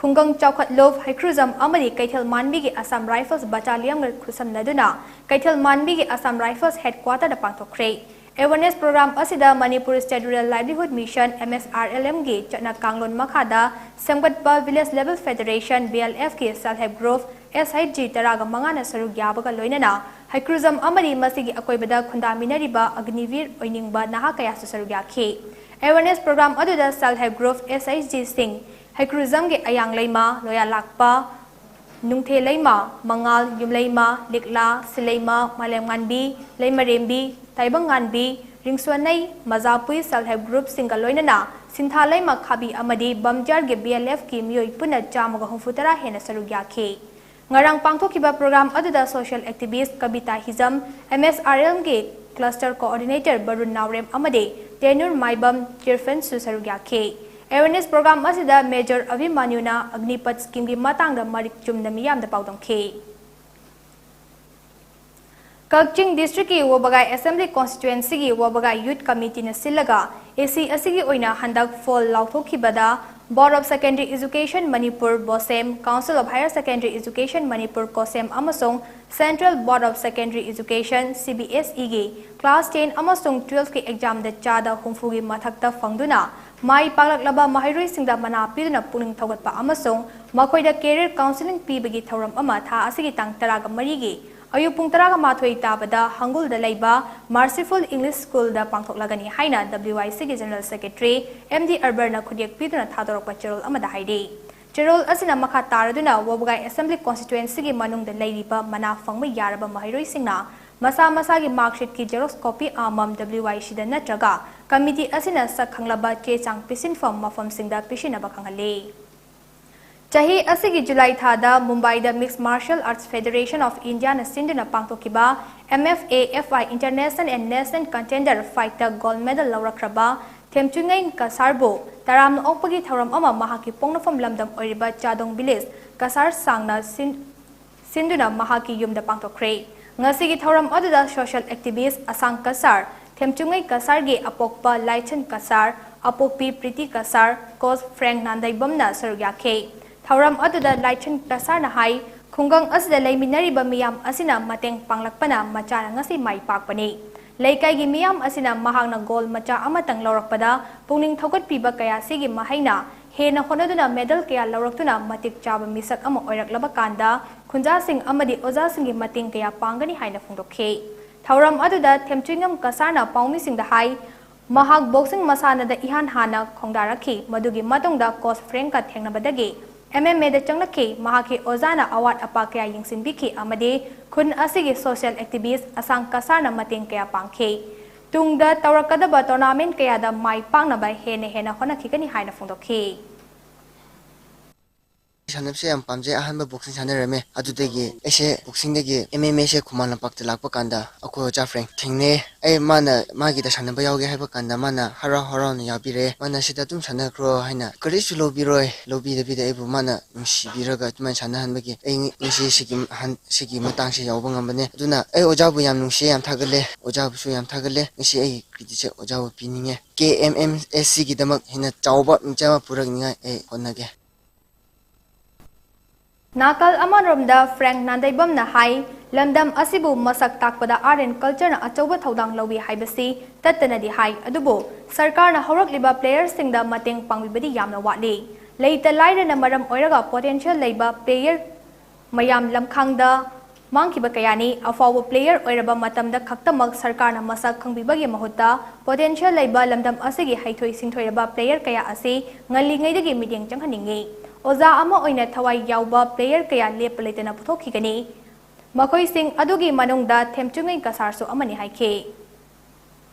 ꯈꯨꯡꯒꯪ ꯆꯥꯎꯈꯠꯂꯨꯞ, ꯍꯩꯀ꯭ꯔꯨꯖꯝ ꯑꯃꯗꯤ ꯀꯩꯊꯦꯜ ꯃꯥꯟꯕꯤꯒꯤ Assam Rifles Battalionꯒ ꯈꯨꯠꯁꯝꯅꯗꯨꯅ ꯀꯩꯊꯦꯜ ꯃꯥꯟꯕꯤꯒꯤ Assam Rifles headquarterꯗ ꯄꯥꯡꯊꯣꯛꯈ꯭ꯔꯦ꯫ Awareness program ꯑꯁꯤꯗ Manipur State Rural Livelihood Mission, MSRLMꯒꯤ ꯆꯠꯅ ꯀꯥꯡꯂꯣꯟ ꯃꯈꯥꯗ ꯁꯦꯝꯒꯠꯄ Village Level Federation, VLFꯀꯤ Self Help Group, SHG ꯇꯔꯥꯒ ꯃꯉꯥꯅ ꯁꯔꯨꯛ ꯌꯥꯕꯒ ꯂꯣꯏꯅꯅ ꯍꯩꯀ꯭ꯔꯨꯖꯝ ꯑꯃꯗꯤ ꯃꯁꯤꯒꯤ ꯑꯀꯣꯏꯕꯗ ꯈꯨꯟꯗꯥꯃꯤꯟꯅꯔꯤꯕ ꯑꯒꯅꯤꯕꯤꯔ ꯑꯣꯏꯅꯤꯡꯕ ꯅꯍꯥ ꯀꯌꯥꯁꯨ ꯁꯔꯨꯛ ꯌꯥꯈꯤ꯫ Awareness program ꯑꯗꯨꯗ Self Help Group, SHGꯁꯤꯡ, ꯍꯩꯀ꯭ꯔꯨꯖꯝꯒꯤ ꯑꯌꯥꯡ ꯂꯩꯃ, ꯂꯣꯌꯥ ꯂꯥꯛꯄ, ꯅꯨꯡꯊꯦ ꯂꯩꯃ, ꯃꯉꯥꯜ, ꯌꯨꯝꯂꯩꯃ, ꯂꯤꯛꯂꯥ, ꯁꯤꯂꯩꯃ, ꯃꯥꯂꯦꯝꯉꯥꯟꯕꯤ, ꯂꯩꯃꯔꯦꯝꯕꯤ, ꯇꯥꯏꯕꯪꯉꯥꯟꯕꯤ, ꯔꯤꯡꯁꯣꯟꯅꯩ, ꯃꯖꯥꯄꯨꯏ Self Help Groupꯁꯤꯡꯒ ꯂꯣꯏꯅꯅ ꯁꯤꯟꯊꯥ ꯂꯩꯃ ꯈꯥꯕꯤ ꯑꯃꯗꯤ ꯕꯝꯖꯥꯔꯒꯤ VLFꯀꯤ ꯃꯤꯑꯣꯏ ꯄꯨꯟꯅ ꯆꯥꯝꯃꯒ ꯍꯨꯝꯐꯨꯇꯔꯥ ꯍꯦꯟꯅ ꯁꯔꯨꯛ ꯌꯥꯈꯤ꯫ ꯉꯔꯥꯡ ꯄꯥꯡꯊꯣꯛꯈꯤꯕ program ꯑꯗꯨꯗ social activist ꯀꯕꯤꯇꯥ ꯍꯤꯖꯝ, MSRLꯒꯤ cluster coordinator ꯕꯔꯨꯟ ꯅꯥꯎꯔꯦꯝ ꯑꯃꯗꯤ ꯇꯦꯅꯨꯔ ꯃꯥꯏꯕꯝ ꯆꯤꯔꯐꯟꯁꯨ ꯁꯔꯨꯛ ꯌꯥꯈꯤ꯫ Awareness program ꯑꯁꯤꯗ Major ꯑꯚꯤꯃꯟꯌꯨꯅ ꯑꯒꯅꯤꯄꯠ schemeꯒꯤ ꯃꯇꯥꯡꯗ ꯃꯔꯤꯛ ꯆꯨꯝꯅ ꯃꯤꯌꯥꯝꯗ ꯄꯥꯎꯗꯝꯈꯤ꯫ ꯀꯛꯆꯤꯡ districtꯀꯤ ꯋꯥꯕꯒꯥꯏ Assembly constituencyꯒꯤ ꯋꯥꯕꯒꯥꯏ Youth Committeeꯅ ꯁꯤꯜꯂꯒ AC ꯑꯁꯤꯒꯤ ꯑꯣꯏꯅ ꯍꯟꯗꯛ fall ꯂꯥꯎꯊꯣꯛꯈꯤꯕꯗ Board of Secondary Education Manipur, BOSEM, Council of Higher Secondary Education Manipur, COHSEM, ꯑꯃꯁꯨꯡ Central Board of Secondary Education, CBSEꯒꯤ class ten ꯑꯃꯁꯨꯡ twelveꯀꯤ examꯗ ꯆꯥꯗ ꯍꯨꯝꯐꯨꯒꯤ ꯃꯊꯛꯇ ꯐꯪꯗꯨꯅ ꯃꯥꯏ ꯄꯥꯛꯂꯛꯂꯕ ꯃꯍꯩꯔꯣꯏꯁꯤꯡꯗ ꯃꯅꯥ ꯄꯤꯗꯨꯅ ꯄꯨꯛꯅꯤꯡ ꯊꯧꯒꯠꯄ ꯑꯃꯁꯨꯡ ꯃꯈꯣꯏꯗ career counselling ꯄꯤꯕꯒꯤ ꯊꯧꯔꯝ ꯑꯃ ꯊꯥ ꯑꯁꯤꯒꯤ ꯇꯥꯡ ꯇꯔꯥꯒ ꯃꯔꯤꯒꯤ ꯑꯌꯨꯛ ꯄꯨꯡ ꯇꯔꯥꯒ ꯃꯥꯊꯣꯏ ꯇꯥꯕꯗ ꯍꯪꯒꯨꯜꯗ ꯂꯩꯕ Merciful English Schoolꯗ ꯄꯥꯡꯊꯣꯛꯂꯒꯅꯤ ꯍꯥꯏꯅ WICꯒꯤ General Secretary MD Arbarꯅ ꯈꯨꯠꯌꯦꯛ ꯄꯤꯗꯨꯅ ꯊꯥꯗꯣꯔꯛꯄ ꯆꯦꯔꯣꯜ ꯑꯃꯗ ꯍꯥꯏꯔꯤ꯫ ꯆꯦꯔꯣꯜ ꯑꯁꯤꯅ ꯃꯈꯥ ꯇꯥꯔꯗꯨꯅ ꯋꯥꯕꯒꯥꯏ Assembly constituencyꯒꯤ ꯃꯅꯨꯡꯗ ꯂꯩꯔꯤꯕ ꯃꯅꯥ ꯐꯪꯕ ꯌꯥꯔꯕ ꯃꯍꯩꯔꯣꯏꯁꯤꯡꯅ ꯃꯁꯥ ꯃꯁꯥꯒꯤ mark sheetꯀꯤ xerox copy ꯑꯃꯃꯝ WICꯗ ꯅꯠꯇ꯭ꯔꯒ committee ꯑꯁꯤꯅ ꯁꯛ ꯈꯪꯂꯕ ꯆꯦ ꯆꯥꯡ ꯄꯤꯁꯤꯟꯐꯝ ꯃꯐꯝꯁꯤꯡꯗ ꯄꯤꯁꯤꯟꯅꯕ ꯈꯪꯍꯜꯂꯤ꯫ ꯆꯍꯤ ꯑꯁꯤꯒꯤ ꯖꯨꯂꯥꯏ ꯊꯥꯗ ꯃꯨꯝꯕꯥꯏꯗ Mixed Martial Arts Federation of Indiaꯅ ꯁꯤꯟꯗꯨꯅ ꯄꯥꯡꯊꯣꯛꯈꯤꯕ MFAFI International and National Contender Fightꯇ gold medal ꯂꯧꯔꯛꯈ꯭ꯔꯕ ꯊꯦꯝꯆꯨꯉꯩ ꯀꯁꯥꯔꯕꯨ ꯇꯔꯥꯝꯅ ꯑꯣꯛꯄꯒꯤ ꯊꯧꯔꯝ ꯑꯃ ꯃꯍꯥꯛꯀꯤ ꯄꯣꯛꯅꯐꯝ ꯂꯝꯗꯝ ꯑꯣꯏꯔꯤꯕ ꯆꯥꯗꯣꯡ village ꯀꯁꯥꯔ ꯁꯥꯡꯅ ꯁꯤꯟ-, ꯁꯤꯟꯗꯨꯅ ꯃꯍꯥꯛꯀꯤ ꯌꯨꯝꯗ ꯄꯥꯡꯊꯣꯛꯈ꯭ꯔꯦ꯫ ꯉꯁꯤꯒꯤ ꯊꯧꯔꯝ ꯑꯗꯨꯗ social activist ꯑꯁꯥꯡ ꯀꯁꯥꯔ, ꯊꯦꯝꯆꯨꯉꯩ ꯀꯁꯥꯔꯒꯤ ꯑꯄꯣꯛꯄ ꯂꯥꯏꯆꯟ ꯀꯁꯥꯔ, ꯑꯄꯣꯛꯄꯤ ꯄ꯭ꯔꯤꯇꯤ ꯀꯁꯥꯔ, coach Frank ꯅꯥꯟꯗꯩꯕꯝꯅ ꯁꯔꯨꯛ ꯌꯥꯈꯤ꯫ ꯊꯧꯔꯝ ꯑꯗꯨꯗ ꯂꯥꯏꯊꯟ ꯀꯁꯥꯔꯅ ꯍꯥꯏ, ꯈꯨꯡꯒꯪ ꯑꯁꯤꯗ ꯂꯩꯃꯤꯟꯅꯔꯤꯕ ꯃꯤꯌꯥꯝ ꯑꯁꯤꯅ ꯃꯇꯦꯡ ꯄꯥꯡꯂꯛꯄꯅ ꯃꯆꯥꯅ ꯉꯁꯤ ꯃꯥꯏ ꯄꯥꯛꯄꯅꯤ꯫ ꯂꯩꯀꯥꯏꯒꯤ ꯃꯤꯌꯥꯝ ꯑꯁꯤꯅ ꯃꯍꯥꯛꯅ ꯒꯣꯜ ꯃꯆꯥ ꯑꯃꯇꯪ ꯂꯧꯔꯛꯄꯗ ꯄꯨꯛꯅꯤꯡ ꯊꯧꯒꯠꯄꯤꯕ ꯀꯌꯥꯁꯤꯒꯤ ꯃꯍꯩꯅ ꯍꯦꯟꯅ ꯍꯣꯠꯅꯗꯨꯅ ꯃꯦꯗꯜ ꯀꯌꯥ ꯂꯧꯔꯛꯇꯨꯅ ꯃꯇꯤꯛ ꯆꯥꯕ ꯃꯤꯁꯛ ꯑꯃ ꯑꯣꯏꯔꯛꯂꯕ ꯀꯥꯟꯗ ꯈꯨꯟꯖꯥꯁꯤꯡ ꯑꯃꯗꯤ ꯑꯣꯖꯥꯁꯤꯡꯒꯤ ꯃꯇꯦꯡ ꯀꯌꯥ ꯄꯥꯡꯒꯅꯤ ꯍꯥꯏꯅ ꯐꯣꯡꯗꯣꯛꯈꯤ꯫ ꯊꯧꯔꯝ ꯑꯗꯨꯗ ꯊꯦꯝꯆꯨꯏꯉꯝ ꯀꯁꯥꯔꯅ ꯄꯥꯎꯃꯤꯁꯤꯡꯗ ꯍꯥꯏ, ꯃꯍꯥꯛ ꯕꯣꯛꯁꯤꯡ ꯃꯁꯥꯟꯅꯗ ꯏꯍꯥꯟ ꯍꯥꯟꯅ ꯈꯣꯡꯗꯥꯔꯛꯈꯤ꯫ ꯃꯗꯨꯒꯤ ꯃꯇꯨꯡꯗ ꯀꯣꯆ ꯐ꯭ꯔꯦꯡꯀ ꯊꯦꯡꯅꯕꯗꯒꯤ ꯑꯦꯝ ꯑꯦꯝ ꯑꯦꯗ ꯆꯪꯂꯛꯈꯤ꯫ ꯃꯍꯥꯛꯀꯤ ꯑꯣꯖꯥꯅ ꯑꯋꯥꯠ ꯑꯄꯥ ꯀꯌꯥ ꯌꯦꯡꯁꯤꯟꯕꯤꯈꯤ ꯑꯃꯗꯤ ꯈꯨꯟ ꯑꯁꯤꯒꯤ ꯁꯣꯁꯤꯌꯦꯜ ꯑꯦꯛꯇꯤꯚꯤꯁ꯭ꯠ ꯑꯁꯥꯡ ꯀꯁꯥꯔꯅ ꯃꯇꯦꯡ ꯀꯌꯥ ꯄꯥꯡꯈꯤ꯫ ꯇꯨꯡꯗ ꯇꯧꯔꯛꯀꯗꯕ ꯇꯣꯔꯅꯥꯃꯦꯟꯠ ꯀꯌꯥꯗ ꯃꯥꯏ ꯄꯥꯛꯅꯕ ꯍꯦꯟꯅ ꯍꯦꯟꯅ ꯍꯣꯠꯅꯈꯤꯒꯅꯤ ꯍꯥꯏꯅ ꯐꯣꯡꯗꯣꯛꯈꯤ꯫ ꯁꯥꯟꯅꯕꯁꯦ ꯌꯥꯝ ꯄꯥꯝꯖꯩ꯫ ꯑꯍꯥꯟꯕ ꯕꯣꯛꯁꯤꯡ ꯁꯥꯟꯅꯔꯝꯃꯦ꯫ ꯑꯗꯨꯗꯒꯤ ꯑꯩꯁꯦ ꯕꯣꯛꯁꯤꯡꯗꯒꯤ ꯑꯦꯝ ꯑꯦꯝ ꯑꯦꯁꯦ ꯈꯨꯃꯟ ꯂꯝꯄꯥꯛꯇ ꯂꯥꯛꯄ ꯀꯥꯟꯗ ꯑꯩꯈꯣꯏ ꯑꯣꯖꯥ ꯐ꯭ꯔꯦꯡ ꯊꯦꯡꯅꯩ꯫ ꯑꯩ ꯃꯥꯅ ꯃꯥꯒꯤꯗ ꯁꯥꯟꯅꯕ ꯌꯥꯎꯒꯦ ꯍꯥꯏꯕ ꯀꯥꯟꯗ ꯃꯥꯅ ꯍꯔꯥꯎ ꯍꯔꯥꯎꯅ ꯌꯥꯕꯤꯔꯛꯑꯦ꯫ ꯃꯥꯅ "ꯁꯤꯗ ꯑꯗꯨꯝ ꯁꯥꯟꯅꯈ꯭ꯔꯣ" ꯍꯥꯏꯅ ꯀꯔꯤꯁꯨ ꯂꯧꯕꯤꯔꯣꯏ꯫ ꯂꯧꯕꯤꯗꯕꯤꯗ ꯑꯩꯕꯨ ꯃꯥꯅ ꯅꯨꯡꯁꯤꯕꯤꯔꯒ ꯑꯗꯨꯃꯥꯏꯅ ꯁꯥꯟꯅꯍꯟꯕꯒꯤ ꯑꯩ ꯉꯁꯤ ꯁꯤꯒꯤ ꯍꯟ-, ꯁꯤꯒꯤ ꯃꯇꯥꯡꯁꯤ ꯌꯧꯕ ꯉꯝꯕꯅꯦ꯫ ꯑꯗꯨꯅ ꯑꯩ ꯑꯣꯖꯥꯕꯨ ꯌꯥꯝ ꯅꯨꯡꯁꯤꯌꯦ, ꯌꯥꯝ ꯊꯥꯒꯠꯂꯦ꯫ ꯑꯣꯖꯥꯕꯨꯁꯨ ꯌꯥꯝ ꯊꯥꯒꯠꯂꯦ꯫ ꯉꯁꯤ ꯑꯩꯒꯤ creditꯁꯦ ꯑꯣꯖꯥꯕꯨ ꯄꯤꯅꯤꯡꯉꯦ꯫ ꯀꯦ ꯑꯦꯝ ꯑꯦꯝ ꯑꯦꯁ ꯁꯤꯒꯤꯗꯃꯛ ꯍꯦꯟꯅ ꯆꯥꯎꯕ ꯃꯤꯡꯆꯠ ꯑꯃ ꯄꯨꯔꯛꯅꯤꯡꯉꯥꯏ ꯑꯩ ꯍꯣꯠꯅꯒꯦ꯫ ꯅꯥꯀꯜ ꯑꯃꯔꯣꯝꯗ ꯐ꯭ꯔꯦꯡꯛ ꯅꯥꯟꯗꯩꯕꯝꯅ ꯍꯥꯏ, ꯂꯝꯗꯝ ꯑꯁꯤꯕꯨ ꯃꯁꯛ ꯇꯥꯛꯄꯗ art and cultureꯅ ꯑꯆꯧꯕ ꯊꯧꯗꯥꯡ ꯂꯧꯏ ꯍꯥꯏꯕꯁꯤ ꯇꯠꯇꯅꯗꯤ ꯍꯥꯏ, ꯑꯗꯨꯕꯨ ꯁꯔꯀꯥꯔꯅ ꯍꯧꯔꯛꯂꯤꯕ playerꯁꯤꯡꯗ ꯃꯇꯦꯡ ꯄꯥꯡꯕꯤꯕꯗꯤ ꯌꯥꯝꯅ ꯋꯥꯠꯂꯤ꯫ ꯂꯩꯇ ꯂꯥꯏꯔꯅ ꯃꯔꯝ ꯑꯣꯏꯔꯒ potential ꯂꯩꯕ player ꯃꯌꯥꯝ ꯂꯝꯈꯥꯡꯗ ꯃꯥꯡꯈꯤꯕ ꯀꯌꯥꯅꯤ꯫ ꯑꯐꯥꯎꯕ player ꯑꯣꯏꯔꯕ ꯃꯇꯝꯗ ꯈꯛꯇꯃꯛ ꯁꯔꯀꯥꯔꯅ ꯃꯁꯛ ꯈꯪꯕꯤꯕꯒꯤ ꯃꯍꯨꯠꯇ, potential ꯂꯩꯕ ꯂꯝꯗꯝ ꯑꯁꯤꯒꯤ ꯍꯩꯊꯣꯏ ꯁꯤꯡꯊꯣꯏꯔꯕ player ꯀꯌꯥ ꯑꯁꯤ ꯉꯜꯂꯤꯉꯩꯗꯒꯤ ꯃꯤꯠꯌꯦꯡ ꯆꯪꯍꯟꯅꯤꯡꯏ꯫ ꯑꯣꯖꯥ ꯑꯃ ꯑꯣꯏꯅ ꯊꯋꯥꯏ ꯌꯥꯎꯕ player ꯀꯌꯥ ꯂꯦꯞꯄ ꯂꯩꯇꯅ ꯄꯨꯊꯣꯛꯈꯤꯒꯅꯤ꯫ ꯃꯈꯣꯏꯁꯤꯡ ꯑꯗꯨꯒꯤ ꯃꯅꯨꯡꯗ ꯊꯦꯝꯆꯨꯉꯩ ꯀꯁꯥꯔꯁꯨ ꯑꯃꯅꯤ ꯍꯥꯏꯈꯤ꯫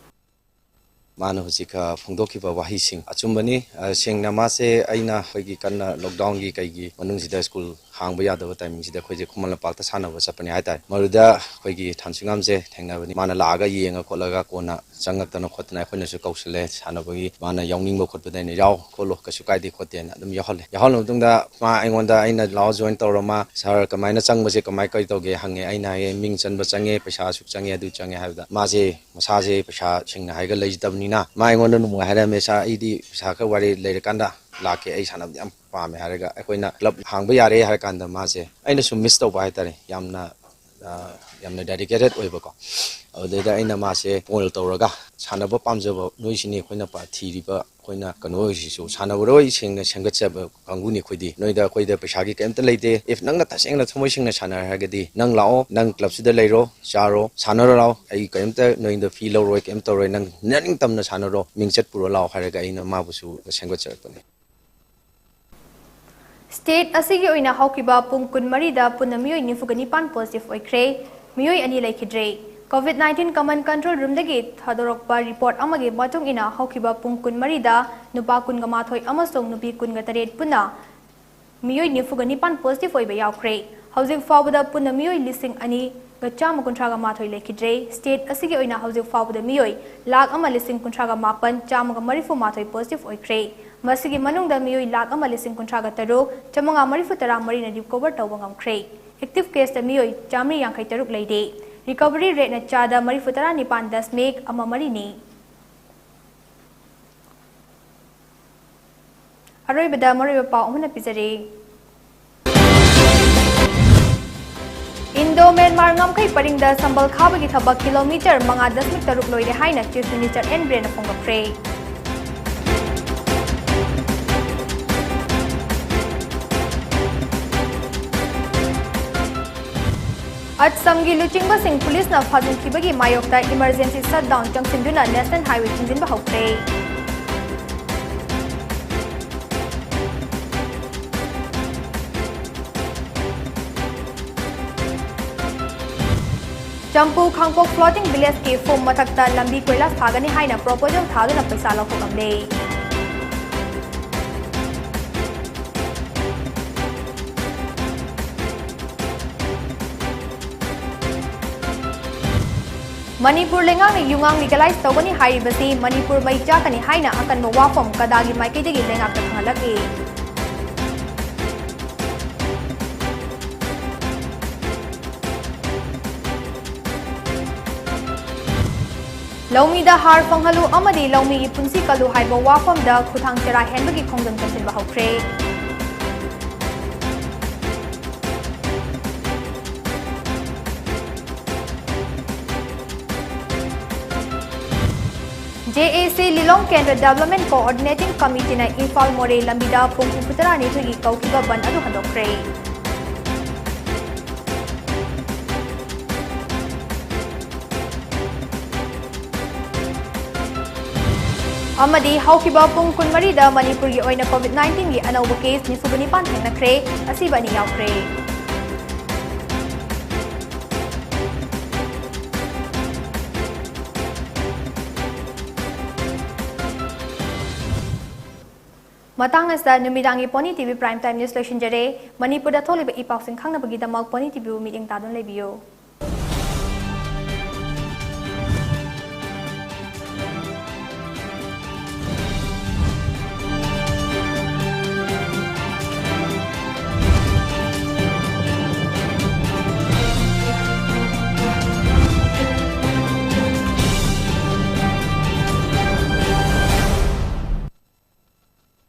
ꯃꯥꯅ ꯍꯧꯖꯤꯛ, ꯑ, ꯐꯣꯡꯗꯣꯛꯈꯤꯕ ꯋꯥꯍꯩꯁꯤꯡ ꯑꯆꯨꯝꯕꯅꯤ꯫ ꯑ, ꯁꯦꯡꯅ ꯃꯥꯁꯦ ꯑꯩꯅ ꯑꯩꯈꯣꯏꯒꯤ ꯀꯟꯅ lockdownꯒꯤ ꯀꯩꯒꯤ ꯃꯅꯨꯡꯁꯤꯗ ꯁ꯭ꯀꯨꯜ ꯍꯥꯡꯕ ꯌꯥꯗꯕ timingꯁꯤꯗ ꯑꯩꯈꯣꯏꯁꯦ ꯈꯨꯃꯟ ꯂꯝꯄꯥꯛꯇ ꯁꯥꯟꯅꯕ ꯆꯠꯄꯅꯦ ꯍꯥꯏꯇꯥꯔꯦ꯫ ꯃꯗꯨꯗ ꯑꯩꯈꯣꯏꯒꯤ ꯊꯥꯟꯁꯨꯉꯥꯝꯁꯦ ꯊꯦꯡꯅꯕꯅꯤ꯫ ꯃꯥꯅ ꯂꯥꯛꯑꯒ ꯌꯦꯡꯉ ꯈꯣꯠꯂꯒ ꯀꯣꯟꯅ ꯆꯪꯉꯛꯇꯅ ꯈꯣꯠꯇꯅ ꯑꯩꯈꯣꯏꯅꯁꯨ ꯀꯧꯁꯜꯂꯦ ꯁꯥꯟꯅꯕꯒꯤ꯫ ꯃꯥꯅ ꯌꯥꯎꯅꯤꯡꯕ ꯈꯣꯠꯄꯗ ꯑꯩꯅ "ꯌꯥꯎ ꯈꯣꯠꯂꯣ, ꯀꯩꯁꯨ ꯀꯥꯏꯗꯦ" ꯈꯣꯠꯇꯦꯅ ꯑꯗꯨꯝ ꯌꯥꯎꯍꯜꯂꯦ꯫ ꯌꯥꯎꯍꯜꯂ ꯃꯇꯨꯡꯗ ꯃꯥ ꯑꯩꯉꯣꯟꯗ, ꯑꯩꯅ "ꯂꯥꯛꯑꯣ join ꯇꯧꯔꯣ", ꯃꯥ "Sir, ꯀꯃꯥꯏꯅ ꯆꯪꯕꯁꯦ ꯀꯃꯥꯏ ꯀꯔꯤ ꯇꯧꯒꯦ?" ꯍꯪꯉꯦ꯫ ꯑꯩꯅ ꯍꯥꯏꯌꯦ, "ꯃꯤꯡ ꯆꯟꯕ ꯆꯪꯉꯦ, ꯄꯩꯁꯥ ꯑꯁꯨꯛ ꯆꯪꯉꯦ, ꯑꯗꯨ ꯆꯪꯉꯦ" ꯍꯥꯏꯕꯗ, ꯃꯥꯁꯦ ꯃꯁꯥꯁꯦ ꯄꯩꯁꯥ ꯁꯦꯡꯅ ꯍꯥꯏꯔꯒ ꯂꯩꯖꯗꯕꯅꯤꯅ, ꯃꯥ ꯑꯩꯉꯣꯟꯗ ꯅꯣꯡꯃ ꯍꯥꯏꯔꯝꯃꯦ, "Sir, ꯑꯩꯗꯤ ꯄꯩꯁꯥ ꯈꯔ ꯋꯥꯔꯦ, ꯂꯩꯔꯀꯥꯟꯗ ꯂꯥꯛꯀꯦ, ꯑꯩ ꯁꯥꯟꯅꯕꯗꯤ ꯌꯥꯝ ꯄꯥꯝꯃꯦ ꯍꯥꯏꯔꯒ ꯑꯩꯈꯣꯏꯅ ꯀ꯭ꯂꯕ ꯍꯥꯡꯕ ꯌꯥꯔꯦ ꯍꯥꯏꯔ ꯀꯥꯟꯗ ꯃꯥꯁꯦ ꯑꯩꯅꯁꯨ ꯃꯤꯁ ꯇꯧꯕ ꯍꯥꯏꯇꯥꯔꯦ꯫ ꯌꯥꯝꯅ, ꯑ, ꯌꯥꯝꯅ ꯗꯦꯗꯤꯀꯦꯇꯦꯠ ꯑꯣꯏꯕꯀꯣ꯫ ꯑꯗꯨꯗꯩꯗ ꯑꯩꯅ ꯃꯥꯁꯦ ꯀꯣꯜ ꯇꯧꯔꯒ ꯁꯥꯟꯅꯕ ꯄꯥꯝꯖꯕ ꯅꯣꯏꯁꯤꯅꯤ ꯑꯩꯈꯣꯏꯅ ꯄꯥ-, ꯊꯤꯔꯤꯕ ꯑꯩꯈꯣꯏꯅ ꯀꯩꯅꯣ ꯑꯣꯏꯔꯤꯁꯤꯁꯨ꯫ ꯁꯥꯟꯅꯔꯣꯏ ꯁꯦꯡꯅ ꯁꯦꯝꯒꯠꯆꯕ ꯀꯥꯡꯕꯨꯅꯤ ꯑꯩꯈꯣꯏꯗꯤ꯫ ꯅꯣꯏꯗ, ꯑꯩꯈꯣꯏꯗ ꯄꯩꯁꯥꯒꯤ ꯀꯩꯝꯇ ꯂꯩꯇꯦ꯫ If ꯅꯪꯅ ꯇꯁꯦꯡꯅ ꯊꯃꯣꯏ ꯁꯦꯡꯅ ꯁꯥꯟꯅꯔꯦ ꯍꯥꯏꯔꯒꯗꯤ ꯅꯪ ꯂꯥꯛꯑꯣ, ꯅꯪ ꯀ꯭ꯂꯕꯁꯤꯗ ꯂꯩꯔꯣ, ꯆꯥꯔꯣ, ꯁꯥꯟꯅꯔꯣ ꯂꯥꯛꯑꯣ꯫ ꯑꯩ ꯀꯩꯝꯇ ꯅꯣꯏꯗ ꯐꯤ ꯂꯧꯔꯣꯏ, ꯀꯩꯝ ꯇꯧꯔꯣꯏ꯫ ꯅꯪ ꯅꯅꯤꯡꯇꯝꯅ ꯁꯥꯟꯅꯔꯣ, ꯃꯤꯡꯆꯠ ꯄꯨꯔꯣ ꯂꯥꯛꯑꯣ ꯍꯥꯏꯔꯒ ꯑꯩꯅ ꯃꯥꯕꯨꯁꯨ ꯁꯦꯝꯒꯠꯆꯔꯛꯄꯅꯤ꯫ ꯁ꯭ꯇꯦꯠ ꯑꯁꯤꯒꯤ ꯑꯣꯏꯅ ꯍꯧꯈꯤꯕ ꯄꯨꯡ ꯀꯨꯟꯃꯔꯤꯗ ꯄꯨꯟꯅ ꯃꯤꯑꯣꯏ ꯅꯤꯐꯨꯒ ꯅꯤꯄꯥꯟ ꯄꯣꯖꯤꯇꯤꯚ ꯑꯣꯏꯈ꯭ꯔꯦ꯫ ꯃꯤꯑꯣꯏ ꯑꯅꯤ ꯂꯩꯈꯤꯗ꯭ꯔꯦ꯫ ꯀꯣꯚꯤꯗ ꯅꯥꯏꯟꯇꯤꯟ ꯀꯃꯟ ꯀꯟꯇ꯭ꯔꯣꯜ ꯔꯨꯝꯗꯒꯤ ꯊꯥꯗꯣꯔꯛꯄ ꯔꯤꯄꯣꯔꯠ ꯑꯃꯒꯤ ꯃꯇꯨꯡ ꯏꯟꯅ ꯍꯧꯈꯤꯕ ꯄꯨꯡ ꯀꯨꯟꯃꯔꯤꯗ ꯅꯨꯄꯥ ꯀꯨꯟꯒ ꯃꯥꯊꯣꯏ ꯑꯃꯁꯨꯡ ꯅꯨꯄꯤ ꯀꯨꯟꯒ ꯇꯔꯦꯠ ꯄꯨꯟꯅ ꯃꯤꯑꯣꯏ ꯅꯤꯐꯨꯒ ꯅꯤꯄꯥꯟ ꯄꯣꯖꯤꯇꯤꯚ ꯑꯣꯏꯕ ꯌꯥꯎꯈ꯭ꯔꯦ꯫ ꯍꯧꯖꯤꯛ ꯐꯥꯎꯕꯗ ꯄꯨꯟꯅ ꯃꯤꯑꯣꯏ ꯂꯤꯁꯤꯡ ꯑꯅꯤꯒ ꯆꯥꯝꯃ ꯀꯨꯟꯊ꯭ꯔꯥꯒ ꯃꯥꯊꯣꯏ ꯂꯩꯈꯤꯗ꯭ꯔꯦ꯫ ꯁ꯭ꯇꯦꯠ ꯑꯁꯤꯒꯤ ꯑꯣꯏꯅ ꯍꯧꯖꯤꯛ ꯐꯥꯎꯕꯗ ꯃꯤꯑꯣꯏ ꯂꯥꯈ ꯑꯃ ꯂꯤꯁꯤꯡ ꯀꯨꯟꯊ꯭ꯔꯥꯒ ꯃꯥꯄꯟ ꯆꯥꯝꯃꯒ ꯃꯔꯤꯐꯨ ꯃꯥꯊꯣꯏ ꯄꯣꯖꯤꯇꯤꯚ ꯑꯣꯏꯈ꯭ꯔꯦ꯫ ꯃꯁꯤꯒꯤ ꯃꯅꯨꯡꯗ ꯃꯤꯑꯣꯏ ꯂꯥꯈ ꯑꯃ ꯂꯤꯁꯤꯡ ꯀꯨꯟꯊ꯭ꯔꯥꯒ ꯇꯔꯨꯛ ꯆꯥꯝꯃꯉꯥ ꯃꯔꯤꯐꯨ ꯇꯔꯥ ꯃꯔꯤꯅ ꯔꯤꯀꯣꯚꯔ ꯇꯧꯕ ꯉꯝꯈ꯭ꯔꯦ꯫ ꯑꯦꯛꯇꯤꯚ ꯀꯦꯁꯇ ꯃꯤꯑꯣꯏ ꯆꯥꯃꯔꯤ ꯌꯥꯡꯈꯩ ꯇꯔꯨꯛ ꯂꯩꯔꯦ꯫ ꯔꯤꯀꯣꯚꯔꯤ ꯔꯦꯠꯅ ꯆꯥꯗ ꯃꯔꯤꯐꯨ ꯇꯔꯥ ꯅꯤꯄꯥꯟ ꯗꯁꯃꯤꯛ ꯑꯃ ꯃꯔꯤꯅꯤ꯫ ꯑꯔꯣꯏꯕꯗ ꯃꯔꯨꯑꯣꯏꯕ ꯄꯥꯎ ꯑꯃꯅ ꯄꯤꯖꯔꯤ꯫ ꯏꯟꯗꯣ ꯃ꯭ꯌꯥꯟꯃꯥꯔ ꯉꯝꯈꯩ ꯄꯔꯤꯡꯗ ꯁꯝꯕꯜ ꯈꯥꯕꯒꯤ ꯊꯕꯛ ꯀꯤꯂꯣꯃꯤꯇꯔ ꯃꯉꯥ ꯗꯁꯃꯤꯛ ꯇꯔꯨꯛ ꯂꯣꯏꯔꯦ ꯍꯥꯏꯅ ꯆꯤꯐ ꯃꯤꯅꯤꯁꯇꯔ ꯑꯦꯟ ꯕꯤꯔꯦꯟꯅ ꯐꯣꯡꯗꯣꯛꯈ꯭ꯔꯦ꯫ ꯑꯁꯥꯝꯒꯤ ꯂꯨꯆꯤꯡꯕꯁꯤꯡ ꯄꯨꯂꯤꯁꯅ ꯐꯥꯖꯤꯟꯈꯤꯕꯒꯤ ꯃꯥꯌꯣꯛꯇ ꯏꯃꯔꯖꯦꯟꯁꯤ ꯁꯠꯗꯥꯎꯟ ꯆꯪꯁꯤꯟꯗꯨꯅ ꯅꯦꯁꯅꯦꯜ ꯍꯥꯏꯋꯦ ꯊꯤꯡꯖꯤꯟꯕ ꯍꯧꯈ꯭ꯔꯦ꯫ ꯆꯝꯄꯨ ꯈꯥꯡꯄꯣꯛ ꯐ꯭ꯂꯣꯇꯤꯡ ꯚꯤꯂꯦꯖꯀꯤ ꯐꯨꯝ ꯃꯊꯛꯇ ꯂꯝꯕꯤ ꯀꯣꯏꯂꯥꯁ ꯊꯥꯒꯅꯤ ꯍꯥꯏꯅ ꯄ꯭ꯔꯣꯄꯣꯖꯦꯜ ꯊꯥꯗꯨꯅ ꯄꯩꯁꯥ ꯂꯧꯊꯣꯛꯂꯝꯂꯦ꯫ ꯃꯅꯤꯄꯨꯔ ꯂꯩꯉꯥꯛꯅ ꯌꯨꯉꯥꯡ ꯂꯤꯒꯦꯂꯥꯏꯖ ꯇꯧꯒꯅꯤ ꯍꯥꯏꯔꯤꯕꯁꯤ ꯃꯅꯤꯄꯨꯔ ꯃꯩ ꯆꯥꯛꯀꯅꯤ ꯍꯥꯏꯅ ꯑꯀꯟꯕ ꯋꯥꯐꯝ ꯀꯗꯥꯒꯤ ꯃꯥꯏꯀꯩꯗꯒꯤ ꯂꯩꯉꯥꯛꯇ ꯈꯪꯍꯜꯂꯛꯂꯤ꯫ ꯂꯧꯃꯤꯗ ꯍꯥꯔ ꯐꯪꯍꯜꯂꯨ ꯑꯃꯗꯤ ꯂꯧꯃꯤꯒꯤ ꯄꯨꯟꯁꯤ ꯀꯜꯂꯨ ꯍꯥꯏꯕ ꯋꯥꯐꯝꯗ ꯈꯨꯠꯊꯥꯡ ꯆꯔꯥ ꯍꯦꯟꯕꯒꯤ ꯈꯣꯡꯖꯪ ꯆꯪꯁꯤꯟꯕ ꯍꯧꯈ꯭ꯔꯦ꯫ ꯖꯦ ꯑꯦ ꯁꯤ ꯂꯤꯂꯣꯡ ꯀꯦꯟꯗ꯭ꯔ ꯗꯦꯕꯂꯞꯃꯦꯟ ꯀꯣꯑꯣꯔꯗꯤꯅꯦꯇꯤꯡ ꯀꯃꯤꯇꯤꯅ ꯏꯝꯐꯥꯜ ꯃꯣꯔꯦ ꯂꯝꯕꯤꯗ ꯄꯨꯡ ꯍꯨꯝꯐꯨꯇꯔꯥꯅꯤꯊꯣꯏꯒꯤ ꯀꯧꯈꯤꯕ ꯕꯟ ꯑꯗꯨ ꯍꯟꯗꯣꯛꯈ꯭ꯔꯦ꯫ ꯑꯃꯗꯤ ꯍꯧꯈꯤꯕ ꯄꯨꯡ ꯀꯨꯟꯃꯔꯤꯗ ꯃꯅꯤꯄꯨꯔꯒꯤ ꯑꯣꯏꯅ COVID nineteenꯒꯤ ꯑꯅꯧꯕ case ꯅꯤꯐꯨꯒ ꯅꯤꯄꯥꯟ ꯊꯦꯡꯅꯈ꯭ꯔꯦ, ꯑꯁꯤꯕ ꯑꯅꯤ ꯌꯥꯎꯈ꯭ꯔꯦ꯫ ꯃꯇꯥꯡ ꯑꯁꯤꯗ ꯅꯨꯃꯤꯗꯥꯡꯒꯤ Pony TV Prime Time News ꯂꯣꯏꯁꯤꯟꯖꯔꯦ꯫ ꯃꯅꯤꯄꯨꯔꯗ ꯊꯣꯛꯂꯤꯕ ꯏ ꯄꯥꯎꯁꯤꯡ ꯈꯪꯅꯕꯒꯤꯗꯃꯛ Pony TVꯕꯨ ꯃꯤꯠꯌꯦꯡ ꯇꯥꯗꯨꯅ ꯂꯩꯕꯤꯌꯨ꯫